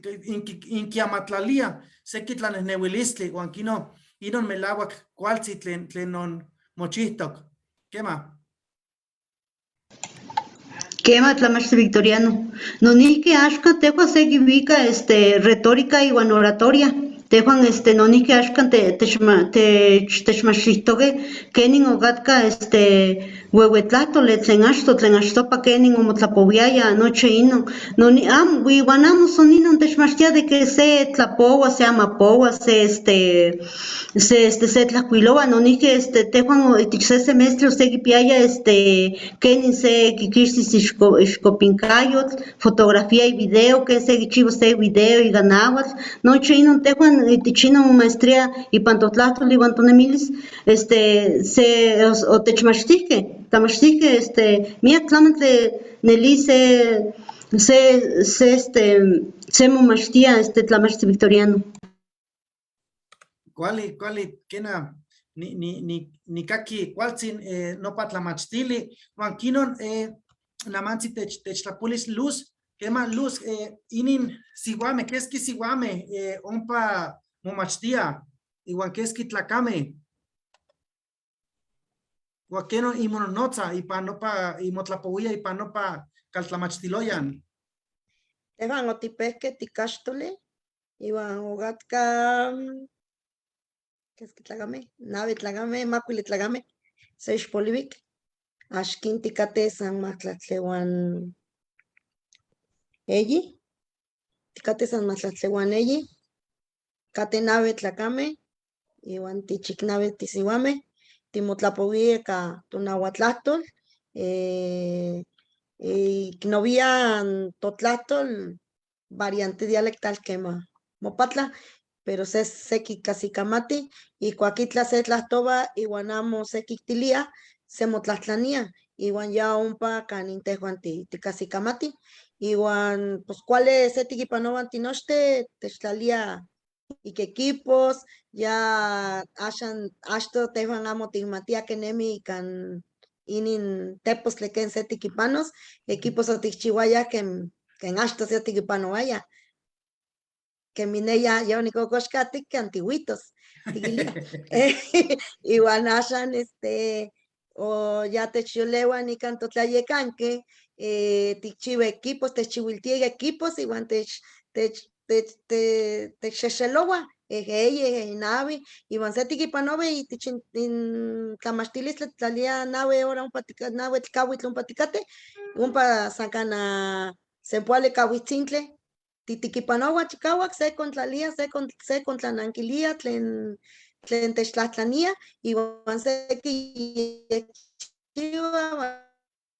inkiamatlalia seki tlanehnehuilistli, huan kino inon melawak kualtzi tlenon mochihtok. Kema. Kema tlamachti Victoriano. Nonihki axkan tehua sekiwika este retórica iwan oratoria. Tehuan este nonihki axkan techmachtihtoque kenin okatka este huehuetlahtoli tlen achto, tlen achtopa kenin omotlapowiaya nochi inon. Noni, amo, iwan amo son inon techmachtia de que se tlapoua, se amapoua, se este, se este, se tlajkuiloua, nonihki este tehuan itich se semestre osekipiaya este kenin se kikixtis ixkopinkayotl, fotografía y video, ken sekichiwas se video ika nahuatl, nochi inon tehuan itich inon maestría ipan totlahtol iwan tonemilis, este, se otechmachtihkeh, tlamachtihkeh, este, miak tlamantli neli se, se, se, este, se momachtia, este, tlamachti Victoriano. Kuali, kuali, kena, ni, ni, ni, nikaki kualtzin nopa tlamachtili, huan kinon namantzi techtlapolis Luz, kema Luz, inin sihuame, keski sihuame ompa momachtia, iwan keski tlakame, huan kenon inmononotza ipan nopa, imotlapowia ipan nopa kaltlamachtiloyan. Tehuan otipehke tikaxtoli, iwan okatka, keski tlakame, nawi tlakame, makuili tlakame, se ixpoliwik, axkin tikateh san mahtlaktli uan eyi, tikateh san mahtlaktli uan eyi, kateh nawi tlakame, iwan tichiknawi tisiuameh, timotlapowia ika tonahuatlahtol, iknovia totlahtol variante dialectal kema mopatla, pero se seki kasikamati, ijkuak itlah se tlahtowa iwan amo sekiktilia, se motlahtlania, iwan ya ompa kanin tehwan tikasikamati, iwan pos kuali se tikipanowa tinochteh, techtlalia ik equipos, ya axan achto tehwan amo tikmatia kenemi ikan inin tepostli ken se tikipanos, equipos otikchiwaya ken achto se otikipanowaya, kemi ne ya onikokoxkatik antiguitos, tikilia. Iwan axan este, o ya techyolewa nikan totlayekanke, tikchiwa equipos, techchiwiltia equipos, iwan techxexelowa, eje eyi, eje nawi, iwan se tikipanowa itich in tlamachtilistli tlalia nawi hora ompa nawi kawitl ompa tikateh, ompa san kana sempoali kawitzintli, titikipanowa chikawak, se kontlalia, se kontlanankilia tlen techtlahtlania, iwan seki yekchiwa,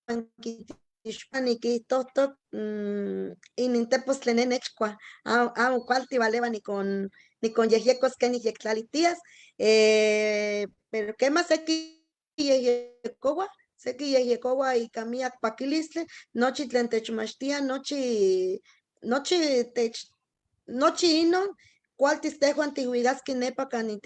iwan kitixpani kihtohtok, inin tepostli ne nechkua, amo kualti valewa nikon yehyekos kenik yektlalitias, pero kema seki yehyekowa, seki yehyekowa ika miak pakilistli, nochi tlen techmachtia, nochi, nochi tech, nochi inon kualtis tehuan tihuikaski nepa kanin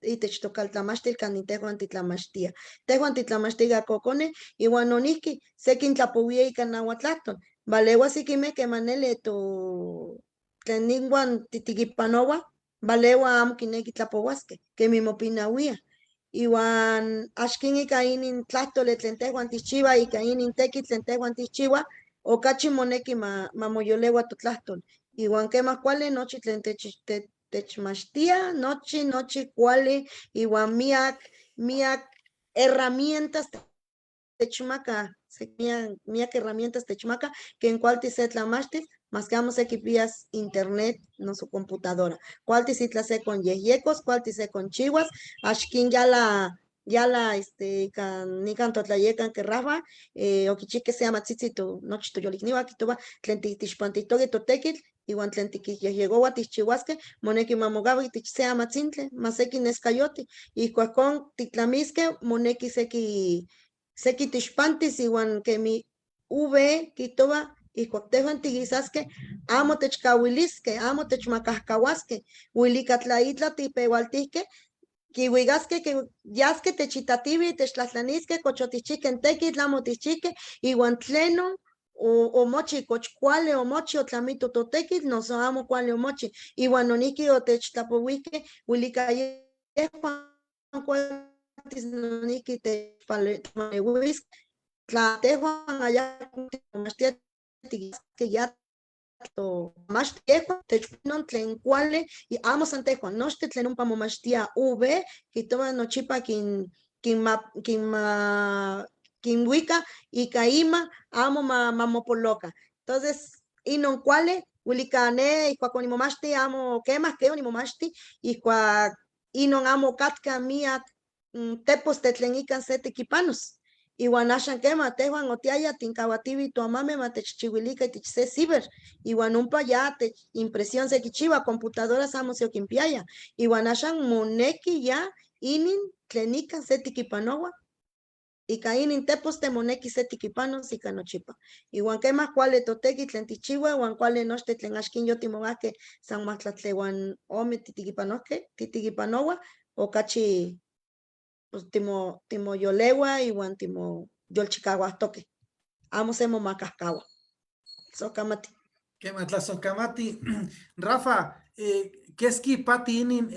itech tokaltlamachtil kanin tehuan titlamachtia. Tehuan titlamachtia kokone, iwan nonihki sekin tlapowia ika nahuatlahtol, valewa sekimeh kemaneli to tlen inwan titikipanowa, valewa amo kineki tlapowaskeh, kemi mopinawia. Iwan axkin ika inin tlahtoli tlen tehwan tihchiwa, ika inin tekitl tlen tehwan tihchiwa, okachi moneki ma moyolewa totlahtol. Iwan kemah kuali nochi tlen techmachtia, nochi kuali, iwan miak herramientas techmaka, miak herramientas techmaka, ken kualtis se tlamachtis, mas que amo se kipias internet, no su computadora. Kualtis itla se con yehyecos, kualtis se con chihuas, axkin ya la, ya la, este, kan, nikan totlayekan que Rafa, okichihke se amatzitzi tu, nochi toyolikniwa, kihtowa, tlen tixpantihtoke totekitl, iwan tlen tikihyehyegowa tixchihuaske, moneki mamokawa itich se amatzintli, ma seki neskayoti, ijkuakon titlamiske, moneki seki tixpantis, iwan kemi UV kihtowa, ijkuak tehwan tikisaske, amo techkawiliske, amo techmakajkawaske, uilika tla itla tipewaltihke, kiuikaske, yaske techitatiwi, techtlatlaniske, kochotihchihke n tekitl, amo tihchihke, iwan tlenon omochi koch kuali omochi otlamito totekitl, noso amo kuali omochi, iwan nonihki otechtlapowijke, uilika yehwan kualtis nonihki techpaleuiske, tla tehwan ayakmo timomachtia tikisaske ya tomachti yehwan techponon tlen kuali, y amo san tehwan, nochtin tlen ompa momachtia UV, kihtowa nochipa kinwika ika ima, amo mamopoloka. Entonces, inon kuali, uilika ne ijkuak onimomachti, amo kemah ke onimomachti, ijkuak inon amo okatka miak, tepostli tlen ikan se tekipanos. Iwan axan kema tehwan otiaya tinkauatiwi toamame ma techchiuilika itich se ciber, iwan ompa ya tech impresión sekichiwa, computadoras amo se okinpiaya, iwan axan moneki ya inin tlen ikan se tikipanowa, ika inin tepostli moneki se tikipanos ika nochipa. Iwan kemah kuali toteki tlen tichiwa, iwan kuali nochtli tlen axkin yotimokahke san majtlaktli uan ome titikipanojke, titikipanowa, okachi pues timoyolewa iwan timoyolchikauahtoke. Amo se momakajkawa. Tlazohkamati. Kema tlazohkamati. Rafa, keski pati inin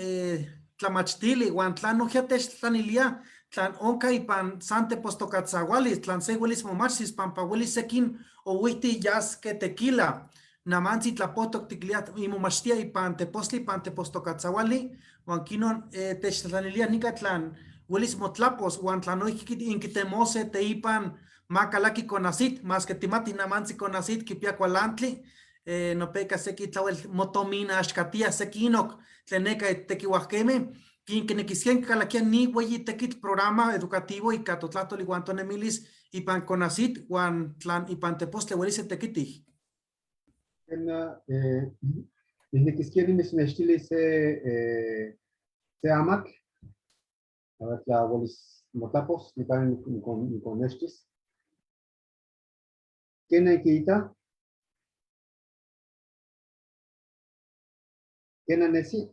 tlamachtili uan tlan nojkia techtlanilia, tlan onka ipan san tepostokatzahualis, tlan se uelis momachtis, pampa uelis sekin ouihti yaske tequila, namantzi tlapohtok tiklia imomachtia ipan tepostli, ipan tepostokatzahuali, uan kinon techtlatlanilia nika tlan uelis motlapos, uan tlan noijki inkitemose teipan ma kalaki CONACYT, mas que timati namantzi CONACYT kipia kualantli, nopeka seki tlawel motomina axkatia sekinok tlen neka tekiuajkemej, kinkinekiskia kalakia ni weyi tekitl programa educativo ika totlahtol iwan tonemilis ipan CONACYT uan tlan ipan tepostli uelis se tekitij. Ena, niknekiskia nimitznextilis se amatl, a ver tla uelis motlapos, nikan nikonnextis. ¿Quién inquiita? ¿Quién anesi?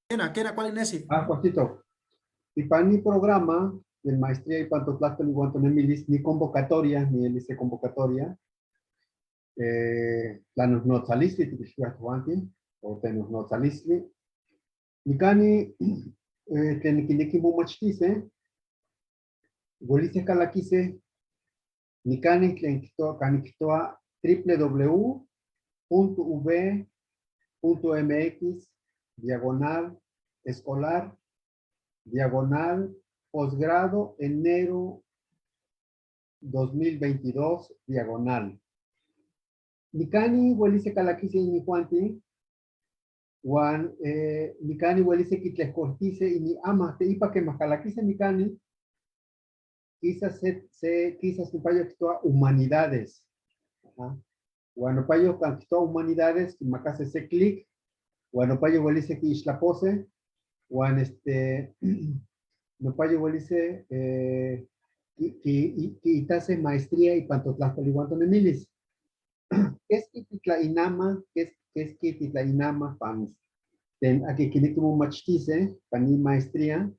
Kena, kena, ¿cuál nesi? Ah, cuartito. Ipan ni programa del maestría ipan totlahtol iwan tonemilis, ni convocatoria, ni elice convocatoria, tlanosnotzalistli, tiquixtiaj tojuanti, o tenosnotzalistli. Nikani, tlen nikineki momachtise, uelise kalakise, nikani tlen kihtowa, kani kihtowa triple w punto u v punto m x diagonal escolar diagonal posgrado enero 2022 diagonal. Nikani uelise kalakise inijuanti, uan nikani uelise kitlejcoltise ini ama, te ipa que makalakise nikani, quizás se, quizás nopayo kihtowa humanidades. Ajá. Uan nopayo kan kihtowa humanidades, kimakase se clic, uan nopayo uelise kiixtlapose, uan nopayo uelise kiitase maestría ipan totlahtol iwan tonemilis. Keski titlainama, keski titlainama pan ten aki kineki momachtise pan ni maestría,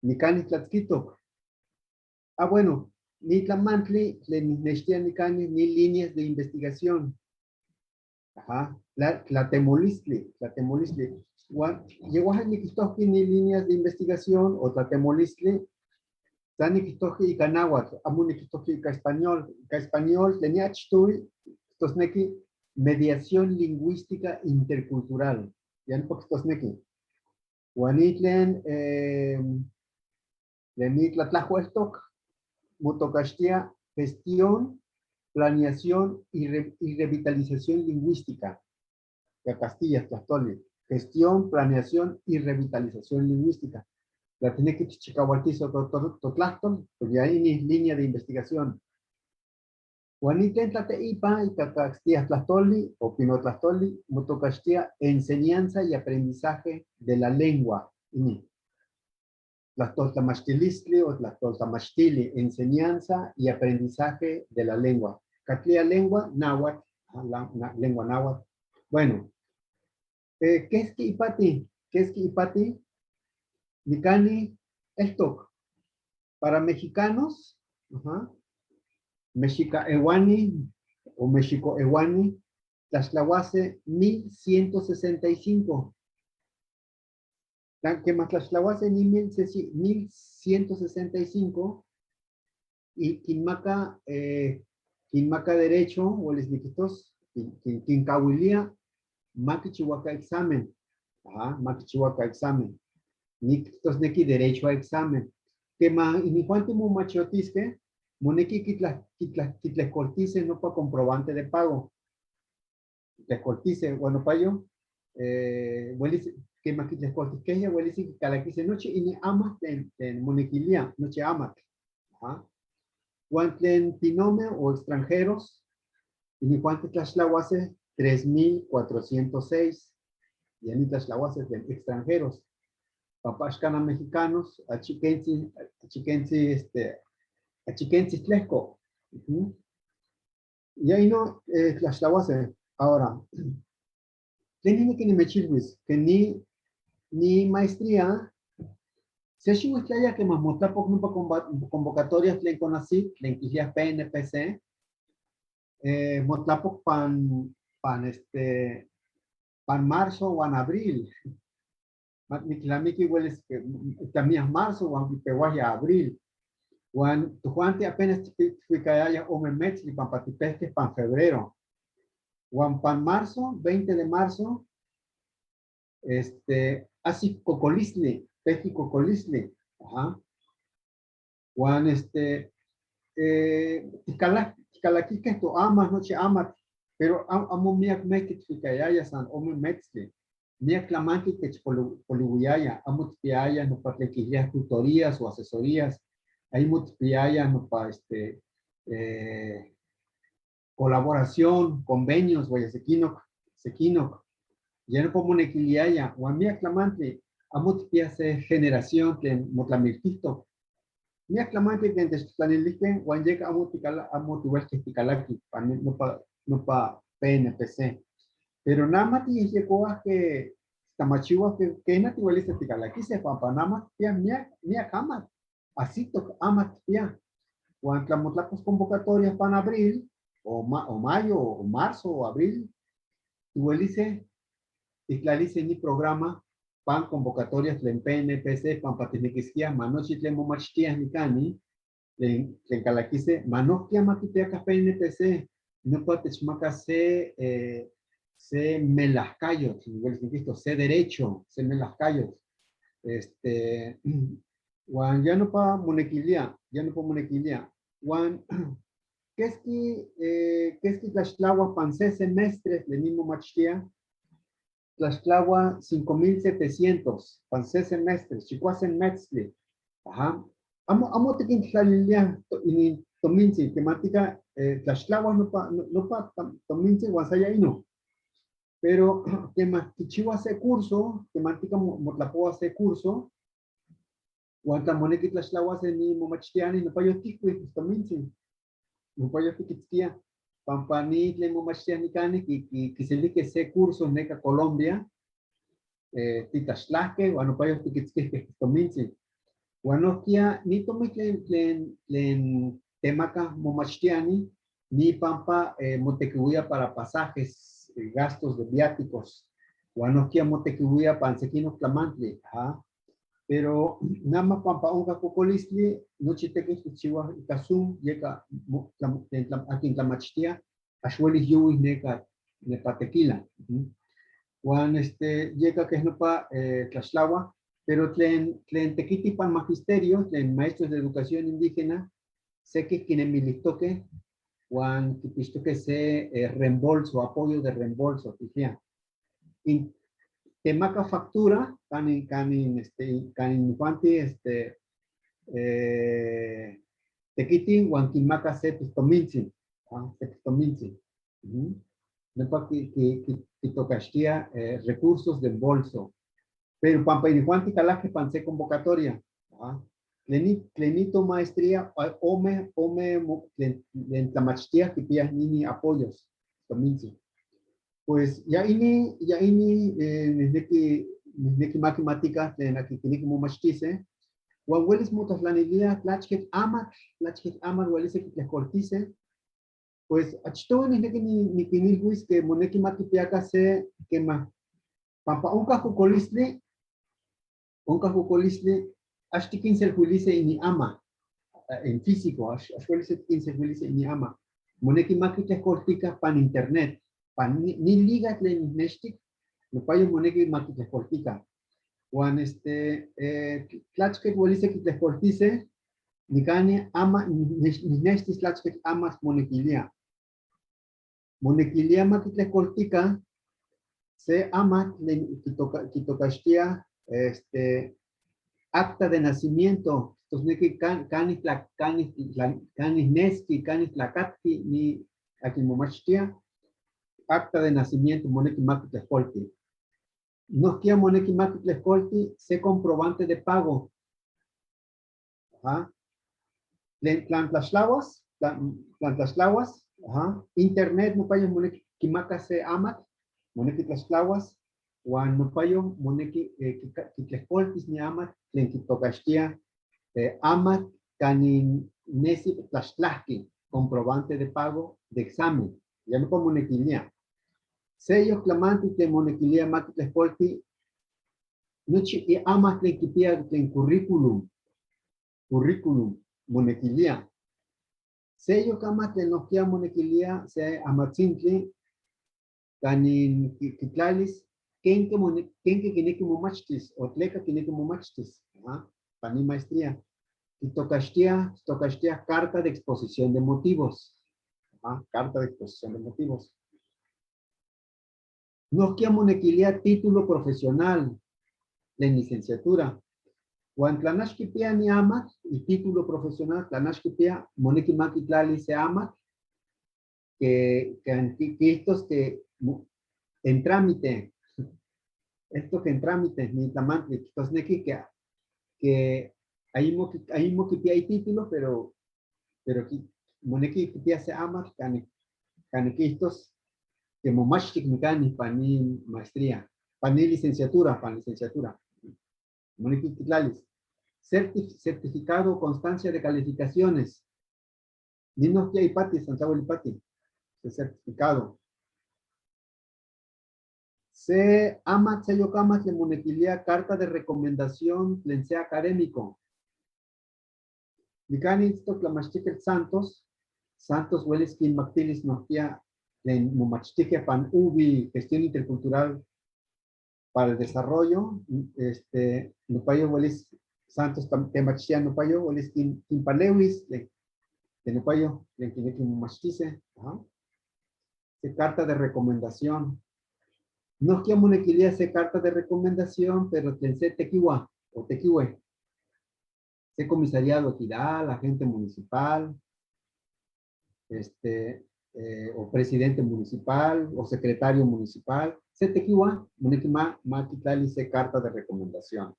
nikani tlatzkitok. Ah, bueno, ni tlamantli tlen nextia nikani ni líneas de investigación. Ajá. Tlatemolistli, tlatemolistli. Huan yehuajan niquihtohque ni líneas de investigación o tlatemolistli, san niquihtohque ika náhuatl, amo niquihtohque ika español. Ika español tlen achtohui quihtosnequi mediación lingüística intercultural. Ya nopa quihtosnequi. Huan ni tlen tlen ni tlatlajcueltoc motocaxtia gestión, planeación y revitalización lingüística. De Castilla, tlahtoli. Gestión, planeación y revitalización lingüística. La tiene que chicahualtizo totlahtol, porque ahí ni línea de investigación. Huan ni tlen tlateipa ika Castilla tlahtoli o pinotlahtoli, motocaxtia enseñanza y aprendizaje de la lengua. Ini. Tlahtoltlamachtilistli o tlahtoltlamachtili, enseñanza y aprendizaje de la lengua. Catlia lengua, náhuatl, la lengua náhuatl. Bueno, ¿qué es que ipati? ¿Qué es que ipati? Nicani, eltoc. Para mexicanos, ajá, Mexica Ewani o Mexico Ewani, tlaxtlahuase 1165. Que más tlaxtlahuase ni 1165 y quinmaca, quinmaca derecho o les niquitos, quincahuilia, maquichihuaca examen. Ajá, maquichihuaca examen. Niquitos nequi derecho a examen. Que ma inijuanti momachiotisque, moneki quitlehcoltice no pa comprobante de pago. Quitlehcoltice, bueno, payo, huelis, que ma quitlehcoltisqueya, huelis calaquise noche y ni ama tlen monequilia, noche amatl. Ajá. Huan tlen tinome o extranjeros, inijuanti tlaxtlahuase 3406, y ani tlaxtlahuase tlen extranjeros. Papaxcana mexicanos, achiquentzi, achiquentzi, este, achiquentzi tlehco. Ujú. Y ahí no, tlaxtlahuase. Ahora, tlen niki nimechilhuis, que ni maestría, se xihuitlaya que más motlapoc nopa convocatorias tlen CONACYT, tlen quihlia PNPC, motlapoc pan, pan este, pan marzo o en abril. Niquilamiqui hueles que también marzo o pehuaya abril. Huan tujuante apenas fuicayaya ome metzli pan patipehque pan febrero. Huan pan marzo, 20 de marzo, este, así cocolistli, peji cocolistli. Ajá. Huan este, ticalaquique to amas, noche amat, pero amo miak meki tficayaya san ome metzli. Miak tlamanti techpolihuiaya, amo tpiaya no pa tlen tutorías o asesorías, ahí motpiaya no pa este, colaboración, convenios, vaya, sequinoc, sequinoc. Ya no como monequiliaya, huan miak tlamantli, amo tpia se generación tlen motlamiltihtoc. Miak tlamantli tlen techtlanilihque, huan yeka amo tikala, amo tihuelque ticalaqui, pa no pa, no pa PNPC. Pero nada más tiyehyecoa que tamachiwa que na tihueliste ticalaquise, pa nada más tpia miak, miak amatl, así toc amatl tpia. Huan tlamotlapos convocatorias pan abril, o mayo, o marzo, o abril, tihuelice, titlalice ni programa, pan convocatorias tlen PNPC, pan patiniquisquia, manochi tlen momachtias nicani, tlen, tlen calaquise, manohkia maquipiaca PNPC, no pa techmaca se melahcayotl, igual es visto, se derecho, se melahcayotl. Este, huan ya no pa monequilia, ya no pa monequilia. Huan, ¿qué es que tlaxtlahua pan se semestres le mismo machtia? Tlaxtlahua 5700, pan se semestres, chicuasen metzli. Ajá. Amo, amo tequintlalilia inin tomintzi, temática, tlaxtlahua no pa, no, no pa tomintzi, huan saya ino. Pero que más quichiwa se curso, temática motlapoa se curso, huan tlamoneki tlaxtlahua se ni momachtiani, no pa yo tikui, pues tomintzi. No pa yo tiquitzquia. Pampa ni tlen momachtiani cani, kiselique se curso neca Colombia, titlaxtlahque, huan no pa yo tiquitzquihque tomintzi. Huan nohkia ni tomi tlen, tlen, tlen temaca momachtiani, ni pampa motequihuia para pasajes, Gastos de viáticos. Huan nojquiya motequihuía pan sequinoc tlamantli, ajá. Pero nama pampa onca cocolistli, nochi tequitl quichihuaj ica Zoom, yeka aquin tlamachtia, ax huelis yuhuij neka nepa Tequila. Huan yeka quej nopa tlaxtlahua, pero tlen tequiti pan magisterio, tlen maestros de educación indígena, sequij kinemilijtoque, huan quipixtoque se reembolso, apoyo de reembolso, tijía. In, temaca factura, canin, canin, canin infanti, tequiti, huan quinmaca se pistomintzin, se pistomintzin. Nepa quitocaxtia recursos de bolso. Pero pampa inijuanti calajque pan se convocatoria. Tlenito maestría, ome, ome, mo, tlen, tlen tlamachtia quipia nini apoyos, tomintzin. Pues ya ini, ya ini nihneki, nihneki maquimatica, tlen aqui quineki momachtise. Huan huelis motlanilia tlachquetl amatl, tlachquetl amatl huelis quitlejcoltise. Pues achtohui nihneki niquinilhuis que moneki maquipiaca se quema. Pampa oncah cocolistli, oncah cocolistli, ax tiquinselhuilise ini ama, en físico, ax huelis tiquinselhuilise ini ama. Moneki maquitlejcoltica pan internet, pan ni liga tlen nextic, nopayo moneki maquitlejcoltica. Huan tlachquetl huelise quitlejcoltise, nicani ama, nextis tlachquetl amatl monequilia. Monequilia maquitlejcoltica, se amatl tlen quitocaxtia, acta de nacimiento, entonces neki kan, kanij tla, kanij tla, kanij neski, kanij tlacatqui, ni aquin momachtia, acta de nacimiento moneki maquitlejcolti. Nohkia moneki maquitlejcolti se comprobante de pago. Ajá. Tlen tlan tlaxtlahuas, tlan, tlan tlaxtlahuas, ajá. Internet nopayo moneki kimaka se amatl, moneki tlaxtlahuas, huan nopayo moneki kitlejcoltis ni amatl tlen kitocaxtia amatl kanin nesi tlaxtlahki, comprobante de pago de examen. Ya no monequilia. Sello tlamanti tlen monequilia maquitlejcolti, nochi i amatl tlen kipia tlen currículum, currículum monequilia. Sello kama tlen nohkia monequilia se amatzintli kanin kitlalis kenke kenke kineki momachtis o tleka kineki momachtis, ajá, pa ni maestría. Kitocaxtia carta de exposición de motivos. Ajá, carta de exposición de motivos. Nohkia monequilia título profesional de licenciatura. Huan tlanax kipia ni amatl y título profesional, tlanax kipia moneki maquitlali se amatl, que, que estos que en trámite, esto que en trámite, ni tlamantli, entonces neki que ahí mo, ahí mo kipia y título, pero ki, moneki kipia se amatl, kane, kane kistos, que momachtik nikani pa ni maestría, pa ni licenciatura, pa licenciatura. Moneki kitlalis. Certificado o constancia de calificaciones. Ni no que hay pati, Santiago Lipati. Certificado. Se ama, se yo kama, le monequilia carta de recomendación, tlen sea académico. Nikani itztoc tlamachtiquetl Santos, Santos huelis quinmactilis nohkia tlen momachtique pan ubi gestión intercultural para el desarrollo, nopayo huelis Santos temachtia nopayo huelis quinpalewis de nopayo tlen quineki momachtise, ajá. Se carta de recomendación. Nohkia monequilia se carta de recomendación, pero tlen se tequiwa o tequiwe. Se comisariado ejidal, agente municipal, o presidente municipal, o secretario municipal. Se tequiwa, moneki ma quitlali se carta de recomendación.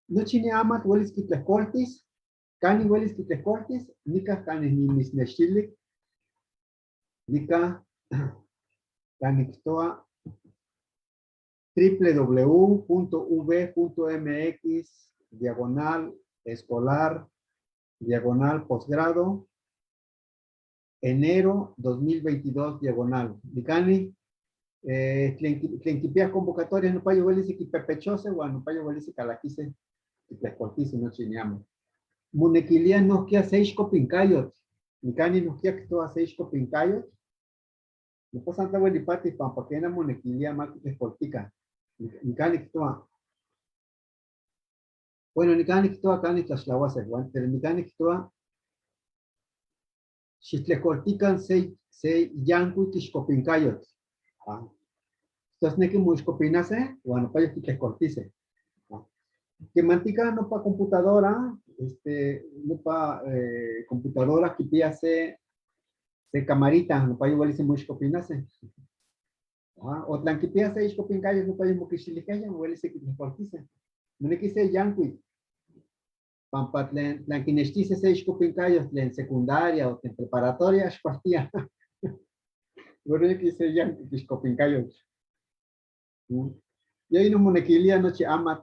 No chine amatl huelis quitlejcoltis, cani huelis quitlejcoltis, nica cani ni misnextili, nica cani quitoa triple w punto u v punto m x diagonal escolar diagonal posgrado enero 2022 diagonal. Nicani Tlen kipia convocatoria nopa welis kipepechose huan nopa welis kalakise kitlejcoltise nochi niamo. Monequilia nohkia se ixcopincayotl. Nikani nohkia kijtowa se ixcopincayotl. Nopa san tlawel ipati pampa kena monequilia ma kitlejcoltika. Nikani kijtowa. Bueno, nikani kijtowa kani tlaxtlawase, huan, pero nikani kijtowa xitlejcoltikan se yankuik ixcopincayotl. Ah. Entonces, neki moixcopinase, huan nopa kitlejcoltise. Ah. Kemantika nopa computadora, nopa computadora kipia se camarita, nopa igual se moixcopinase. Ah, o tlan kipia se ixcopincayotl, nopa mokixtilijkeya, igual se kitlejcoltise. Moneki se yankuik. Pampa tlen kinextise se ixcopincayotl tlen secundaria o tlen preparatoria, xkualtia. Moneki se yankuik ixcopincayotl. Y ahí no monequilia nochi amatl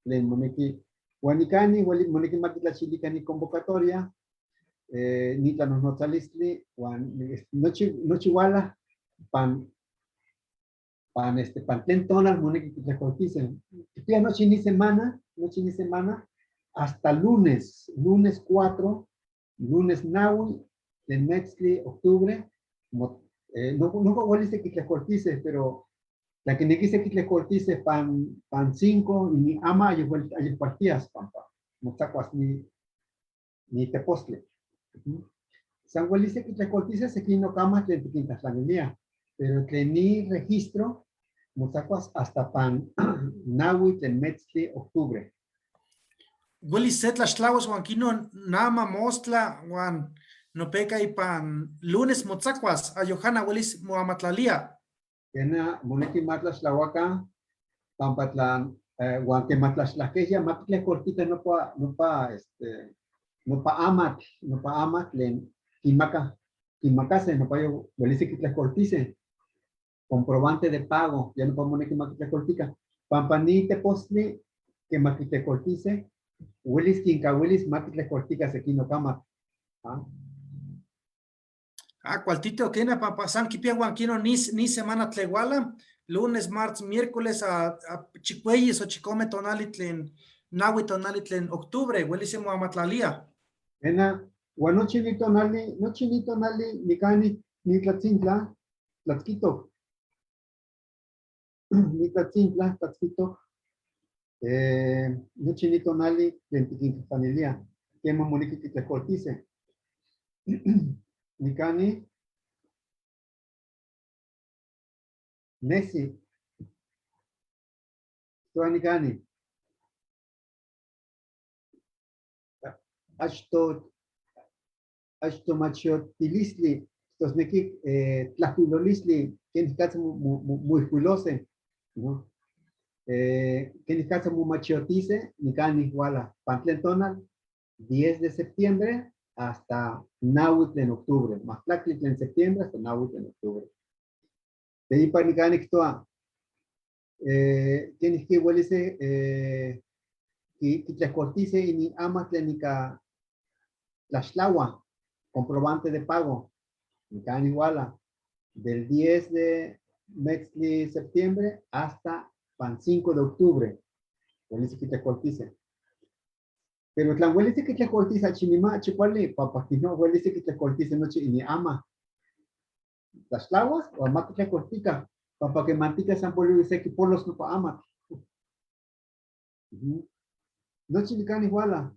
tlen moneki. Huan nikani moneki makitlachilikan ni convocatoria, ni tlanonotzalistli, huan nochi wala pan tlen tonal moneki kitlejcoltise. Kipia nochi ni semana, nochi ni semana, hasta lunes, lunes 4, lunes naui, tlen metztli, octubre, no, no huelise kitlejcoltise, pero la que nequise kitlejcoltise pan 5 y ni ama ayueltías pampa, motzacuas ni tepoztle. San huelise kitlejcoltise sequino kama tlen tiquintlatlanilia, pero tlen ni registro motzacuas hasta pan naui tlen metztli octubre. Huelis se tlaxtlahuas huan kino nama mostla huan nopeka ipan lunes motzacuas ayojana huelis moamatlalia. Kena moneki matlaxtlahuaka pampa tlan huan kematlaxtlajkeya makitlejcoltika nopa amatl, nopa amatl tlen kimakase, nopa yo huelis kitlejcoltise. Comprobante de pago, ya nopa moneki makitlejcoltika. Pampa ni tepostli que makitlejcoltise, huelis kinkahuilis makitlejcoltika sekino kamatl. ¿Ah? Ah, cualtito, kena, pampa, san kipia huan kino ni semana tlehuala, lunes, martes, miércoles, a chicueyis o chicome tonali tlen, nahui tonali tlen octubre, huelis moamatlalia. Ena, huan nochi ni tonali, nochi ni tonali, nikani, ni tlatzintla, tlatzquito. Ni tlatzintla, tlatzquito. Nochi ni tonali, tlen tiquintlapanilia, kema moneki kitlejcoltise. Nikani, nesi, toa nikani. Achto machiotilistli, tosneki tlajkuilolistli, kenikatza muijkuilose, ¿no? Kenikatza mumachiotice, nikani wala, pan tlen tonal, 10 de septiembre hasta nahui tlen octubre, mahtlactli tlen septiembre hasta nahui tlen octubre. Teipa nikani ktoa kenikki huelise kitlejcoltise ini ama tlen ika tlaxtlaua, comprobante de pago, nikani wala, del 10 de metzli septiembre hasta pan 5 de octubre, huelise kitlejcoltise. Pero tlan huelise kitlejcoltise achinima, achicuali, papa, no, huelise kitlejcoltise nochi ini ama. Tlaxtlaua o ama kitlejcoltica, papa que mantica san poliwi seki polos no pa ama. Nochi nikani wala.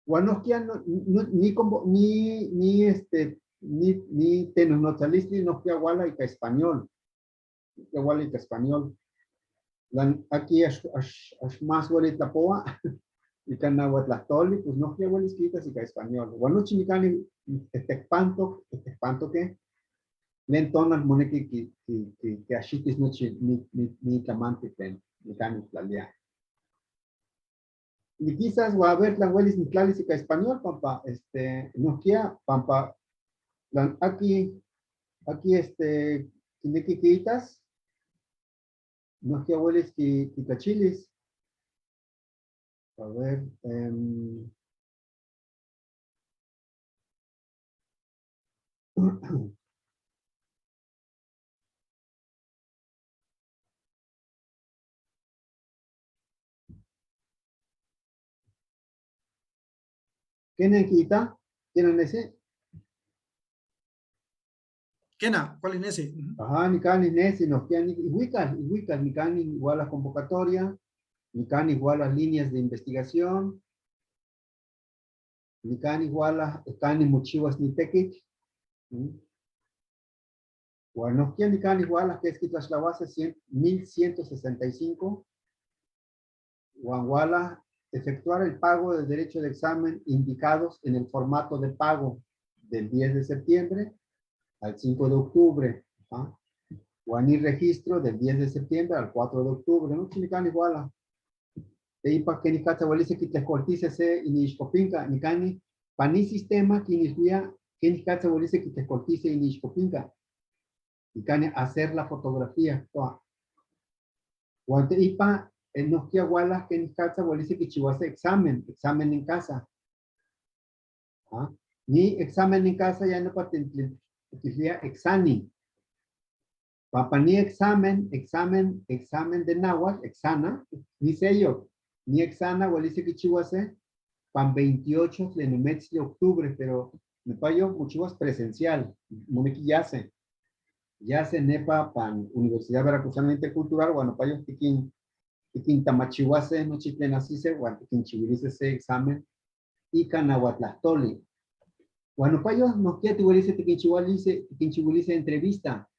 Huan nohkia no, no, ni como, ni, ni este, ni, ni tenonotzalistli nohkia wala ika español. Nohkia wala ika español. Lan, aquí ax más huele tlapoa. Ika nahuatlahtoli, pues nohkia huelis quitas ika español. Huan nochi nikani etecpantok, etecpantoque, tlen tonal moneki ki axitis nochi ni tlamanti tlen nikani tlalia. Nikisas, wa a ver, tlan huelis nitlalis ika español, pampa, nohkia, pampa, tlan aki, aki, kineki kiitas, nohkia huelis kitlachilis. A ver ¿Quién quita? ¿Quién ese? Kena, ¿cuál es ese? Ajá, nikan nesi, nos quedan igual, igual, nikan igual la convocatoria, nikan igual las líneas de investigación, nikan igual las, ni mochiwas ni tekitl. Bueno, nikan igual las que es kitlaxtlawase 1165. Guanguala, efectuar el pago del derecho de examen indicados en el formato de pago del 10 de septiembre al 5 de octubre. ¿Ah? Guaní registro del 10 de septiembre al 4 de octubre. No chinican iguala. Teipa que ni katza huelice quitlejcoltice se inixcopinca, nicani, pani sistema quinilhuía que ni katza huelice quitlejcoltice inixcopinca. Nicani hacer la fotografía. Toa. Guanteipa, en nohkia guala que ni katza huelice quichihuase examen, examen en casa. ¿Ah? Ni examen en casa ya no patentliquilía exani. Papa ni examen, examen, examen de náhuatl, exana, ni sello, ni exana, huelice quichihuase, pan 28 de mes de octubre, pero me payo muchihuas presencial, moneki yase, yase nepa pan Universidad Veracruzana Intercultural, bueno, payo tiquín, tiquín tamachihuase, no chitlenasise, guan tiquín chihuilice ese examen, y canahuatlahtoli. Bueno, payo, no quiere tihuelice, tiquín chihualice, tiquín chihuilice entrevista.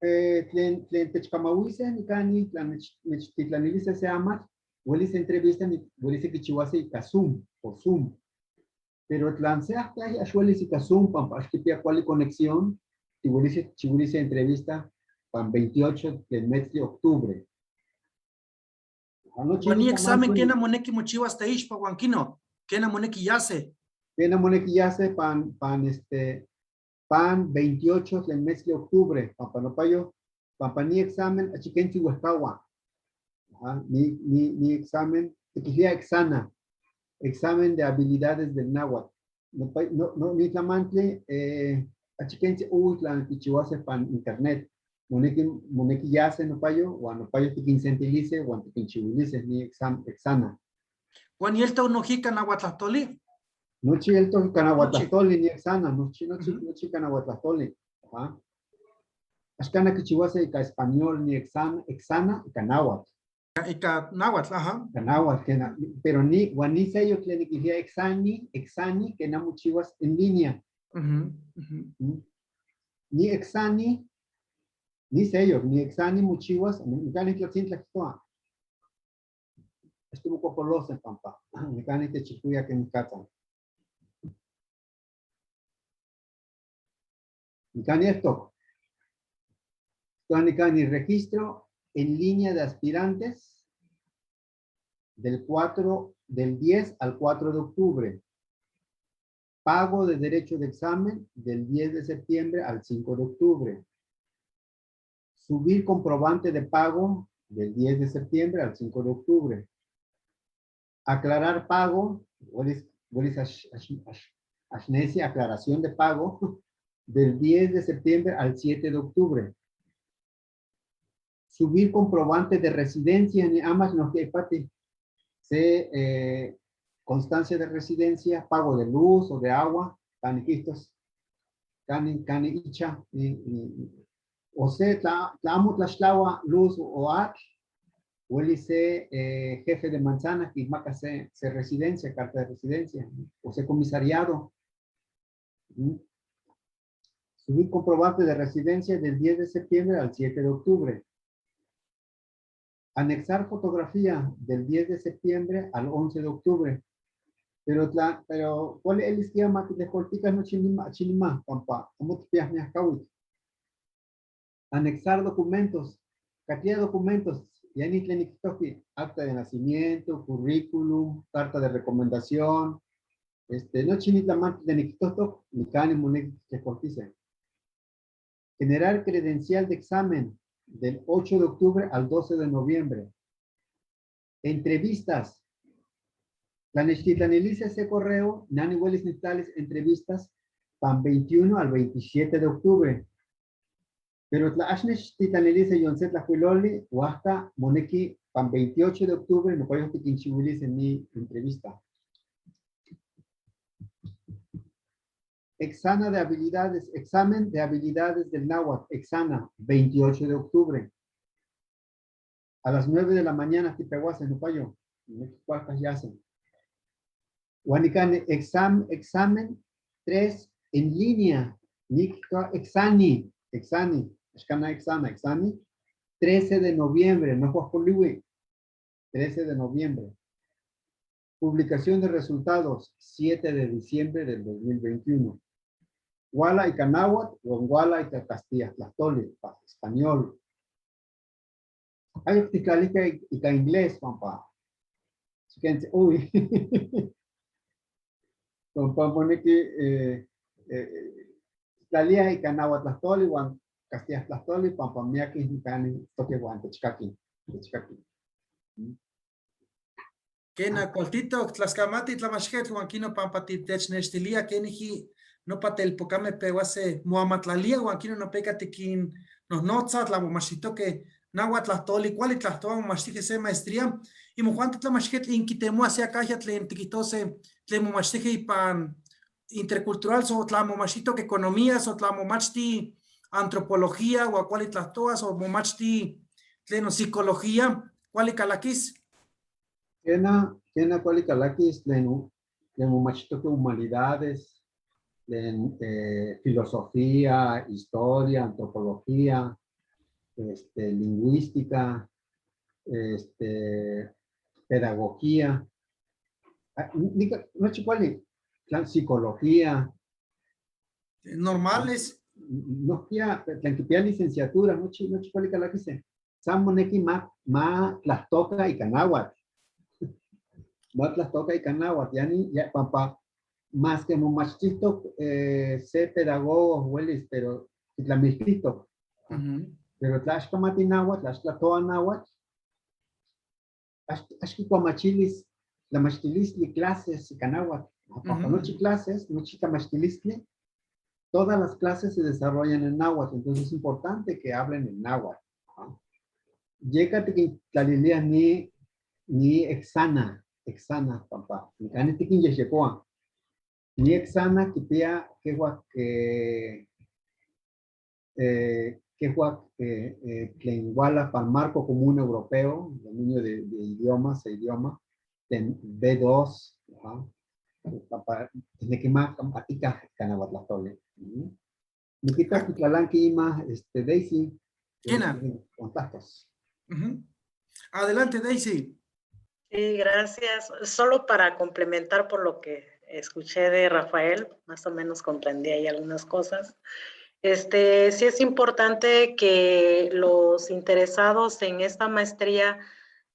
Tlen, tlen techcamahuice, nicani, tlen mechtitlanilice se amatl, huelice entrevista, ni huelice quichihuase ika Zoom, por Zoom. Pero tlan se hasta ax huelis ika Zoom, pampa ax quipia cuali conexión, tihuelice, chihuilice entrevista, pan 28 del mes de octubre. Anoche Guaní ni examen, tamanco kena ni- moneki mochiwas teixpa, guanquino, kena moneki yase. Kena moneki yase pan, pan este, pan 28 del mes de octubre, pampa no payo, pampa ni examen, achiquenchi huescawa. Ajá, ni, ni, ni examen, tequilía exana, examen de habilidades del náhuatl. No, no, no, ni tlamantle, achiquenchi uitlan tichihuase pan internet. Moneki, moneki yase no payo, o no payo tiquincentilice, o tiquinchihuilice, ni exam, exana. Guan yelta unojica nahuatlahtoli. Nochi el canahuatlahtoli ni exana, nochi, nochi, nochi canahuatlahtoli. Ajá. Axcana quichihuase ika español ni exana, exana ika náhuatl. Ika náhuatl, ajá. Ika náhuatl, kena, pero ni, guan ni sello tlen niquilía exani, exani, que namuchihuas en línea. Ni exani, ni sello, ni exani muchihuas, nicani tlatzintla quitoa. Estuvo copolose, pampa. Nicani techilhuia que nicatza. Nicani esto. Nicani registro en línea de aspirantes del 4, del 10 al 4 de octubre. Pago de derecho de examen del 10 de septiembre al 5 de octubre. Subir comprobante de pago del 10 de septiembre al 5 de octubre. Aclarar pago, what is, what is ash, ash, ash, asnesia, aclaración de pago, del 10 de septiembre al 7 de octubre. Subir comprobante de residencia, ni amas no que pati. Se constancia de residencia, pago de luz o de agua, caniquistos, cani, cani icha, ni, ni, o se tla, tla amo tlaxtlawa, luz o atl, hueli se jefe de manzana, que maca se, se residencia, carta de residencia, ¿no? O se comisariado. Subir comprobante de residencia del 10 de septiembre al 7 de octubre. Anexar fotografía del 10 de septiembre al 11 de octubre. Pero, tla, pero, ¿cuál es el esquema que te cortica no chinima, chinima, pampa? ¿Cómo te pias, mi ascahuit? Anexar documentos, cantidad de documentos, ya ni tlen acta de nacimiento, currículum, carta de recomendación, no chinita más de niquitotoc, ni cani moneki que cortice. Generar credencial de examen del 8 de octubre al 12 de noviembre. Entrevistas. Tlanextitlanilice ese correo, nani huelis nitales, entrevistas, pan 21 al 27 de octubre. Pero tlaxnextitlanilice yonce tlajuiloli, oaxaca, moneki, pan 28 de octubre, no puedo tiquinchihuilice ni entrevista. Exana de habilidades, examen de habilidades del náhuatl, Exana, 28 de octubre. A las 9 de la mañana, Tipehuase, Nupayo, yacen. Huanicane, examen 3 en línea, Exani, Exani, Exana, Exani, 13 de noviembre, no Juan 13 de noviembre. Publicación de resultados, 7 de diciembre del 2021. Huala y Canáhuatl, Huala y Castilla, Tlachtoli, español. Hay ticalica y inglés, papá. Uy. Pampa pone que Tlalia y Canáhuatl, Tlachtoli, Juan Castilla, Tlachtoli, Pampa Miaki, Cani, Toque, Juan, Techcaqui, Techcaqui. Kena cualtito, tlaxcamati, tlamachjet, huanquino pampa titechnextilia, keniji nopa telpocame pehuase moamatlalia, huanquino nopeca tiquin nohnotza, tlamomachitoque, náhuatl tlahtoli, cuali tlahtoa momachtije se maestría, y mojuanti tlamachjet inquitemoa se acaya tlen tiquitose, tlen momachtije ipan intercultural, so tlamomachitoque economía, so tlamomachti antropología, o cuali tlahtoa, so momachti tlen psicología, cuali calaquis. Kena, kena cuali calakis tlen tlen momachtoque humanidades, tlen filosofía, historia, antropología, lingüística, pedagogía, no cuali, psicología. Normales. No tlen kipia licenciatura, nochi, nochi cuali calakis. San moneki ma, ma tlahtoka ika náhuatl. Ma tlahtoka ika náhuatl, yani, ya, pampa, más que momachtihtok se pedagogo huelis, pero titlamiltihtok. Pero tla axkamati náhuatl, axtlatoa náhuatl, axkikuamachilis tlamachtilistli clases ika náhuatl. Pampa nochi clases, nochi tlamachtilistli, todas las clases se desarrollan en náhuatl, entonces es importante que hablen en náhuatl. Yeka tikintlalilia ni exana, exana, papá. Nikani tikinyexyekoa. Ni exana kipia kehua que kehua tlen iguala para marco común europeo, dominio de idiomas e idioma, tlen B2, ajá. Papá, tiene que más atika kanahuatlahtoli. Nikita kitlalanki ima, Daisy. Kena. Contactos. Adelante, Daisy. Sí, gracias. Solo para complementar por lo que escuché de Rafael, más o menos comprendí ahí algunas cosas. Sí es importante que los interesados en esta maestría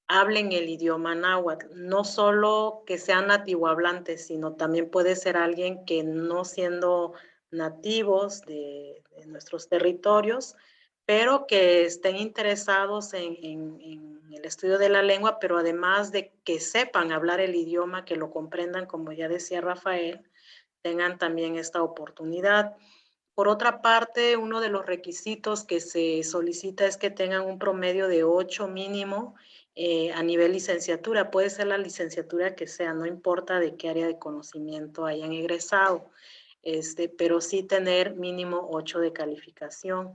hablen el idioma náhuatl, no solo que sean nativohablantes, sino también puede ser alguien que no siendo nativos de nuestros territorios, pero que estén interesados en el estudio de la lengua, pero además de que sepan hablar el idioma, que lo comprendan, como ya decía Rafael, tengan también esta oportunidad. Por otra parte, uno de los requisitos que se solicita es que tengan un promedio de 8 mínimo a nivel licenciatura. Puede ser la licenciatura que sea, no importa de qué área de conocimiento hayan egresado, pero sí tener mínimo 8 de calificación.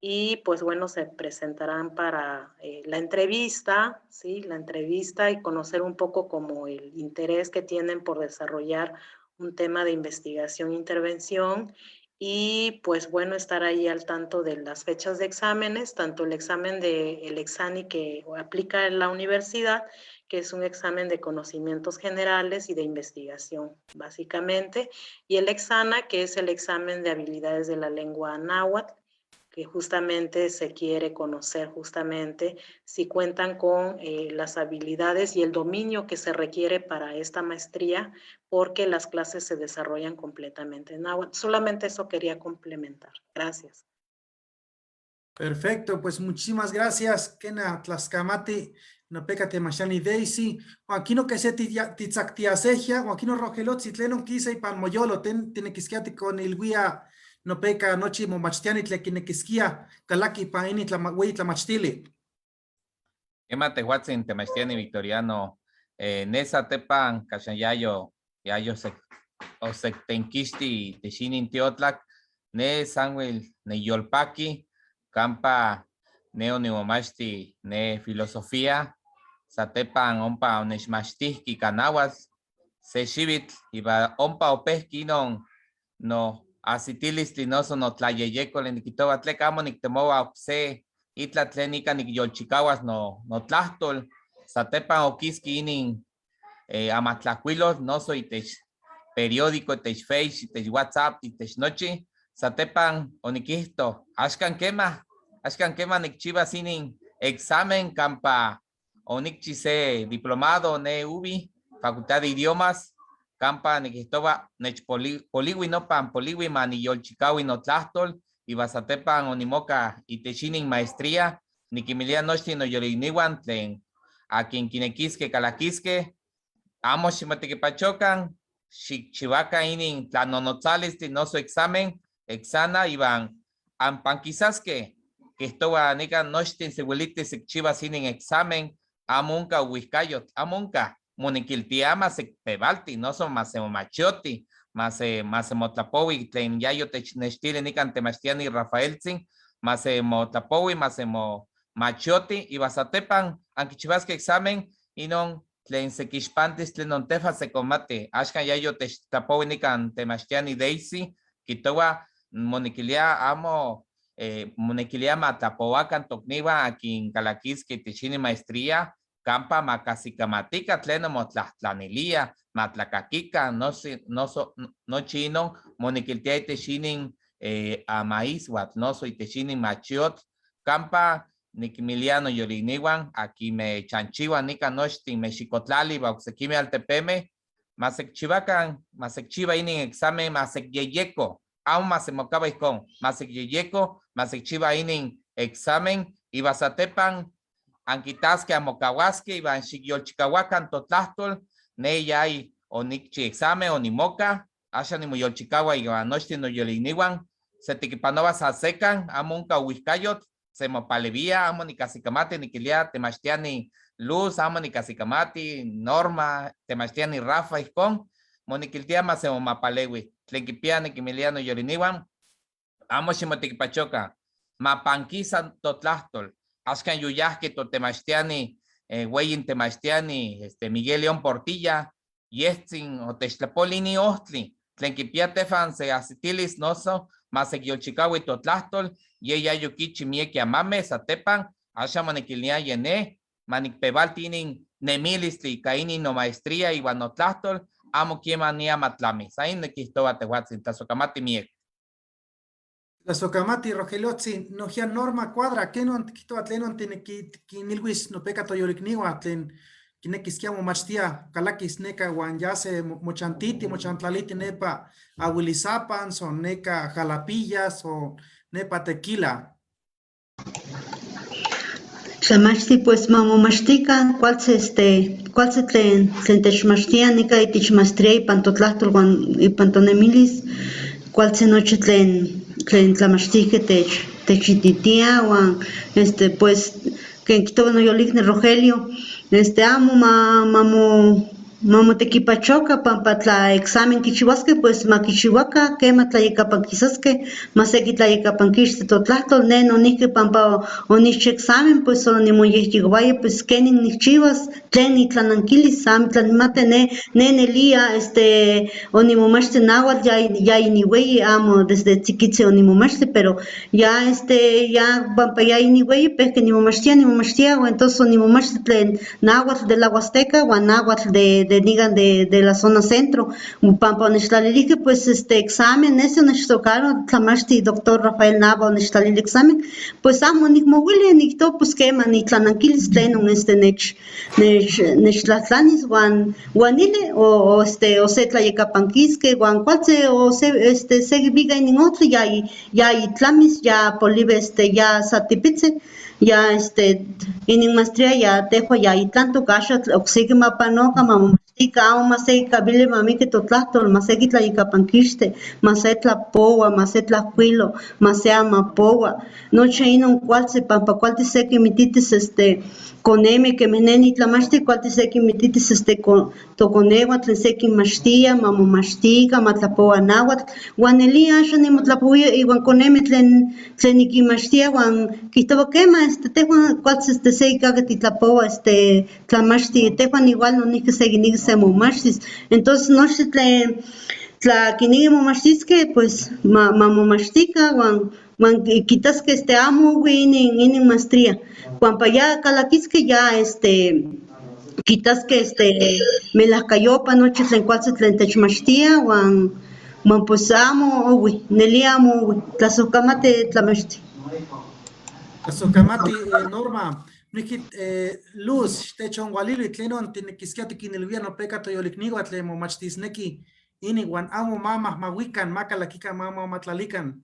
Y pues bueno, se presentarán para la entrevista, ¿sí? La entrevista y conocer un poco como el interés que tienen por desarrollar un tema de investigación e intervención. Y pues bueno, estar ahí al tanto de las fechas de exámenes, tanto el examen del Exani que aplica en la universidad, que es un examen de conocimientos generales y de investigación, básicamente, y el Exana, que es el examen de habilidades de la lengua náhuatl, que justamente se quiere conocer justamente si cuentan con las habilidades y el dominio que se requiere para esta maestría, porque las clases se desarrollan completamente en náhuatl. Solamente eso quería complementar. Gracias. Perfecto, pues muchísimas gracias, Kena Tlaxcamati, Nopeca Temachani Daisy, Joaquino que se titzactiasegia, Joaquino Rogelot, Citlenon quisa y Panmoyolo, ten tiene con el guía nopeca nochi momachtiani tlequinequisquia, calaki paini tlamahui tlamachtili. Ema tehuatzin temachtiani Victoriano, nesa tepan caxan yayo, yayo se Osektenkixti itech inin tiotlak, ne sanwel niyolpaki, kampa ne onimomachti ne filosofía, satepan ompa onechmachtihki ika nahuatl se xiwitl iwan ompa opehki inon no asitilistli noso notlayeyekoli nikihtowa tleka amo niktemowa okse itla tlen ika nikyolchikawas notlahtol, satepan okiski inin amatlajkuilotl noso itech periódico, itech Face, itech WhatsApp, itech nochi, satepan onikihto, axkan kemah, axkan kemah nikchiwas inin examen kampa onikchi se diplomado ne UVI, Facultad de Idiomas, kampa nikihtowa nechpoliwi nopan, poliwi ma niyolchikawi notlahtol, iwan satepan onimoka itech inin maestría, nikinmilia nochtin noyolikniwan tlen akin kinekiskeh kalakiskeh, amo ximotekipachokan, xikchiwakan inin tlanonotzalistli noso examen, exana iwan anpankisaskeh, kihtowa nikan nochtin sewiliti sekchiwas inin examen, amo onka owihkayotl, amo onka, monekiltia ma sekpevalti, noso ma semomachoti, ma se motlapowi tlen yayotechnextili nikan temachtiani Rafaeltzin, ma se motlapowi, ma se momachioti, iwan satepan ankichiwaskeh examen, inon tlen sekixpantis tlenon tehwan sekonmati. Axkan yayotechtlapowi nikan temachtiani Daisy, kihtowa monekilia amo monekilia ma tlapowakan tokniwan akin kalakiskeh itech inin maestría, kampa ma kahsikamatika tlenon motlajtlanilia, ma tlakakikan, noso nochi inon monekiltia itech inin amaiswatl, noso itech inin machiotl, kampa nikinmilia noyolikniwan akinmeh chanchiwah nikan nochtin Mexicotlali iwan oksekimeh altepemeh, ma sekchiwakan, ma sekchiwa inin examen, ma sekyeyeko, amo ma semokawa ijkon, ma sekyeyeko, ma sekchiwa inin examen, iwan satepan ankitaskeh anmokawaskeh iwan xikyolchikawakan totlahtol, ne yay onikchi examen, onimoka, axan nimoyolchikawa iwan nochtin noyolikniwan, setikipanowa sa sekan, amo onka owihkayotl, semopalewia, amo nikahsikamati nikilia temachtiani Luz, amo nikahsikamati Norma, temachtiani Rafa ijkon, monekiltia ma semomapalewi, tlen kipia nikinmilia noyoliniwan, amo ximotekipachokan, ma pankisa totlahtol, axkan yoyahki totemachtiani, weyin temachtiani, Miguel León Portilla, yehtzin otechtlapoli inin ohtli, tlen kipia tefan se asitilis noso ma sekyolchikawi totlahtol, ye yayokichi mieki amame satepan, axan monekilia ye ne, ma nikpevalti inin nemilistli ika inin nomaestría iwan notlahtol, amo kieman nia matlami. Sa in nikihtowa tehuatzin, tlasokamati miek. Tlasokamati, Rogeliotzin, nojia Norma Cuadra, ¿kenon tikihtowa tlenon tikinilwis nopeka toyolikniwa tlen kinekiskia momachtia kalakis neka uan ya se mochantiti, mochantlaliti nepa Ahuilizapan, son neka Jalapillas o nepa Tequila? Tlamachti pues mamomachtikan kualtzi este kualtzi tlen tlen techmachtia nika itech maestría ipan totlahtol uan ipan tonemilis, kualtzi nochi tlen tlen tlamachtijkeh tech techititia uan este pues ken kihtowa noyolikni Rogelio este amo ma mamo mamotekipachoka pampa tla examen kichiwaskeh pues makichiwaka kema tlayakapankisaskeh, ma seki tlayakapankixti totlahtol, ne nonijki pampa onikchi examen pues onimoyejyekowaya pues kenin nikchiwas, tlen nitlanankilis, amo tlanimati ne ne nelia este onimomachti nahuatl ya ya iniweyi amo desde tzikitzi onimomachti pero ya este ya pampa ya iniweyi pehki nimomachtia nimomachtia uan entonces onimomachti tlen náhuatl de la Huasteca uan náhuatl de, de nigan de, de la zona centro. Pampa onechtlalilihque pues este examen nesi onechtocaro tlamachti doctor Rafael Nava onechtlalili examen, pues amo onicmouili niquihtowa pues quema nitlananquilis tlenon este nech, nech, nechtlahtlanis uan, uan nili o, o este o se tlayacapanquisque uan cualtzi o se este sequivica inin ohtli ya, ya itlamis ya polivi este ya sa tipitzi ya este inin maestría ya tehua ya itlantok, axan ocseki mapanoca mamomachtica. Ika amo ma se ikawili ma miki totlahtlol, ma se kitlayikapanquixti, ma se tlapoua, ma se tlajkuilo, ma se amapoua, nochi inon kualtzi pampa kualtis se kinmititis este koneme kemih ne nitlamachti kualtis se kinmititis este tokoneuan tlen se kinmachtia ma momachtikan, ma tlapoua nahuatl, uan nelía axan nimotlapowia iwan koneme tlen nikinmachtia uan kijtowa quema este tehjuan kualtzi este se ikaki titlapoua este tlamachti, tehjuan igual nonijki se kineki se momachtis, entonces nochi tlen tla kineki momachtiskeh pues ma momachtikan uan kitaskeh este amo ohui inin maestría, pampa ya kalakiskeh ya este kitaskeh este melahkayopa nochi tlen kualtzi tlen techmachtia uan pues amo ohui, nelia amo ohui, tlasojkamati tlamachti. Tlasojkamati, Norma. Niki, Luz, techonkualili tlenon tinekiskia tikinilwia nopeka toyolikniua tlen momachtisneki inin uan amo ma majmahuikan, ma kalakikan, ma moamatlalikan.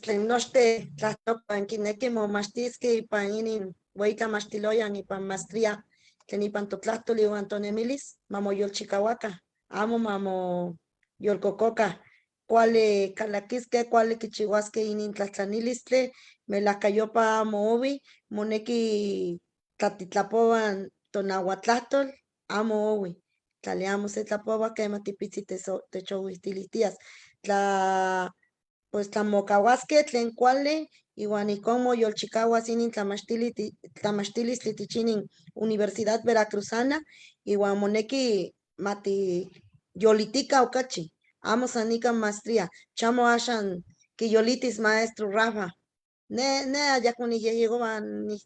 Tlen nochte tlahtopan kineki momachtiskeh ipan inin weyi tlamachtiloyan ipan maestría tlen ipan totlahtol iwan tonemilis, ma moyolchikauaka, amo ma moyolkokoka, kuali kalakiskeh, kuali kichiwaskeh inin tlahtlanilistli, melahkayopa amo owi, moneki tlatitlapowan tonahuatlahtol, amo owi, tlali amo se tlapowa kema tipitzi techouijtilihtias, tla pues tlamokauaskeh tlen kuali iwan ijkon moyolchikauas inin tlamachtilistli tich inin Universidad Veracruzana, iwan moneki matiyolitika okachi, amo san ika maestría, chamo axan kiyolitis maestro Rafa, ne ayakmo niyejyekowa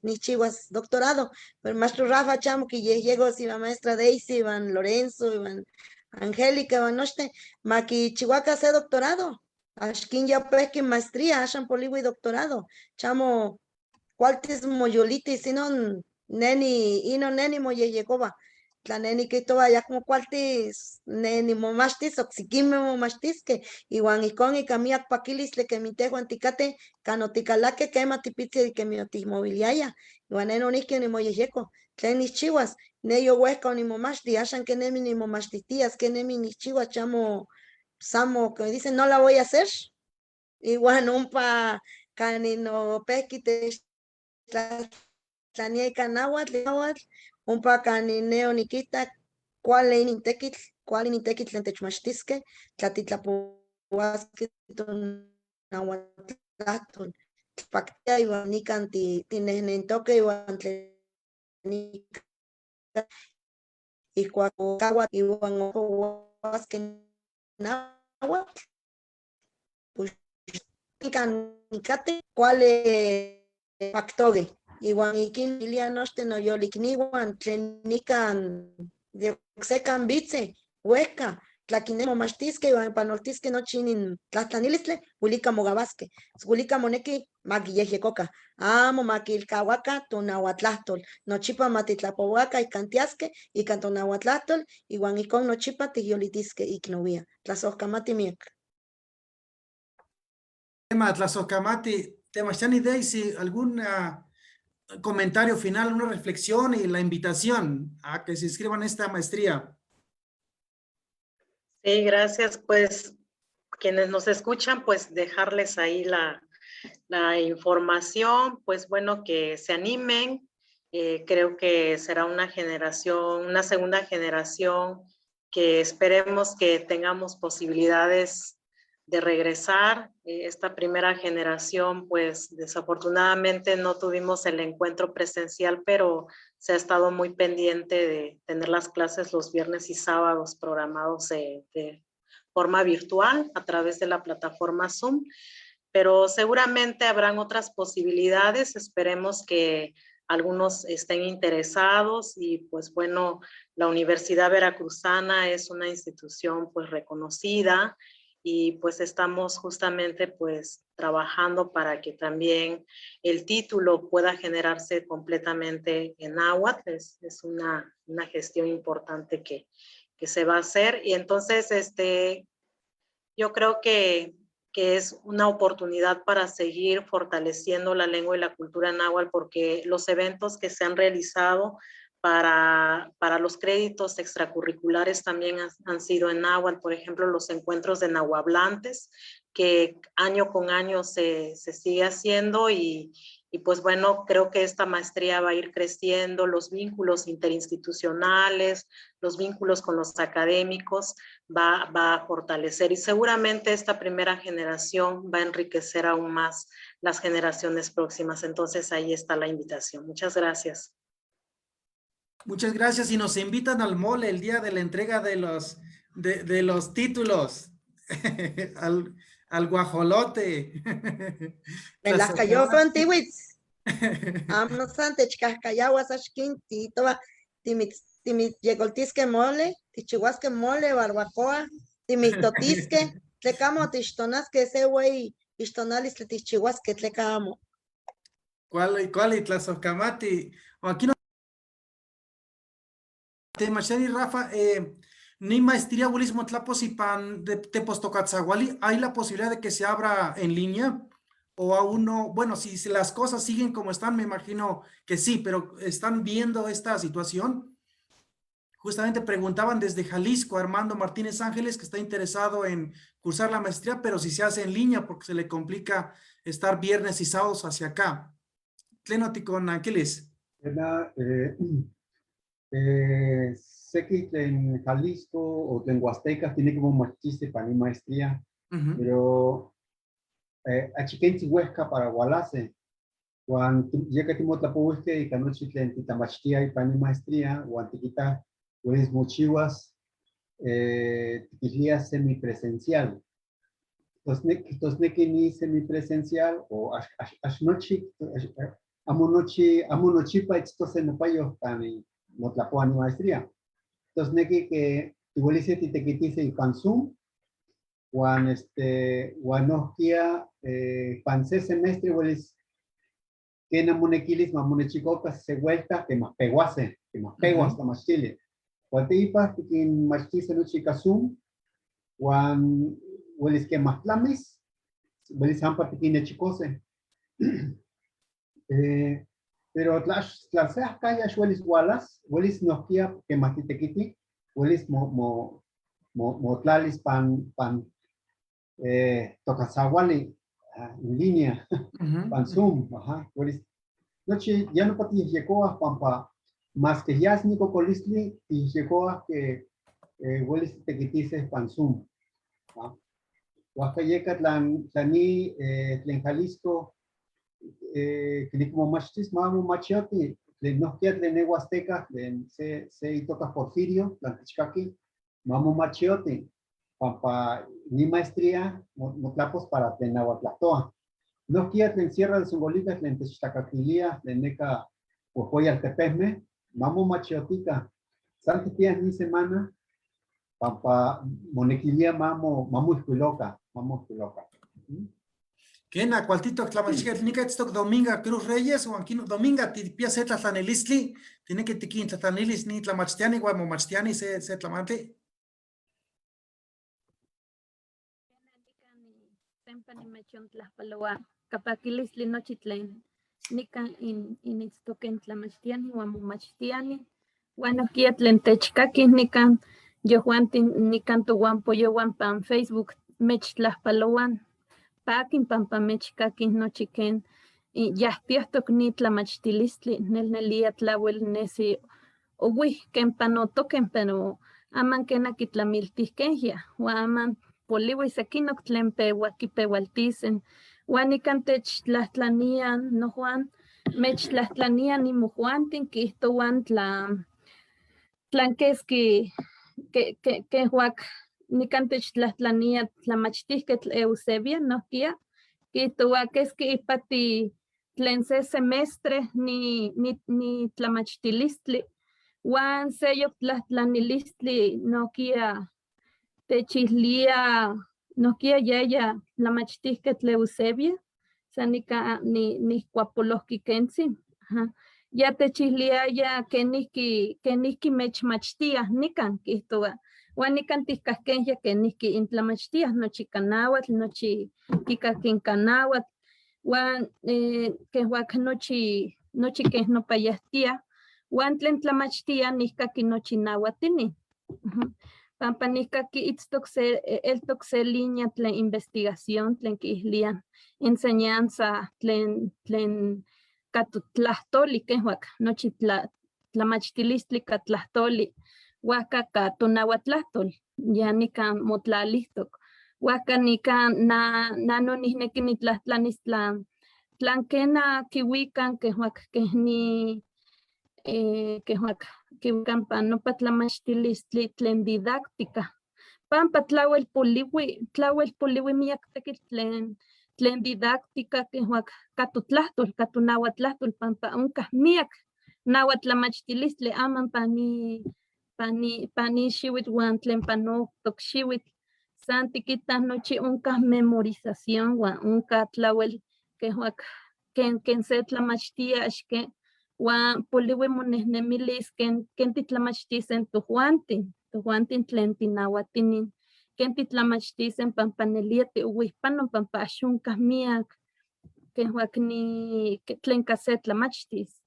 nichiwas doctorado, pero maestro Rafa chamo kiyejyekos iwan maestra Daisy, iwan Lorenzo, iwan Angélica, iwan nochten, makichiwaka se doctorado, axkin ya pejki maestría, axan poliwi doctorado, chamo kualtis moyolitis, inon neni, inon neni moyejyekowa, tla neni kijtowa ayakmo kualtis neni momachtis, oksekimej momachtiskeh, iwan ijkon ika miak pakilistli kemih tehwan tikateh, kan otikalakeh kema tipitzi kemih otikmowiliayah, iwan ne nonihki onimoyejyeko, tlen nikchiwas, ne yowejka onimomachti, axan kenemi nimomachtihtias, kenemi nikchiwas, chamo samo, como dicen, no la voy a hacer, iwan ompa kanin opehki techtlania ika nahuatl, nahuatl, ompa kanin ne onikitak kuali inin tekitl, kuali inin tekitl tlen techmachtiskeh, tlatitlapowaskeh tonahuatlahtol, tlapaktia iwan nikan tinehnentokeh iwan tlen nika ijkuak okaua iwan okawaskeh nahuatl, pues nikan nikateh kuali paktokeh, iwan ikin ilia nochten noyolikniuan tlen nikan de oksekan witzeh, wehka, tlakinemi momachtiskeh iwan panoltiskeh nochi inin tlahtlanilistli, wilika mokawaskeh, wilika moneki makiyejyekoka, amo makilkauaka tonahuatlahtol, nochipa matitlapowaka ikan tiaskeh, ikan tonahuatlahtol, iwan ijkon nochipa tikyolitiskeh ik nowia, tlasojkamati miak. Tema tlasojkamati, Temachtiani Daisy, ¿algún comentario final, una reflexión y la invitación a que se inscriban a esta maestría? Sí, gracias. Pues quienes nos escuchan, pues dejarles ahí la información, pues bueno, que se animen. Creo que será una generación, una segunda generación que esperemos que tengamos posibilidades de regresar. Esta primera generación, pues desafortunadamente no tuvimos el encuentro presencial, pero se ha estado muy pendiente de tener las clases los viernes y sábados programados de forma virtual a través de la plataforma Zoom, pero seguramente habrán otras posibilidades. Esperemos que algunos estén interesados y pues bueno, la Universidad Veracruzana es una institución pues reconocida y pues estamos justamente pues trabajando para que también el título pueda generarse completamente en náhuatl. Es una gestión importante que se va a hacer. Y entonces yo creo que que es una oportunidad para seguir fortaleciendo la lengua y la cultura náhuatl, porque los eventos que se han realizado para los créditos extracurriculares también han sido en náhuatl. Por ejemplo, los encuentros de nahuablantes, que año con año se sigue haciendo y pues bueno, creo que esta maestría va a ir creciendo, los vínculos interinstitucionales, los vínculos con los académicos va a fortalecer y seguramente esta primera generación va a enriquecer aún más las generaciones próximas. Entonces ahí está la invitación. Muchas gracias. Muchas gracias y nos invitan al mole el día de la entrega de los títulos, al guajolote. Melahkayopan tiwitz. Amo san techkajkayahuas axkin tihtowa timitzyekoltiskej mole, tikchihuaskej mole, barbacoa, timihtotiskej, tleka amo tixtonaskej se hueyi ixtonalistli tikchihuaskej, tleka amo. Cuali, cuali, tlasojkamati. Aquí no. Temachtiani Rafa, ni maestría welis motlapos ipan de Tepoztocatzahualli, ¿hay la posibilidad de que se abra en línea? O aún no? Bueno, si las cosas siguen como están, me imagino que sí, pero ¿están viendo esta situación? Justamente preguntaban desde Jalisco, Armando Martínez Ángeles, que está interesado en cursar la maestría, pero si se hace en línea, porque se le complica estar viernes y sábados hacia acá. ¿Tlen tikonanquilis? Seki tlen Jalisco o tlen Huasteca tiene como machiste para mi maestría, pero achikentzi huehca para hualase. Huan yeka timotlapohuihque ika nochi tlen titlamachtia ipan ni maestría, huan tikita welis mochihuas tikilía semipresencial. Kijtosneki ni semipresencial o ax nochi, amo nochi, amo nochipa itztose nopayo kani motlapoa ni maestría. Kijtosneki que tihuelise titekitise ipan Zoom, huan nohkia pan se semestre huelis kena monequilis ma monechikoka se vuelta que más peguase, que más peguas tlamachtilis. Huan teipa tikinmachtise nochi ika Zoom, huan huelis que más tlamis, huelis hampa tikinnechikose. Pero tla se axcaya huelis hualas, huelis nohkia que más titekiti, huelis motlalis pan tokatzahuali en línea, pan Zoom, ajá, huelis. Nochi ya nopa tiyehyekoah pampa más que yas ni cocolistli, tiyehyekoah que huelis titekitise pan Zoom. Huajca yeka tlan ni tlen Jalisco kineki momachtis, ma momachioti, tlen nohkia tlen ne Huasteca, tlen se itoka Porfirio, tlan techkaki, ma momachioti, pampa ni maestría motlapos para tlen nahuatlahtoa. Nohkia tlen Sierra de Zongolica, tlen techtlakakilia, tlen neka huejueyi altepejmeh, ma momachiotika. San tikpias ni semana, pampa monequilia ma moijkuiloka, ma moijkuiloka. Kena, cualtitoc tlamachtiquetl, nica itztoc Dominga Cruz Reyes, huan quino Dominga, tipia se tlatlanilistli, tiene tiquintlatlanilis ni tlamachtiani, huan momachtiani se tlamantli. Sempa nimechontlajpaloa kapakilistli nochi tlen nikan initztoken tlamachtiani huan momachtiani, huan nohkia tlen techkakij nikan yehuantin nikan tohuampoyohuan pan Facebook mechtlajpaloan pakin pampa mechkakij nochi ken yahtiahtok ni tlamachtilistli nelnelia tlauel nesi owij ken panotoken, pero aman kena kitlamiltijkenjia, huan aman poliui sekinok tlen peua kipeualtisen, huan nikan techtlajtlanian nojuan, mechtlajtlanian imojuantin kijtowan tlan keski ke huak nikan techtlajtlania tlamachtijketl Eusebia nohkia, kijtowa keski ipati tlen se semestre ni tlamachtilistli, huan seyok tlajtlanilistli nohkia techillia nohkia yaya tlamachtijketl Eusebia, san nika nijkuapolohki kentzi, ajá. Ya techiliaya kenijki kenijki mechmachtiah nikan kijtowa. Uan nikan tihkahkenhya kenijki intlamachtiah nochi ika nahuatl, nochi kikakin ika nahuatl, uan kehuak nochi nochi keh nopa yahtia, uan tlen tlamachtia nihkaki nochi nahuatini. Pampa nihkaki itztok se, eltok se línea tlen investigación tlen kiihliah enseñanza tlen tlen ka totlahtoli kehuak nochi tla tlamachtilistli ka tlahtoli, huajka ka tonahuatlahtol ya nikan motlalihtok. Huajka nikan na na nonihneki nitlahtlanis tlan tlan kena kiwikan kehuak keh ni kehuak kiwikan pan nopa tlamachtilistli tlen didáctica, pampa tlawel poliwi, tlawel poliwi miak tekitl tlen tlen didáctica kehuak ka totlahtol, ka tonahuatlahtol pampa onkah miak nahuatlamachtilistli aman pani pani pani xiwitl uan tlen panoktok xiwitl, san tikitah nochi onkah memorización uan onkah tlawel kehuak ken ken se tlamachtia axke uan poliwi monehnemilis ken ken titlamachtis en tojuantin, tojuantin tlen tinahuatinin, ken titlamachtis pampa nelia tiowihpano pampa axonkah miak kehuak ni tlen ka se tlamachtis.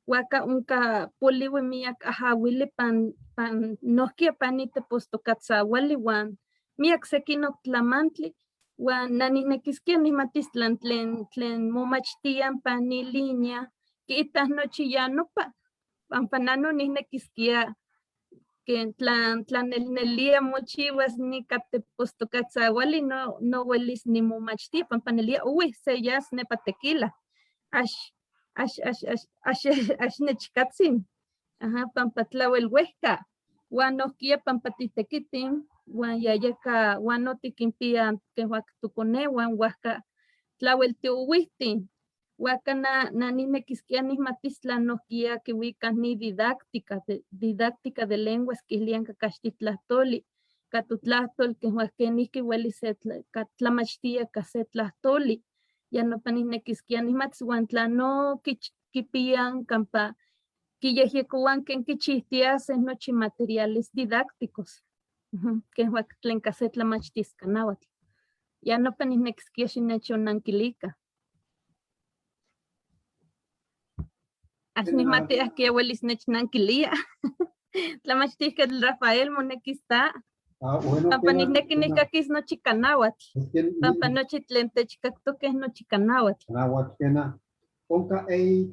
Huajka onka poliwi miak ajawili pan pan nohkia pan itepostokatzahuali uan miak sekinok tlamantli uan naniknekiskia nihmatis tlan tlen tlen momachtian pan ni línea kiitah nochi ya nopa, pampa na nonihnekiskia ken tlan tlan nelnelia mochiwas nika tepostokatzahuali no no welis nimomachtia pampa nelia owi se yas nepa Tequila, ax ax ax ax ax ax nechkatzin, aha, pampa tlawel wehka, uan nohkia pampa titekitin uan yayeka uan no tikinpia kehuak tokoneuan huajka tlawel tiowihtin, huajka na na nihnekiskia nihmatis tlan nohkia kiwikah ni didáctica, didáctica de lenguas kihliah kakaxtitlahtoli, ka totlahtol kehuak kenijki welis se ka tlamachtia ka se tlahtoli, ya nopa nihnekiskia nihmatis uan tla no kipian kampa kiyejyekowan ken kichihtiaseh nochi materiales didácticos, kehuak tlen ka se tlamachtis ka nahuatl. Ya nopa nihnekiskia xinechonnankilika. Ax nihmati ahkia welis nechnankilia. Tlamachtijketl Rafael monekis ta. Ah, bueno, Pampa nihneki nihkakis nochi ka nahuatl. Pampa nochi tlen techkaktokeh nochi ka nahuatl. Nahuatl kena. Onka ei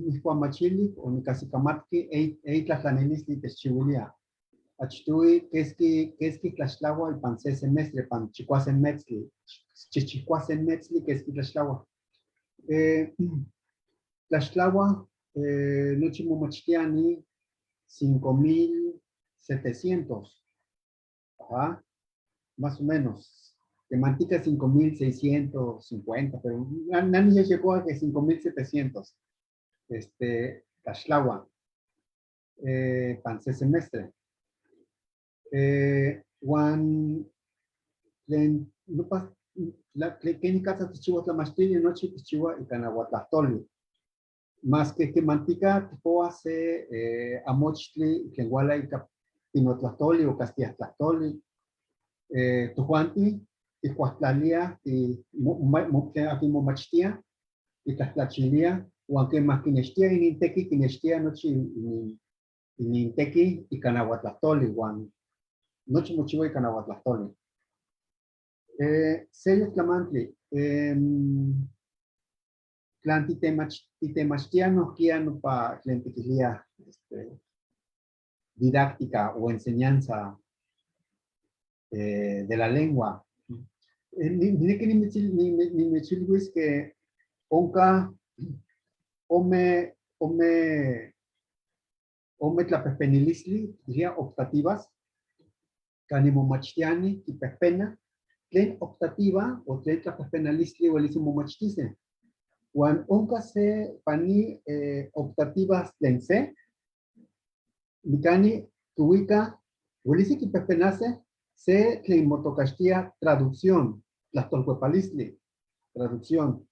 nihkuamachili o nikasikamatki ei ei tlahtlanilistli techchiwilia. Achtui keski keski tlaxtlawa ipan se semestre pan chikuasen metzli, chichikuasen metzli keski tlaxtlawa. Tlaxtlawa nochi momachtiani 5700. Ajá, más o menos. Temantica 5650, pero nani ya llegó a que 5700. Tlaxtlawa. Pan se semestre. Uan tlen nopa la kenikatza tichiwa tlamachtili nochi tichiwa ika nahuatlahtoli. Más que kemantika tipoa se amochtli tlen wala ika pinotlahtoli o castillahtlahtoli. Tojuanti tijkuahtlalia, tlen akin momachtia, titlahtlachilia, uan kemah kinextia ininteki, kinextia nochi ininteki ika nahuatlahtoli, uan nochi mochiwa ika nahuatlahtoli. Seyok tlamantli, tlan titemachtia nohkia nopa tlen tikilia didáctica o enseñanza de la lengua. Nineki nimechilwis que onka ome ome ome tlapehpenilistli, diría optativas, kanimomachtiani kipehpena, tlen optativa o tlen tlapehpenalistli welis momachtise. Uan onka se pani optativas tlen se, nikani kiwika, welisi kipehpenase se tlen motokaxtia traducción, tlahtolkuepalistli, traducción.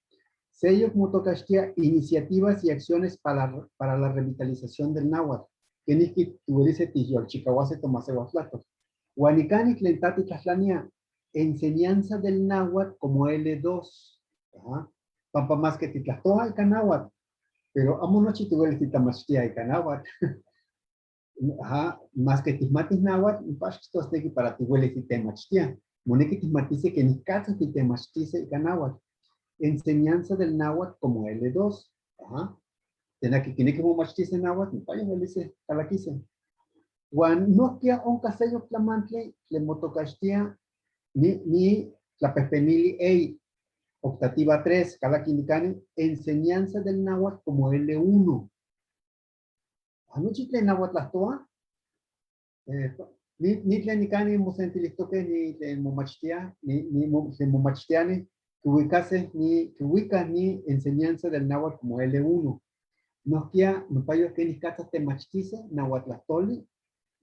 Seyok motocaxtia iniciativas y acciones para la revitalización del náhuatl. Kenijki tiuelise tihyolchikahuase tomaseualtlahtol. Huan nicani tlen ta titlatlania, enseñanza del náhuatl como L2. Ajá. Pampa más que titlahtoa ika náhuatl, pero amo nochi tiuelis titlamachtia ika náhuatl. Ajá, más que tihmatis náhuatl, nipaxtosneki para tiuelis titemachtia. Moneki tihmatise kenikatza titemachtise ika náhuatl. Enseñanza del náhuatl como L2. Ajá. Tena que kineki momachtise náhuatl, nipaya uelise kalakise. Huan nohkia onka seyok tlamantli tlen motocaxtia ni tlapehpenili A, optativa 3, kalaki nikani, enseñanza del náhuatl como L1. Anochi tlen náhuatl tlahtoa, ni tlen nikani mosentilihtoque, ni tlen momachtia, ni tlen momachtiani, kiuikase, ni kiuika ni enseñanza del náhuatl como L1. Nohkia nopayo kenikatza temachtise náhuatl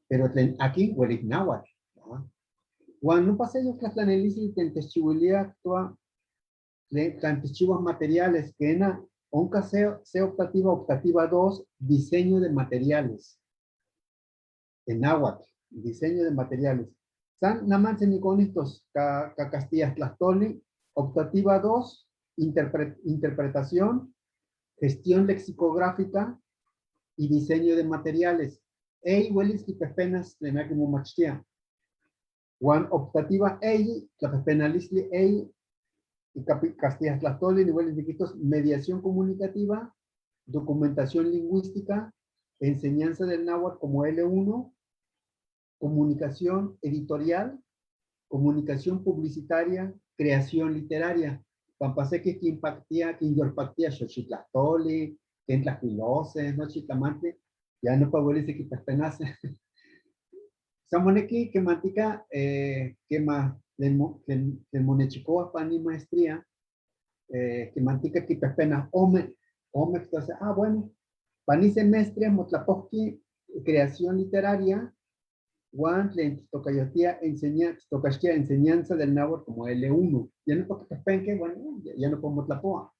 pero tlen aquí huelik náhuatl. Huan nopa seyok tlatlanilistli tlen techchiuilia toa tlen techchiuas materiales, kena onka C optativa, optativa 2, diseño de materiales. En náhuatl, diseño de materiales. San naman seniconistos ka Castillas Tlachtoli, optativa 2, interpretación, gestión lexicográfica y diseño de materiales. Ey, huelis kipehpenas tlen akin momachtia. Huan optativa ey, tlapehpenalistli ey, y Castillas Tlachtoli, niveles niquitos, mediación comunicativa, documentación lingüística, enseñanza del náhuatl como L1, comunicación editorial, comunicación publicitaria, creación literaria. Pampaseke kimpaktia, kinyolpaktia xochitlahtoli, ken tlacuilose, no chitlamantli, ya no pa huelis quitahpenase. Samoneki kemantika kema tlen monechikoa pani maestría, kemantika kipehpena ome, ome, entonces, ah, bueno, pani semestre motlapohki creación literaria, huan tlen tocayotia enseña, tocaxtia enseñanza del náhuatl como L1. Ya no porque penque, bueno, ya no como tlapoa.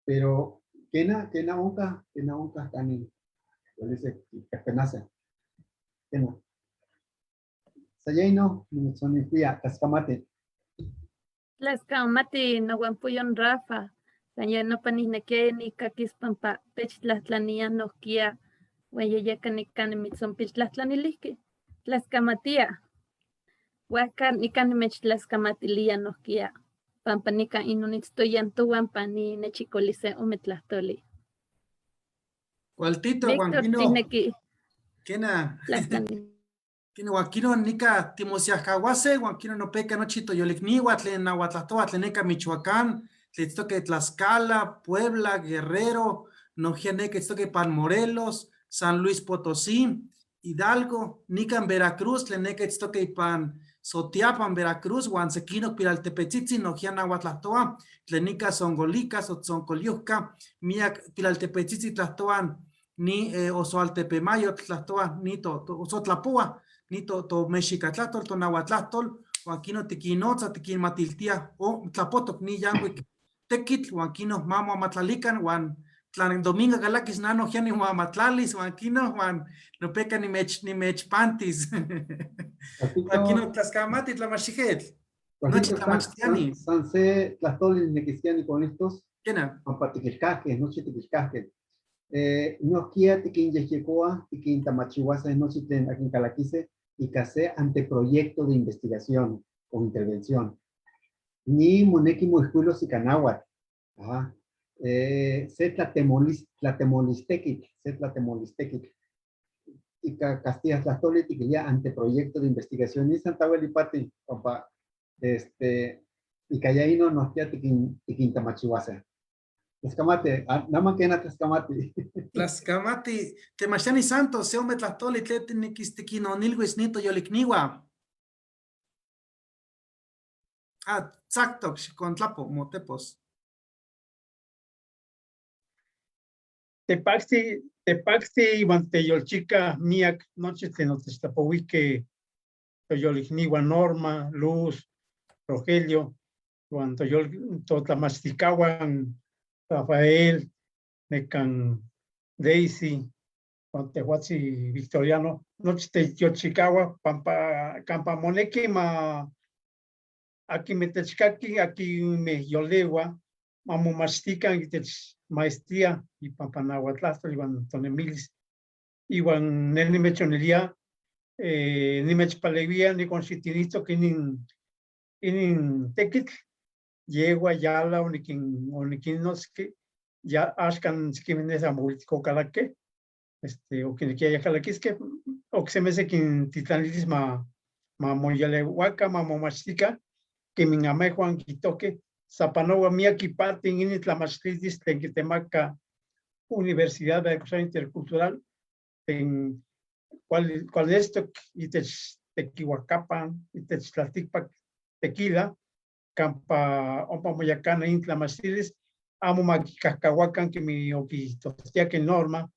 Pero kena, kena onka, kena onka tani, dice, penace. Kena. Sayayno, nimitzoninpia, tlaxcamati. Tlaxcamati, nohuampoyon Rafa, san ya nopa nihnequia nikakis pampa techtlajtlania nohkia, uan yeyeka nikan nimitzonpiltlajtlanilihki. Tlaxcamatia. Huajca nikan nimechtlaxkamatilia nohkia, pampa nikan inonitztoyan towan pani nechikoli se ome tlahtoli. Cualtito, Víctor, Huanquino. tihneki Kena. tlajtlani. Kena, Huanquino, nika timosiahkawase, Huanquino nopeka nochi toyolikniwa, tlen nahuatlahtoa, tlen neka Michoacán, tlen itztoque Tlaxcala, Puebla, Guerrero, nohkia neka itztoque pan Morelos, San Luis Potosí, Hidalgo, nikan Veracruz, tlen neka itztoque ipan Sotiapan, Veracruz, huan sequinoc pilaltepetzitzi, nohkia nahuatlahtoa, tlen nika Zongolica, Sotzoncoliuhca, miak pilaltepetzitzi tlahtoan, ni Osoaltepemayo tlahtoa, ni to Osotlapoa, ni to mexicatlahtol, to nahuatlahtol, huan kino tiquinotza, tiquinmatiltia, o tlapotoc ni yancuic tequitl, huan kino mamoamatlalican, huan tlan domingo galakis nano nohkia nimoamatlalis, huan kino, huan nopeka nimechpantis. Huan kino tlaxcamati, tlamaxijetl. Nochi tlamachtiani. San se tlahtoli nequisquiani con estos. Kena. Pampa tiquilcahque, nochi tiquilcahque. Nohkia tiquinyehyecoa, tiquintamachihuase nochi tlen akin kalaquise ika se anteproyecto de investigación o intervención. Ni moneki moijkuilos ika náhuatl. Ajá. Se tlatemolistekitl, se tlatemolistekitl. Ika Castillas Tlahtoli tiquilia anteproyecto de investigación. Ni Santawel ipati, pampa, ika ya ino nohkia tiquintamachihuase. Tlaxcamati, nada más que na tlaxcamati. Tlaxcamati, Temachtani Santos, se ome tlahtoli, tlen tiquinonilhuis ni toyolikniwa. Ah, tzaktok, xicontlapo, motepos. Tepactzi, tepactzi iwan teyolchika miak nochi tlen otechtlapowihkej toyolikniwan Norma, Luz, Rogelio. Iwan totlamachticahuan Rafael, necan Daisy, Juan Tehuatzi Victoriano, nochi teyolchicahua pampa campa moneki ma aqui techcaqui, aqui me yolewa, mamomachtican itech maestría ipampa nahuatlahtol iwan tonemilis. Iwan neh nimechonilia, nimechpalewia nikonxitinihtok inin tekitl, yehua yala onikinnotzki, ya axkan siquimeh nes amo ueltic okalakeh, okinekiaya kalakiskeh, oksemi sekintitlanilis ma moyolewaka, ma momachtika, kemin amehwan kihtohkeh, sapanoa miak ipatin inin tlamachtilis tlen kitemaka Universidad Veracruzana Intercultural, tlen kualnestok itech tekiuakapan, itech tlaltikpak Tequila, kampa ompa moyakana in tlamachtilis, amo makikajkawakan kemi okihtohtiakeh Norma,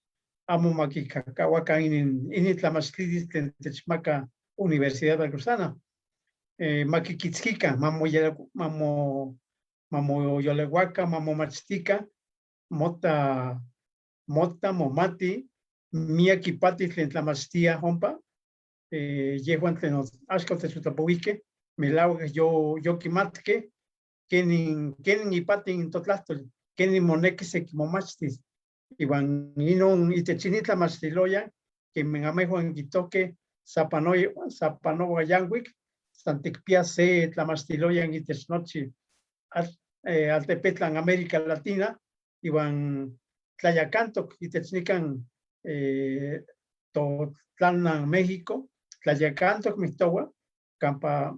amo makikajkawakan inin tlamachtilis tlen techmaka Universidad Veracruzana. Makikitzkikan, mamoyolewaka, mamomachtika, mota momati, miak ipati tlen tlamachtia ompa, yehwan tlen axkan otechotlapowijkeh, melauak yo kimatkeh kenin ipatin totlahtol, kenin moneki sekimomachtis, iwan inon itech inin tlamachtiloyan, kemin amehwan kihtohkeh, sapanoa yankuik, san tikpia se tlamachtiloyan itech nochi altepetlan América Latina, iwan tlayakantok itech nikan totlanan México, tlayakantok mihtowa, kampa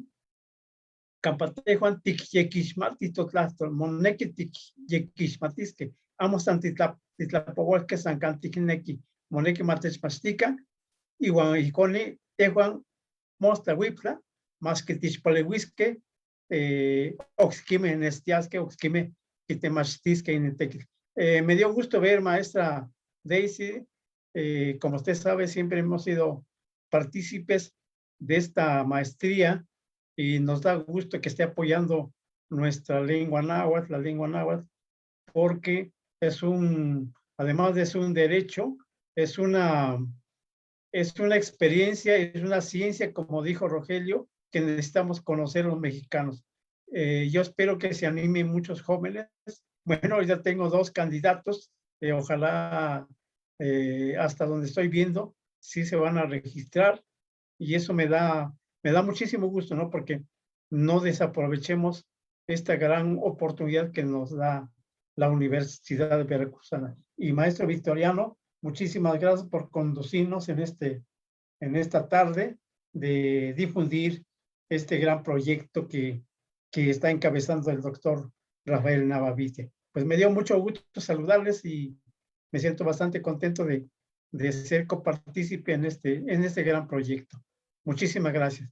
tehwan tikyekixmatih totlahtol, moneki tikyekixmatiskeh, amo san titlapowalkeh san kan tiknekih, moneki matechmachtikan, iwan ijkoni tehwan mostla wiptla, maski tixpalewiskeh, oksekimeh nestiaskeh, oksekimeh kitemachtiskeh inin tekitl. Me dio gusto ver, maestra Daisy, como usted sabe, siempre hemos sido partícipes de esta maestría y nos da gusto que esté apoyando nuestra lengua náhuatl, la lengua náhuatl, porque además de ser un derecho, es una experiencia, es una ciencia, como dijo Rogelio, que necesitamos conocer los mexicanos. Yo espero que se animen muchos jóvenes. Bueno, ya tengo 2 candidatos, ojalá hasta donde estoy viendo, sí se van a registrar, y eso me da muchísimo gusto, ¿no? Porque no desaprovechemos esta gran oportunidad que nos da la Universidad Veracruzana. Y maestro Victoriano, muchísimas gracias por conducirnos en esta tarde de difundir este gran proyecto que está encabezando el doctor Rafael Nava Vite. Me dio mucho gusto saludarles y me siento bastante contento de ser copartícipe en este gran proyecto. Muchísimas gracias.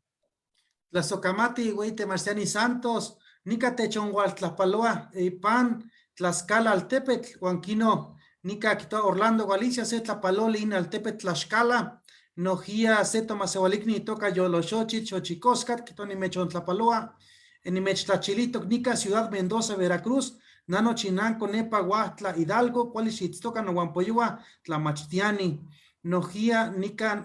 Tlazocamati, güey, Temastiani Santos, Nica Techongualtlapaloa, Pan, Tlaxcala, Altepetl, Huanquino, Nica Quito, Orlando, Galicia, Se Tlapaloli, in Altepetl, Tlaxcala, Nojía, Se Tomasehualicni, Toca, Yoloxochitl, Xochicoscat, Quitoni Mechontlapaloa, Enimechtlachilito, Nica, Ciudad Mendoza, Veracruz, Nano Chinanco, Nepa, Huaxtla, Hidalgo, Cualixixtoca, Nohuampoyua, Tlamachtiani, Nojía, Nica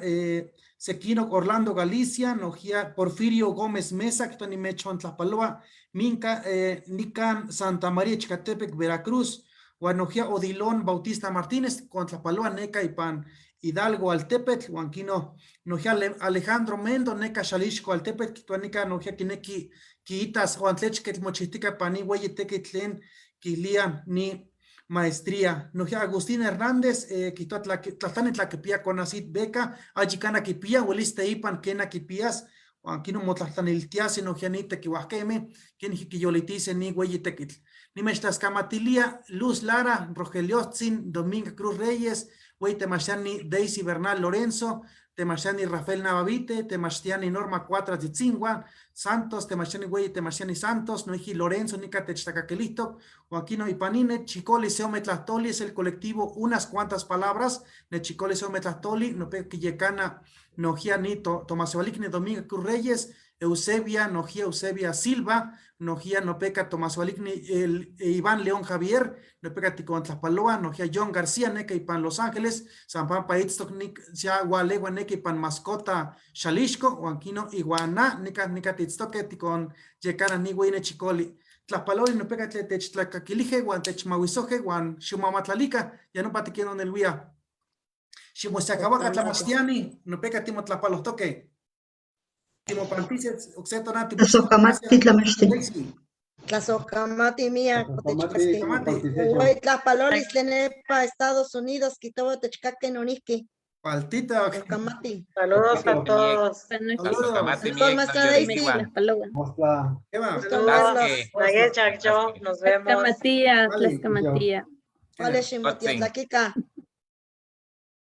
Sequino, Orlando, Galicia, Nojía, Porfirio Gómez Mesa, Quitoni Mechontlapaloa, Minca, Nican, Santa María, Chicatepec, Veracruz, Guanojía, Odilón, Bautista Martínez, Contlapaloa, Neca y Pan, Hidalgo, Altepetl, Huanquino, Nojía, Alejandro Mendo, Neca, Xalixco, Altepetl, Quituanica, Nojía, Quinequi, Quiitas, Juantlechquetl, Mochitica, Pani, Hueyetequitlen, Quilia, ni maestría. Nojía, Agustín Hernández, Quituatla, Tlaltani, Tlaquepía, Conacit, Beca, Ayicana, Quipía, Hueliste, Ipan, Kena, Quipías, Huanquino, Motlaltaniltias, Nojía, ni Tequihuajqueme, Quinjiquiyolitice, ni Hueyetequitl. Ni Mechtascamatilia, Luz Lara, Rogeliotzin, Dominga Cruz Reyes, Güey Temaxiani, Daisy Bernal Lorenzo, Temaxiani Rafael Navavite, Temaxiani Norma Cuatras de Tzingua, Santos, Temaxiani Güey, Temaxiani Santos, Noiji Lorenzo, Nica Techtacaquelito, Joaquino Ipanine, Chicoli Seometlastoli, es el colectivo Unas Cuantas Palabras, de Chicoli Seometlastoli, Nope Quillecana, Nojia ni Tomasualicni Domingo Cruz Reyes, Eusebia, Nojia Eusebia Silva, Nojia Nopeca Tomasualicni el, Iván León Javier, Nopeca Ticontlapaloa, Nojia John García, Neca Ipan Los Ángeles, San Juan Paitztoc, Nic, Sia Gualegua, Neca Ipan Mascota, Xalixco, Huanquino, Iguaná, Nica, Nica Titztoque, Ticon, Yecana, Nihuine, Chicoli. Tlapaloli, Nopeca, Tletechtlacaquilige, Guan Techmahuizoje, Guan Xumamatlalica, ya no patiquiendo en el huía. Ximosiacahuaca, Tlamachtiani, Nopeca, Timotlapalotoque. Timopantices, Oxetonati. Tlazohcamati tlamachti. Tlazohcamati miak, Tlazohcamati, otechcaquij. Güey, Tlapalolis tlen nepa Estados Unidos, quitoba techcaque nonihki. Paltita. Tlazohcamati. Saludos a todos. Tlazohcamati Saludos, miek maestra Daisy. noyolinihuan. Mostla. Eva. Saludos. Naguechac, yo. Nos vemos. Tlaxcamatía, Vale. Tlaxcamatía. Vale, ximotiotlakika.